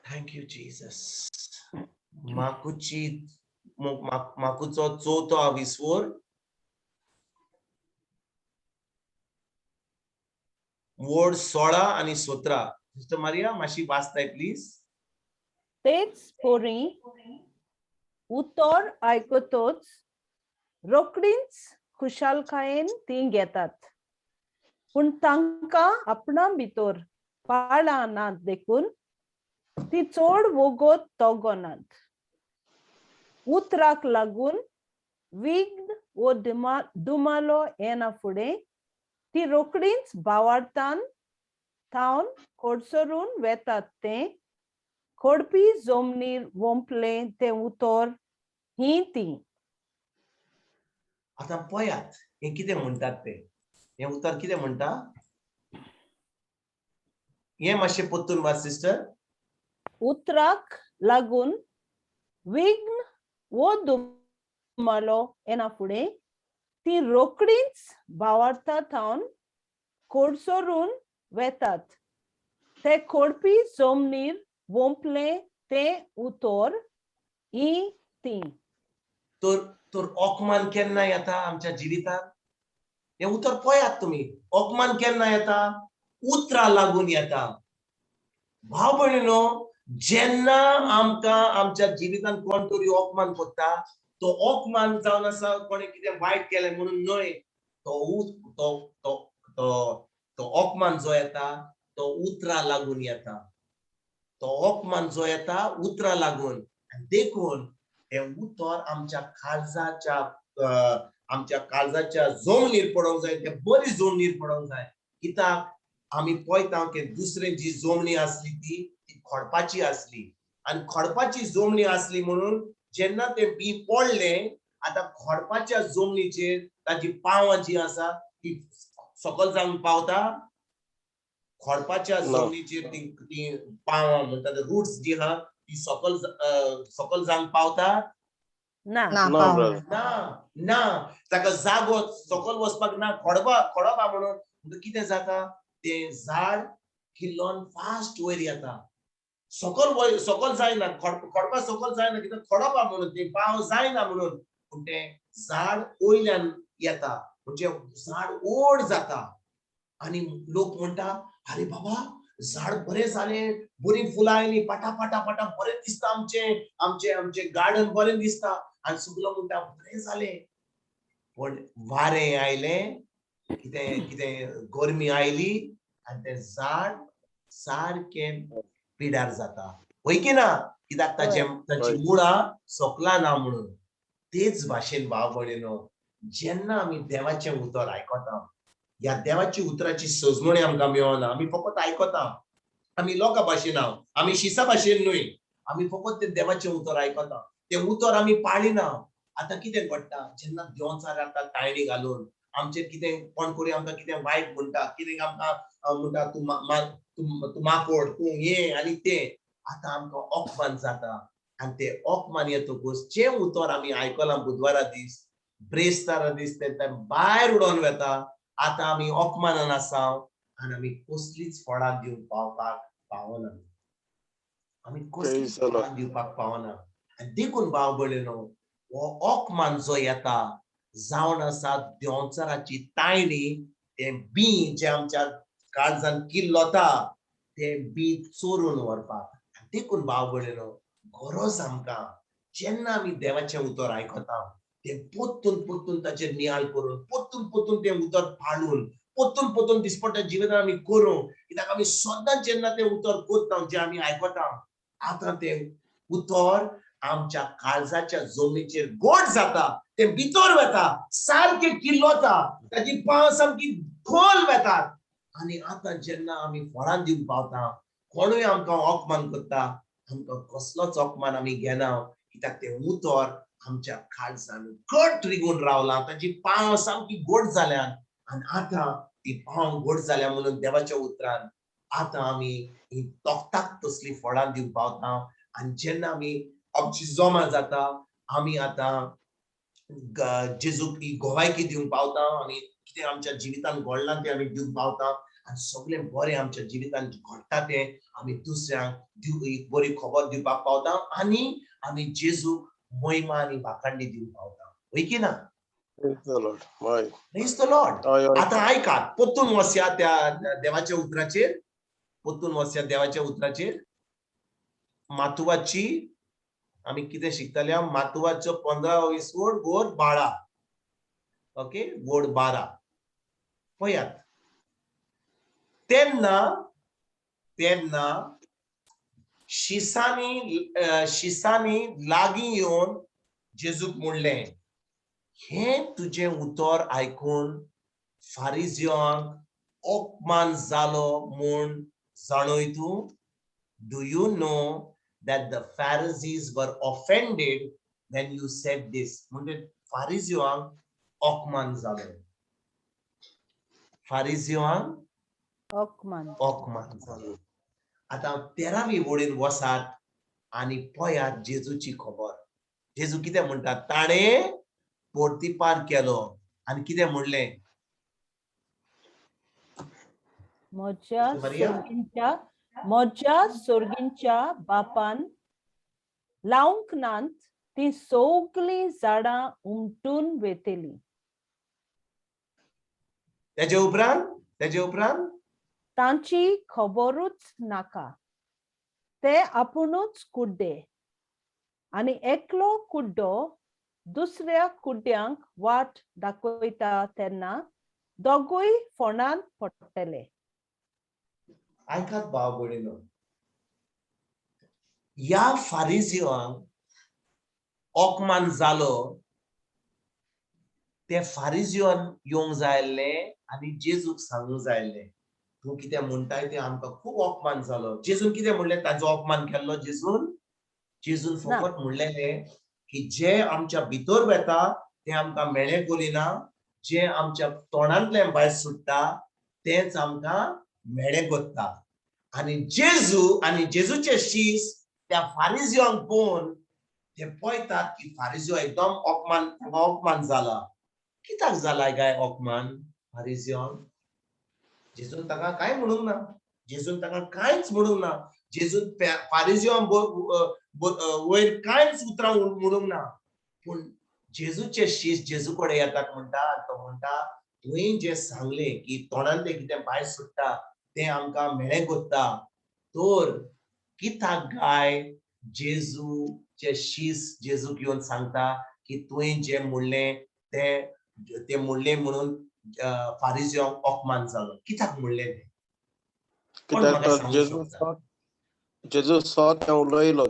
thank you Jesus, माकुची माकुचो चवथो आविस्वोर वोर्ड 16 आनी 17. सिस्टर मारिया मातशी वाचताय प्लीज. तेच पोरी उतर आयकतोच रोकडीच खुशालकायेन ती घेतात, पूण तांकां आपणा भितर पाळां नात देखून ती चड वोगोत तोगोनात. उतराक लागून विघ्न वो दुमालो येना फुडें ती रोकडीच भावार्थान थावन कोडसरून वेतात. तें खोडपी जमनीर वोंपलें तें उतर ही ती. आतां पळयात हें कितें म्हणटात तें, हें उतर कितें म्हणटा हें मातशें परतून वाच सिस्टर. उतराक लागून विघ्न वो दुमालो येना फुडें ती रोकडीच भावार्था थावन कोडसरून वेतात. ते खोडपी जमनीर वोंपलें तें उतर ही ती. तर तर अपमान केन्ना येता आमच्या जिवितांत? हें उतर पळयात तुमी, अपमान केन्ना येता? उतरां लागून येता. भाव भयणीनो, जेन्ना आमकां आमच्या जिवितांत कोण तरी अपमान करता तो अपमान जावन आसा कोणें कितें वायट केलें म्हणून न्हय, तो तो तो तो तो अपमान जो येता तो उतरां लागून येता. तो अपमान जो येता उतरां लागून. आनी देखून हें उतर आमच्या काळजाच्या आमच्या काळजाच्या जमनीर पडोंक जाय, ते बरी जमनीर पडोंक जाय. कित्याक आमी पळयता की दुसरे जी जमनी आसली ती ती खडपाची आसली, आनी खडपाची जमनी आसली म्हणून जेन्ना ते बी पडलें, आतां खडपाच्या जमनीचेर ताजी पावां जी आसा ती सकल जावन पावता. खडपाच्या जमनीचेर ती ती पावां म्हणटा ते रुट्स जी आहा ती सकल सकल जावन पावता ना ना ना ना, ताका जागो सकल वचपाक ना, खडपा खडपा म्हणून कितें जाता तें झाड किल्लोन फास्ट वयर येता. सकल सकल जायना, खडपा सकल जायना, कित्याक खडपा म्हणून तें पाव जायना म्हणून, पूण तें झाड वयल्यान येता म्हणजे झाड ओड जाता. आनी लोक म्हणटा अरे बाबा झाड बरें जालें, बरीं फुलां आयलीं, पाटा पाटा पाटा बरें दिसता, आमचें आमचें आमचें गार्डन बरें दिसता. आनी सगलो म्हणटा बरें जालें, पूण वारें आयलें, कितें कितें गरमी आयली आनी तें झाड सारकें पिड्यार जाता. हय की ना? कित्याक ताचें ताची मुळां सोकलां ना म्हणून. तेच भाशेन भाव भयणीनो, जेन्ना आमी देवाचें उतर आयकता, ह्या देवाची उतराची सजमणी आमकां मेळना, आमी फकत आयकता, आमी लोकां भाशेन आहा, आमी शिसा भाशेन न्हय, आमी फकत तें देवाचें उतर आयकता, तें उतर आमी पाळिना. आतां कितें घडटा जेन्ना देंवचार आतां तायणी घालून आमचेर कितें कोण करी आमकां कितें वायट म्हणटा, कितें आमकां म्हणटा तूं तूं माकोड, तूं हें आनी तें, आतां आमकां अपमान जाता. आनी ते अपमान येतकूच जें उतर आमी आयकलां बुधवारा दीस, ब्रेस्तारा दीस, तें भायर उडोवन वता. आतां आमी अपमानान आसा आनी आमी कसलीच फळां दिवंक पावपाक पावना, आमी कसलीच फळां दिवपाक पावना. आनी देखून भाव भयणीनो, हो अपमान जो येता जावन आसा देंवचाराची तायणी, तें बी जें आमच्या काळजान किल्लोता तें बी चोरून व्हरपाक. देखून भाव भयणीनो, गरज आमकां जेन्ना आमी देवाचें उतर आयकता तें पोत्तून पोत्तून ताचेर नियाळ करून, पोत्तून पोत्तून तें उतर पाळून, पोत्तून पोत्तून दिसपट्ट्या जिवितान आमी करूं, कित्याक आमी सदांच जेन्ना तें उतर कोत्ता जें आमी आयकता, आतां तें उतर आमच्या काळजाच्या जमनीचेर गोड जाता, तें भितर वता, सारकें किल्लोता, ताची पांव सामकी खोल वेतात. आनी आतां जेन्ना आमी फळां दिवंक पावता, कोणूय आमकां अपमान करता, आमकां कसलोच अपमान आमी घेना, कित्याक तें उतर आमच्या काळजान घट रिगून रावलां, ताची पांव सामकी गोड जाल्यान. आनी आतां ती पांव गोड जाल्या म्हणून देवाच्या उतरान आतां आमी ही तोखताक तसली फळां दिवंक पावता. आनी जेन्ना आमी आमची जमा जाता, आमी आतां जेजूक ही गोवायकी दिवंक पावता, आमी कितें आमच्या जिवितान घडलां तें आमी दिवंक पावता, आनी सगळें बरें आमच्या जिवितान घडटा तें आमी दुसऱ्यांक एक बरी खबर दिवपाक पावता, आनी आमी जेजूक महिमा आनी वाखांडी दिवंक पावता. वय की ना? Praise the Lord. हय. Praise the Lord. हय, हय. आतां आयकात, पोत्तून वसया त्या देवाच्या उतराचेर, पोत्तून वसया देवाच्या उतराचेर. मातुवाची आमी कितें शिकतले? मातुवाचो 15 वोड गोर 12, ओके, वोड 12 पळयात. तेन्ना तेन्ना शिसांनी लागीं येवन जेजूक म्हणलें, हें तुजें उतर आयकून फारिजियांक अपमान जालो म्हूण जाणोय तूं? Do you know that the Pharisees were offended when you said this? म्हणजे फारिजियांक अपमान जालो, फारिजियांक अपमान अपमान जालो. आतां 13वी वळीन वसात आनी पळयात जेजूची खबर. जेजू कितें म्हणटा? ताणें पोर्तिपार केलो आनी कितें म्हणलें? म्हज्या मारिया? सोर्गिंच्या, म्हज्या सोर्गिंच्या बापान लावंक नात ती सगळीं झाडां उमटून वेतली. तेजे उपरांत, तेजे उपरांत तांची खबरूच नाका, ते आपुणूच कुड्डे, आनी एकलो कुड्डो दुसऱ्या कुड्ड्यांक वाट दाखयता तेन्ना दोगूय फोंडांत पडटले. आयकात भाव भयणीनो, ह्या फारिजियांक अपमान जालो, ते फारिजियान येवंक जाय आसलें आनी जेजूक सांगूंक जाय आसलें, तूं कितें म्हणटाय तें आमकां खूब अपमान जालो. जेजून कितें म्हणलें? ताजो अपमान केल्लो जेजून? जेजून फकत म्हणलें की जे आमच्या भितर वेता तें आमकां मेळें करिना, जे आमच्या तोंडांतल्यान भायर सुट्टा तेंच आमकां मेळें कोत्ता. आनी जेजू आनी जेजूचे शीस त्या फारिजियांक पळोवन ते पळयतात की फारिजियो एकदम अपमान, तांकां अपमान जाला. कित्याक जाला काय अपमान फारिजियांक? जेजून ताका कांय म्हणूंक ना, जेजून ताका कांयच म्हणूंक ना, जेजून फारिजियांक वयर कांयच उतरां म्हणूंक ना. पूण जेजूचे शीस जेजू कडेन येतात म्हणटा, तो म्हणटा तुवें जें सांगलें की तोंडांतलें कितें भायर सुट्टा तें आमकां मेळें कोत्ता, तर कित्याक काय जेजूचे शीस जेजूक येवन सांगता की तुवें जें म्हणलें तें म्हणलें म्हणून फारिजियांक अपमान जालो? कित्याक म्हणलें तें? कोण कित्याक म्हाका तर सांगूंक जेजू शकता? जेजू सत तें उलयलो.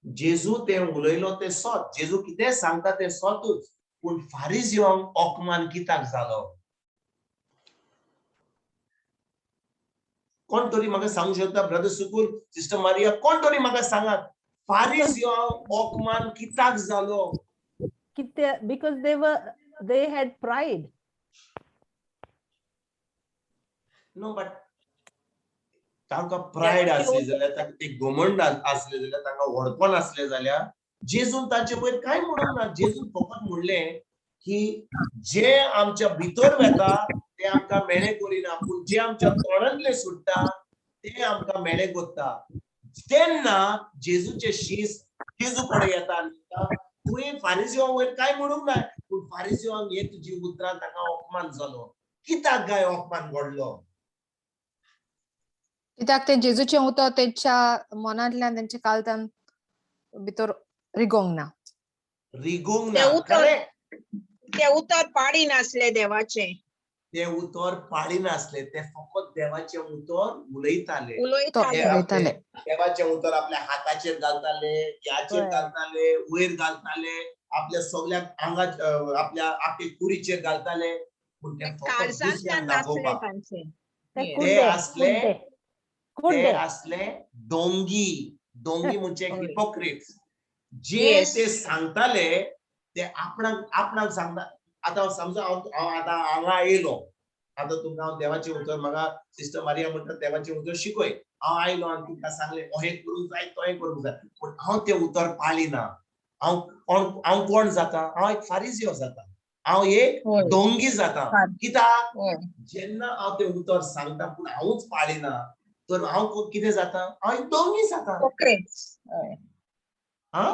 जेजू तें उलयलो तें सत, जेजू कितें सांगता तें सतूच, पूण फारिजियांक अपमान कित्याक जालो? कोण तरी म्हाका सांगूंक शकता? ब्रदर सुकूल, सिस्टर मारिया, कोण तरी म्हाका सांगात, फारिजियांक अपमान कित्याक जालो? कित्याक? Because they had pride. No, but तांकां प्रायड आसली जाल्यार, तांकां ते घमंड आसले जाल्यार, तांकां व्हडपण आसलें जाल्यार जेजून तांचे वयर कांय म्हणूंक ना. जेजून फकत म्हणलें की जे आमच्या भितर वेता ते आमकां मेळें करिना, पूण जे आमच्या तोंडांतलें सुट्टा ते आमकां मेळें कोत्ता. तेन्ना जेजूचे शीस जेजू कडेन येता आनी म्हणटा, तुवें फारिजियांक वयर कांय म्हणूंक ना, पूण फारिजियांक हे तुजी उतरां तांकां अपमान जालो. कित्याक काय अपमान घडलो? कित्याक ते जेजूचें उतर तेंच्या मनांतल्यान तेंच्या काळजान भितर रिगोंक ना. रिगोंक ते ना. उतर करेक्ट. ते उतर पाडी नासले देवाचे. ते उतर पाळिनासले, ते फकत देवाचें उतर उलयताले. तो उलयताले. ते आपले उलयताले. देवाचें उतर आपल्या हाताचेर घालताले, ह्याचेर घालताले, वयर घालताले, आपल्या सगळ्या आंगा आपल्या आपले कुडीचेर घालताले, पूण ते फकत काळजांतल्यान दुसऱ्यांक नासले दाखोवपाक. तांचे. ते Yes. ते कुड्डे असले कुड्डे ते कुड्डे. असले डोंगी. डोंगी म्हणजे हिपोक्रिट्स. जे Yes. ते सांगताले ते आपणाक आपणाक सांगता. आतां समजा हांव हांव आतां हांगा येयलो, आतां तुमकां हांव देवाचें उतर, म्हाका सिस्टर मारिया म्हणटा देवाचें उतर शिकय, हांव आयलो आनी तुमकां सांगलें अहें करूंक जाय तोहें करूंक जाय, पूण हांव तें उतर पाळिना, हांव कोण, हांव कोण जाता? हांव एक फारिजियो जाता, हांव एक डोंगी जाता. कित्याक? जेन्ना हांव तें उतर सांगता पूण हांवूच पाळिना तर हांव कितें जाता? हांव एक डोंगी जाता. हिपोक्रेट्स. हा,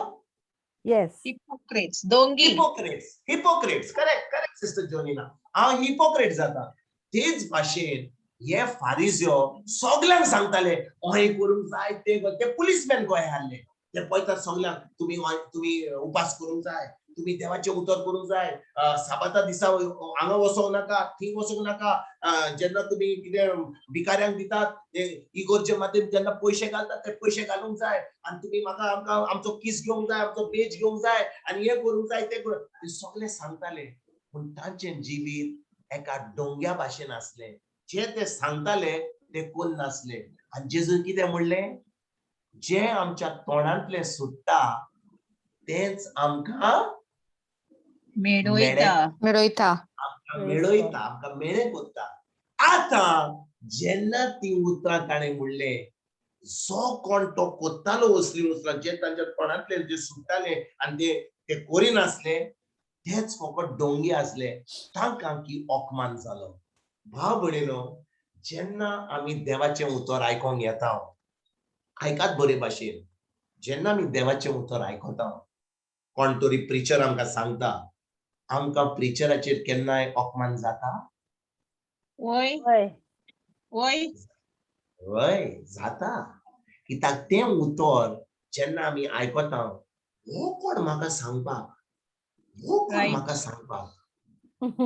येस. हिपोक्रेट्स, डोंगी. Hypocrites, hypocrites. Correct, correct sister Jonina, हांव हिपोक्रेट जाता. तेच भाशेन हे फारिजियो सगल्यांक सांगताले अहें करूंक जाय तें, ते पुलीसमॅन गोंय आहले, ते पळयतात सगल्यांक, तुमी तुमी उपास करूंक जाय, तुमी देवाचें उतर करूंक जाय, साबाता दिसा हांगा वचोंक नाका, थंय वचोंक नाका, जेन्ना तुमी कितें भिकाऱ्यांक दितात ते इगोर्जे मातीन जेन्ना पयशे घालतात ते पयशे घालूंक जाय, आनी तुमी म्हाका आमकां आमचो किस घेवंक जाय, आमचो बेज घेवंक जाय, आनी हें करूंक जाय तें करूंक, ते सगळे सांगताले. पूण तांचें जिवीत एका डोंग्या भाशेन आसलें. जे ते सांगताले ते कोण नासले. आनी जेजून कितें म्हणलें? जें आमच्या तोंडांतलें सुट्टा तेंच आमकां मेळयता. मेळयता. आमकां मेळयता, आमकां मेळे कोत्ता. आतां जेन्ना ती उतरां ताणें म्हणलें, जो कोण तो कोत्तालो असलीं उतरां जे तांच्या तोंडांतले जे सुट्टाले आनी ते करिनासले, तेच फकत डोंगी आसले, तांकां की अपमान जालो. भाव भयणीनो, जेन्ना आमी देवाचें उतर आयकोंक येता, आयकात बरे भाशेन, जेन्ना आमी देवाचें उतर आयकता, कोण तरी प्रिचर आमकां सांगता, आमकां प्रिचराचेर केन्नाय अपमान जाता? वय. वय. वय जाता. कित्याक तें उतर जेन्ना आमी आयकता, हो कोण म्हाका सांगपाक, हो कोण म्हाका सांगपाक,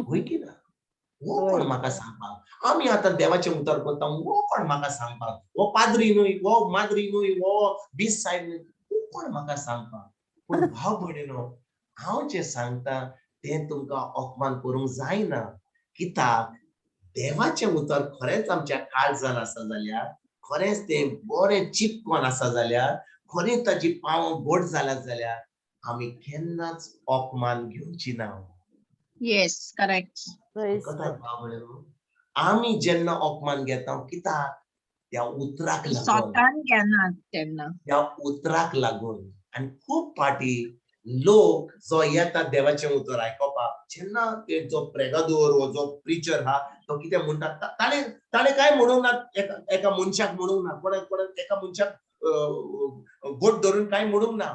वय की ना? हो कोण म्हाका सांगपाक, आमी आतां देवाचें उतर करता, हो कोण म्हाका सांगपाक, हो पाद्री न्हय, हो माद्री न्हय, हो बीस सायब न्हय, हो कोण म्हाका सांगपाक. पूण भाव भयणीनो, हांव जें सांगता तें तुमकां अपमान करूंक जायना. कित्याक देवाचें उतर खरेंच आमच्या काळजान आसा जाल्यार, खरेंच तें बरें चिपकोन आसा जाल्यार, खरें ताची पांव घट जाल्या जाल्यार आमी केन्नाच अपमान घेवची ना. Yes, correct. आमी जेन्ना अपमान घेता कित्याक? त्या उतराक लागून, स्वतान घेना तेन्ना, त्या उतराक लागून. आनी खूब फाटी लोक जो येता देवाचें उतर आयकोपाक, जेन्ना ते जो प्रेगादोर वो जो प्रिचर हा तो कितें म्हणटा, ताणें ताणें कांय म्हणूंक ना, एका मनशाक म्हणूंक ना, कोणाक कोणाक एका मनशाक गोट धरून कांय म्हणूंक ना,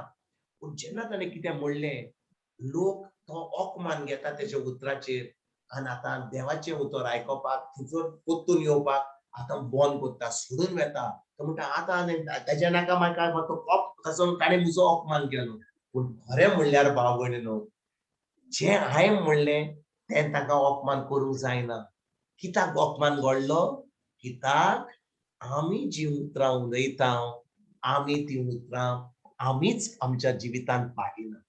पूण जेन्ना ताणें कितें म्हणलें, लोक तो अपमान घेता तेच्या उतराचेर, आनी आतां देवाचें उतर आयकोपाक थंयसर परतून येवपाक आतां बंद करता, सोडून वेता. तो म्हणटा आतां तेज्या नाका म्हाका, तो ताचो ताणें म्हजो अपमान केलो. पूण खरें म्हणल्यार भाव भयणीनो, जें हांवें म्हणलें तें ताका अपमान करूंक जायना. कित्याक अपमान घडलो? कित्याक आमी जीं उतरां उलयता, आमी तीं उतरां आमीच आमच्या जिवितांत पाळिना,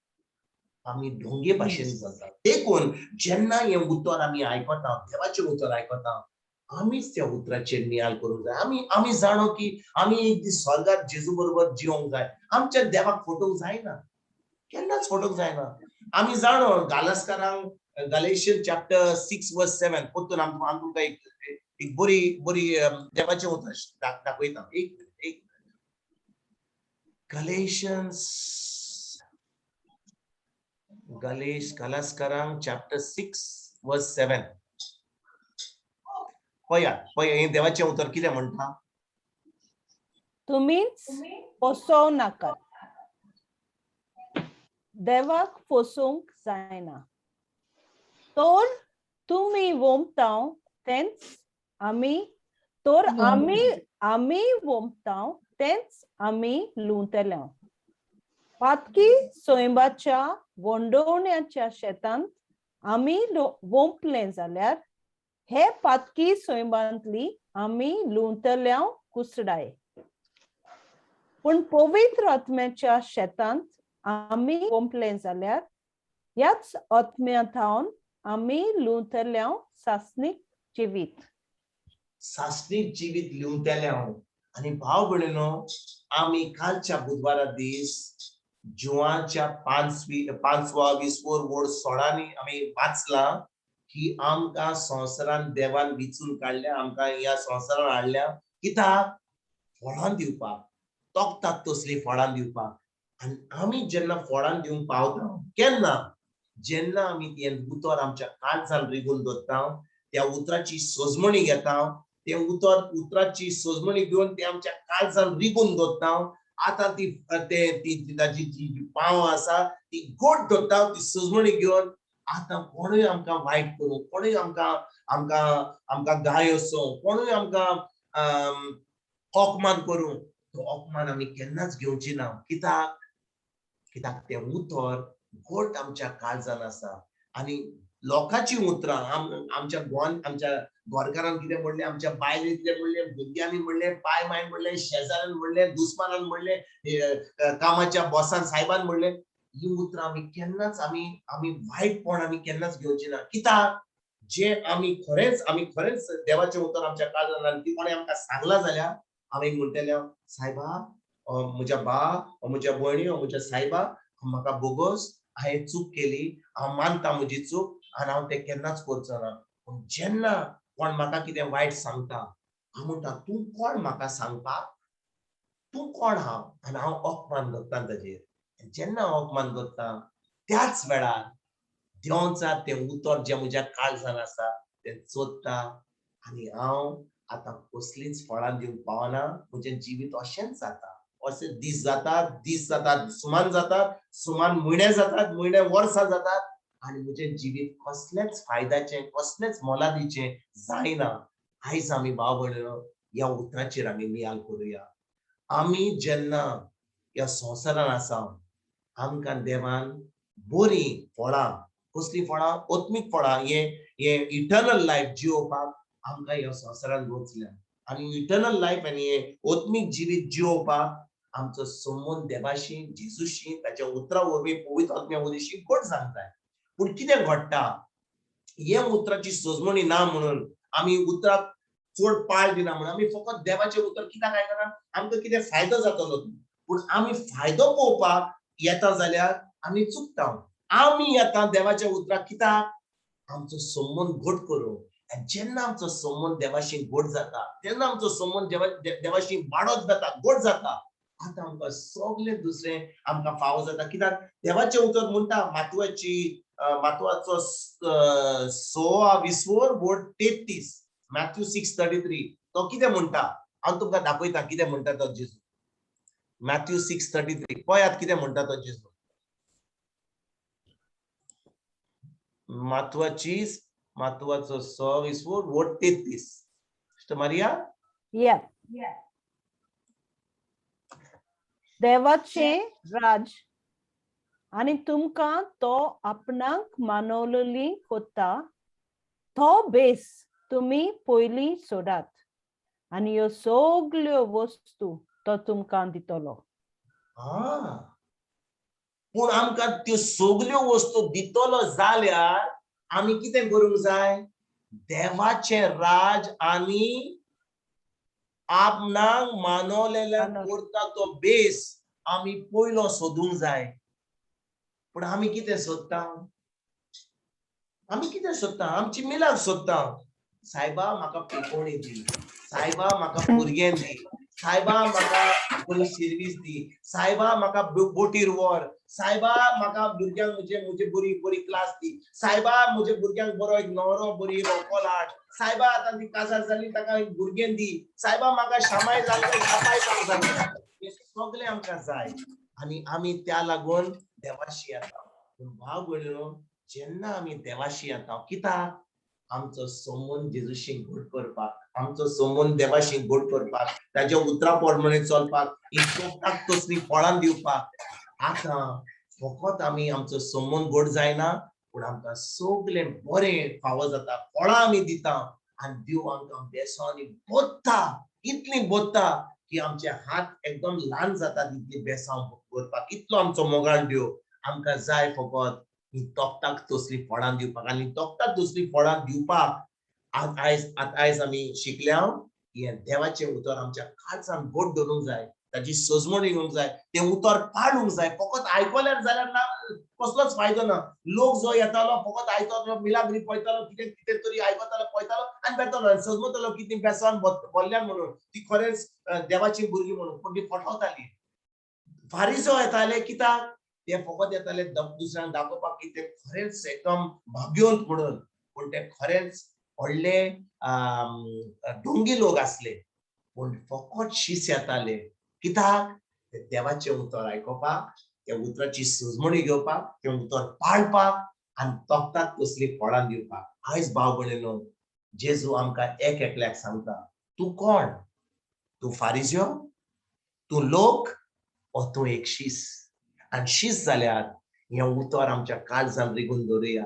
आमी ढोंगे भाशेन चलता. देखून जेन्ना हें उतर आमी आयकता, देवाचें उतर आयकता, आमीच त्या उतराचेर नियाळ करूंक जाय. आमी आमी जाणो की आमी एक दीस स्वर्गार जेजू बरोबर जिवंक जाय. आमच्या देवाक फटोवंक जायना, केन्नाच फटोवंक जायना. आमी जाणो गालस्कारांक गलेशियन चॅप्टर 6 verse 7 परतून आम तुमकां एक एक बरी बरी देवाचें उतर दाखयता. एक एक गलेशियन्स गलेश गलास्कारांक चॅप्टर 6 verse 7 पळया पळया हें देवाचें उतर कितें म्हणटा. तुमीच फसोवं नाकात, देवाक फसोवंक जायना. तर तुमी वोमता तेंच आमी, तर आमी आमी वोमता तेंच आमी लुंवतले. पातकी सैंबाच्या वंडोवण्याच्या शेतांत आमी वोंपले जाल्यार हे पातकी सैंबांतली आमी लुंवतल्या कुसडाय. पूण पवित्र आत्म्याच्या शेतांत आमी वोंपले जाल्यार ह्याच आत्म्या थावन आमी लुंवतल्या सासणीक जिवीत. सासणीक जिवीत लिवतले हांव. आनी भाव भयणीनो, आमी कालच्या बुधवारा दीस जुवाच्या पांचवा 20 वोड 16 आमी वाचलां की आमकां संवसारान देवान विचून काडल्या, आमकां ह्या संवसारान हाडल्या कित्याक? फळां दिवपाक, तोखतात तसलीं फळां दिवपाक. आनी आमी जेन्ना फळां दिवंक पावता केन्ना? जेन्ना आमी तें उतर आमच्या काळजान रिगून दवरता, त्या उतराची सजमणी घेता, ते उतर उतराची सजमणी घेवन ते आमच्या काळजान रिगून दवरता. आतां ती ते ती ताजी जी पांव आसा ती गोड दवरता, ती सजमणी घेवन आतां कोणूय आमकां वायट करूं, कोणूय आमकां आमकां आमकां गाय असो, कोणूय आमकां अपमान करूं, तो अपमान आमी केन्नाच घेवची ना. कित्याक? कित्याक तें उतर गोड आमच्या काळजान आसा. आनी लोकांची उतरां आमच्या गोवान आमच्या गोरकारान कितें म्हणलें, आमच्या बायलेन कितें म्हणलें, भुरग्यांनी म्हणलें, पाय मायन म्हणलें, शेजाऱ्यान म्हणलें, दुस्मानान म्हणलें, कामाच्या बॉसान सायबान म्हणलें, ही उतरां आमी केन्नाच आमी आमी वायटपण आमी केन्नाच घेवची ना. कित्याक? जे आमी खरेंच देवाचें उतर आमच्या काळजान आनी ती कोणें आमकां सांगलां जाल्यार आमी म्हणटले, सायबा, म्हज्या बा, म्हज्या भयणी, म्हज्या सायबा, म्हाका बोगोस, हांवें चूक केली, हांव मानता म्हजी चूक आनी हांव तें केन्नाच करचो ना. पूण जेन्ना कोण म्हाका कितें वायट सांगता, हांव म्हणटा, तूं कोण म्हाका सांगपाक? तूं कोण? हांव आनी हांव अपमान करता ताजेर. जेन्ना हांव अपमान करता त्याच वेळार देंवचा तें उतर जें म्हज्या काळजान आसा तें चोरता आनी हांव आतां कसलींच फळां दिवंक पावना. म्हजें जिवीत अशेंच जाता, अशें दीस जातात, दीस जातात, सुमान जातात, सुमान म्हयने जातात, म्हयने वर्सां जातात आनी म्हजें जिवीत कसलेंच फायद्याचें, कसलेंच मोलादीचें जायना. आयज आमी भाव भयणीनो ह्या उतराचेर आमी नियाळ करुया. आमी जेन्ना ह्या संवसारान आसा, आमकां देवान बरीं फळां, कसलीं फळां? आत्मीक फळां, हे हे इटर्नल लायफ जियोवपाक आमकां ह्या संवसारान वचल्या. आनी इटर्नल लायफ आनी हे आत्मीक जिवीत जियोवपाक आमचो संबंद देवाशी, जेजूशी, ताच्या उतरा वरवीं, पवित्र आत्म्या वरवीं गोड जावंक जाय. पूण कितें घडटा, हे उतराची सजमणी ना म्हणून आमी उतराक चड पाळ दिना म्हणून आमी फकत देवाचें उतर कित्याक आयकना? आमकां कितें फायदो जातलो. पूण आमी फायदो पळोवपाक येता जाल्यार आमी चुकता. आमी येता देवाच्या उतराक कित्याक? आमचो संबंद घट करूंक. आनी जेन्ना आमचो संबंद देवाशी घट जाता, तेन्ना आमचो संबंद देवाशी वाडत जाता, घट जाता. आतां आमकां सगळें दुसरें आमकां फावो जाता. कित्याक? देवाचें उतर म्हणटा, मातवाचो 6 20 33, मॅथ्यू 6:33, तो कितें म्हणटा हांव तुमकां दाखयता कितें म्हणटा तो जेजू. मॅथ्यू 6:33 पळयात कितें म्हणटा तो जेजू. मातवाचो 6 20 33. Sister Maria? या. देवाचें राज आनी तुमकां तो आपणाक मानवलेली कोता तो बेस तुमी पयलीं सोडात आनी ह्यो सगल्यो वस्तू तो तुमकां दितलो. पूण आमकां त्यो सगल्यो वस्तू दितलो जाल्यार आमी कितें करूंक जाय? देवाचें राज आनी आपणाक मानवलेल्या करता तो बेस आमी पयलो सोदूंक जाय. पूण आमी कितें सोदता? आमी कितें सोदता? आमची मिलाक सोदता. सायबा म्हाका पेकोणी दी, सायबा म्हाका भुरगें दी, सायबा म्हाका बरी सर्वीस दी, सायबा म्हाका बोटीर व्हर, सायबा म्हाका भुरग्यांक म्हजे म्हजे बरी बरी क्लास दी, सायबा म्हजे भुरग्यांक बरो एक न्हवरो, बरी व्हंकल हाड, सायबा आतां ती काजार जाली ताका एक भुरगें दी, सायबा म्हाका शामाय जाल्ले शापाय जावंक जाय. हें सगळें आमकां जाय आनी आमी त्या लागून देवाशी येता. पूण भाव भयणीनो, जेन्ना आमी देवाशी येता कित्याक? आमचो संबंद जेजूशी घट करपाक, आमचो संबंद देवाशी घट करपाक, ताच्या उतरा प्रमाणे चलपाक, ही तोपताक तसली फळां दिवपाक. आतां फकत आमी आमचो संबंद गोड जायना, पूण आमकां सगळें बरें फावो जाता, फळां आमी दिता आनी देव आमकां बेसांनी बोत्ता, इतली बोत्ता की आमचे हात एकदम ल्हान जातात इतली बेसांव करपाक. इतलो आमचो मोगाळ देव आमकां जाय फकत ही तोखताक तसली फळां दिवपाक. आनी तोखताक तसली फळां दिवपाक आयज आमी शिकल्या हें देवाचें उतर आमच्या काळजान गोड धरूंक जाय, ताची सजमण येवंक जाय, तें उतर पाळूंक जाय. फकत आयकल्यार जाल्यार ना, कसलोच फायदो ना. लोक जो येतालो फकत आयकतालो, मिलाग्री पळयतालो, कितें कितें तरी आयकतालो, पळयतालो आनी वेतालो आनी सजमतालो की ती बेसान बोल्ल्यान म्हणून ती खरेंच देवाची भुरगीं म्हणून, पूण ती फटवताली. फारिजो येताले कित्याक? ते फकत येताले दुसऱ्यांक दाखोवपाक की ते खरेंच एकदम भाग्यवंत म्हणून, पूण ते खरेंच व्हडले ढोंगी लोक आसले. पूण फकत शीस येताले कित्याक? ते देवाचें उतर आयकुपाक, त्या उतराची सजमणी घेवपाक, तें उतर पाळपाक आनी तोखताक तसली फळां दिवपाक. आयज भाव भयणीनो, जेजू आमकां एक एकल्याक सांगता, तूं कोण? तूं फारिज्यो, तूं लोक, ओ तूं एक शीस? आनी शीस जाल्यार हें उतर आमच्या काळजान रिगून दवरुया,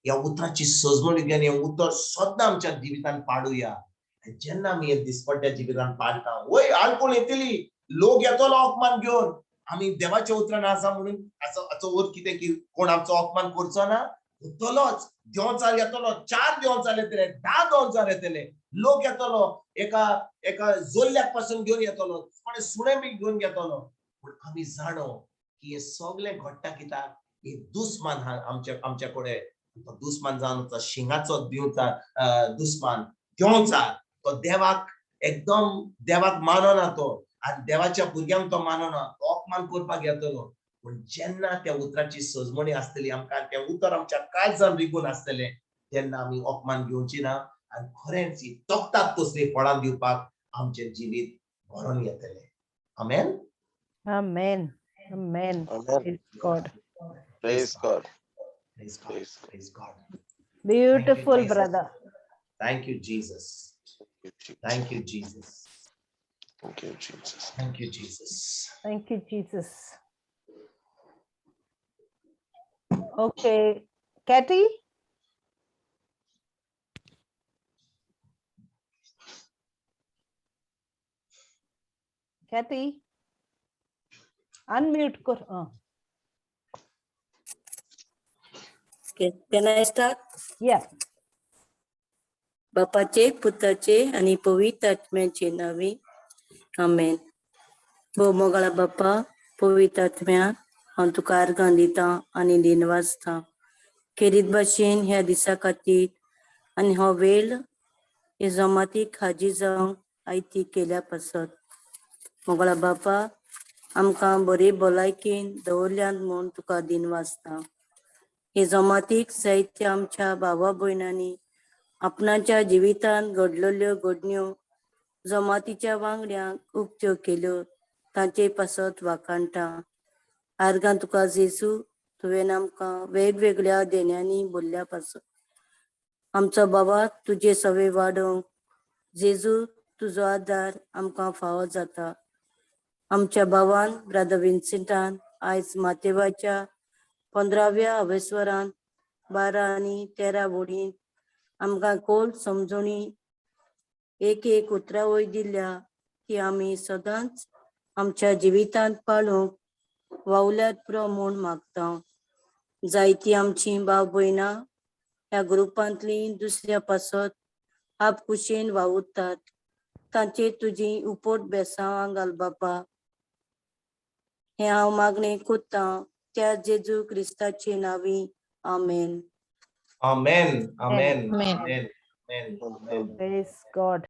ह्या उतराची सजमणी घेवन हें उतर सद्दां आमच्या जिवितान पाडुया. जेन्ना आमी हे दिसपट्ट्या जिवितान पाळटा, वय आडकोळ येतली, लोक येतलो अपमान घेवन, आमी देवाच्या उतरान आसा म्हणून हाचो अर्थ कितें की कोण आमचो अपमान करचो ना? येतलोच, देंवचार येतलो, 4 देंवचार येतले, 10 देंवचार येतले, लोक येतलो, एका एका जोल्ल्याक पासून घेवन येतलो, कोणे सुणें बी घेवन येतलो. पूण आमी जाणो की हे सगळें घडटा कित्याक? हे दुस्मान आमच्या कडेन, तो दुस्मान जावन तो शिंगाचो दिवचा दुस्मान देंवचार, तो देवाक एकदम देवाक मानना तो, आनी देवाच्या भुरग्यांक तो मानना, तो अपमान करपाक येतलो. पूण जेन्ना त्या उतराची सजमणी आसतली आमकां, तें उतर आमच्या काळजान रिगून आसतलें, तेन्ना आमी अपमान घेवची ना आनी खरेंच ही तोखताक तसली फळां दिवपाक आमचें जिवीत भरून येतलें. आमेन. Amen. Amen. Praise God. Praise God. Praise God. Praise God. Beautiful, Jesus. Brother. Thank you, Jesus. Thank you, Jesus. Thank you, Jesus. Thank you, Jesus. Thank you, Jesus. Okay, Katie? Kathy? Unmute kar. Okay, can I start? Yeah. बापाचे, पुताचे आनी पवित्र आत्म्याचे नावे, आमेन. भोव मोगाळा बापा, पवित्र आत्म्या, हांव तुका आर्गां दितां आनी दिनवासतां खेरीत भाशेन ह्या दिसा खातीर आनी हो वेळ हे जमातीक हाजीर जावंक आयती केल्या पासत. मोगाळा बापा, आमकां बरी भलायकेन दवरल्यात म्हूण तुका दिनवासतां. हे जमातीक जायत्या आमच्या भावा भयणांनी आपणाच्या जिवितांत घडलेल्यो घडण्यो जमातीच्या वांगड्यांक उक्त्यो केल्यो, तांचे पासत वाखाणटा. आर्गां तुका जेजू, तुवें आमकां वेगवेगळ्या देण्यांनी बोल्ल्या पासत. आमचो बाबा तुजे सवे वाडोवंक जेजू तुजो आदार आमकां फावो जाता. आमच्या भावान ब्रादर विन्सेंटान आयज मातेवाच्या 15व्या अवेस्वरान 12 आनी 13 वडीन आमकां खोल समजणी एक एक उतरावय दिल्या ती आमी सदांच आमच्या जिवितांत पाळूंक वावल्यात पुरो म्हूण मागता. जायती आमची भाव भयणां ह्या ग्रुपांतली दुसऱ्या पासत आप कुशेन वावुरतात, तांचेर तुजी उपट बेसांवां घाल बापा. हें हांव मागणें कोत्तां त्या जेजू क्रिस्ताचे नांवी, आमेन. Amen. Amen. Amen. Amen. Amen. Praise God.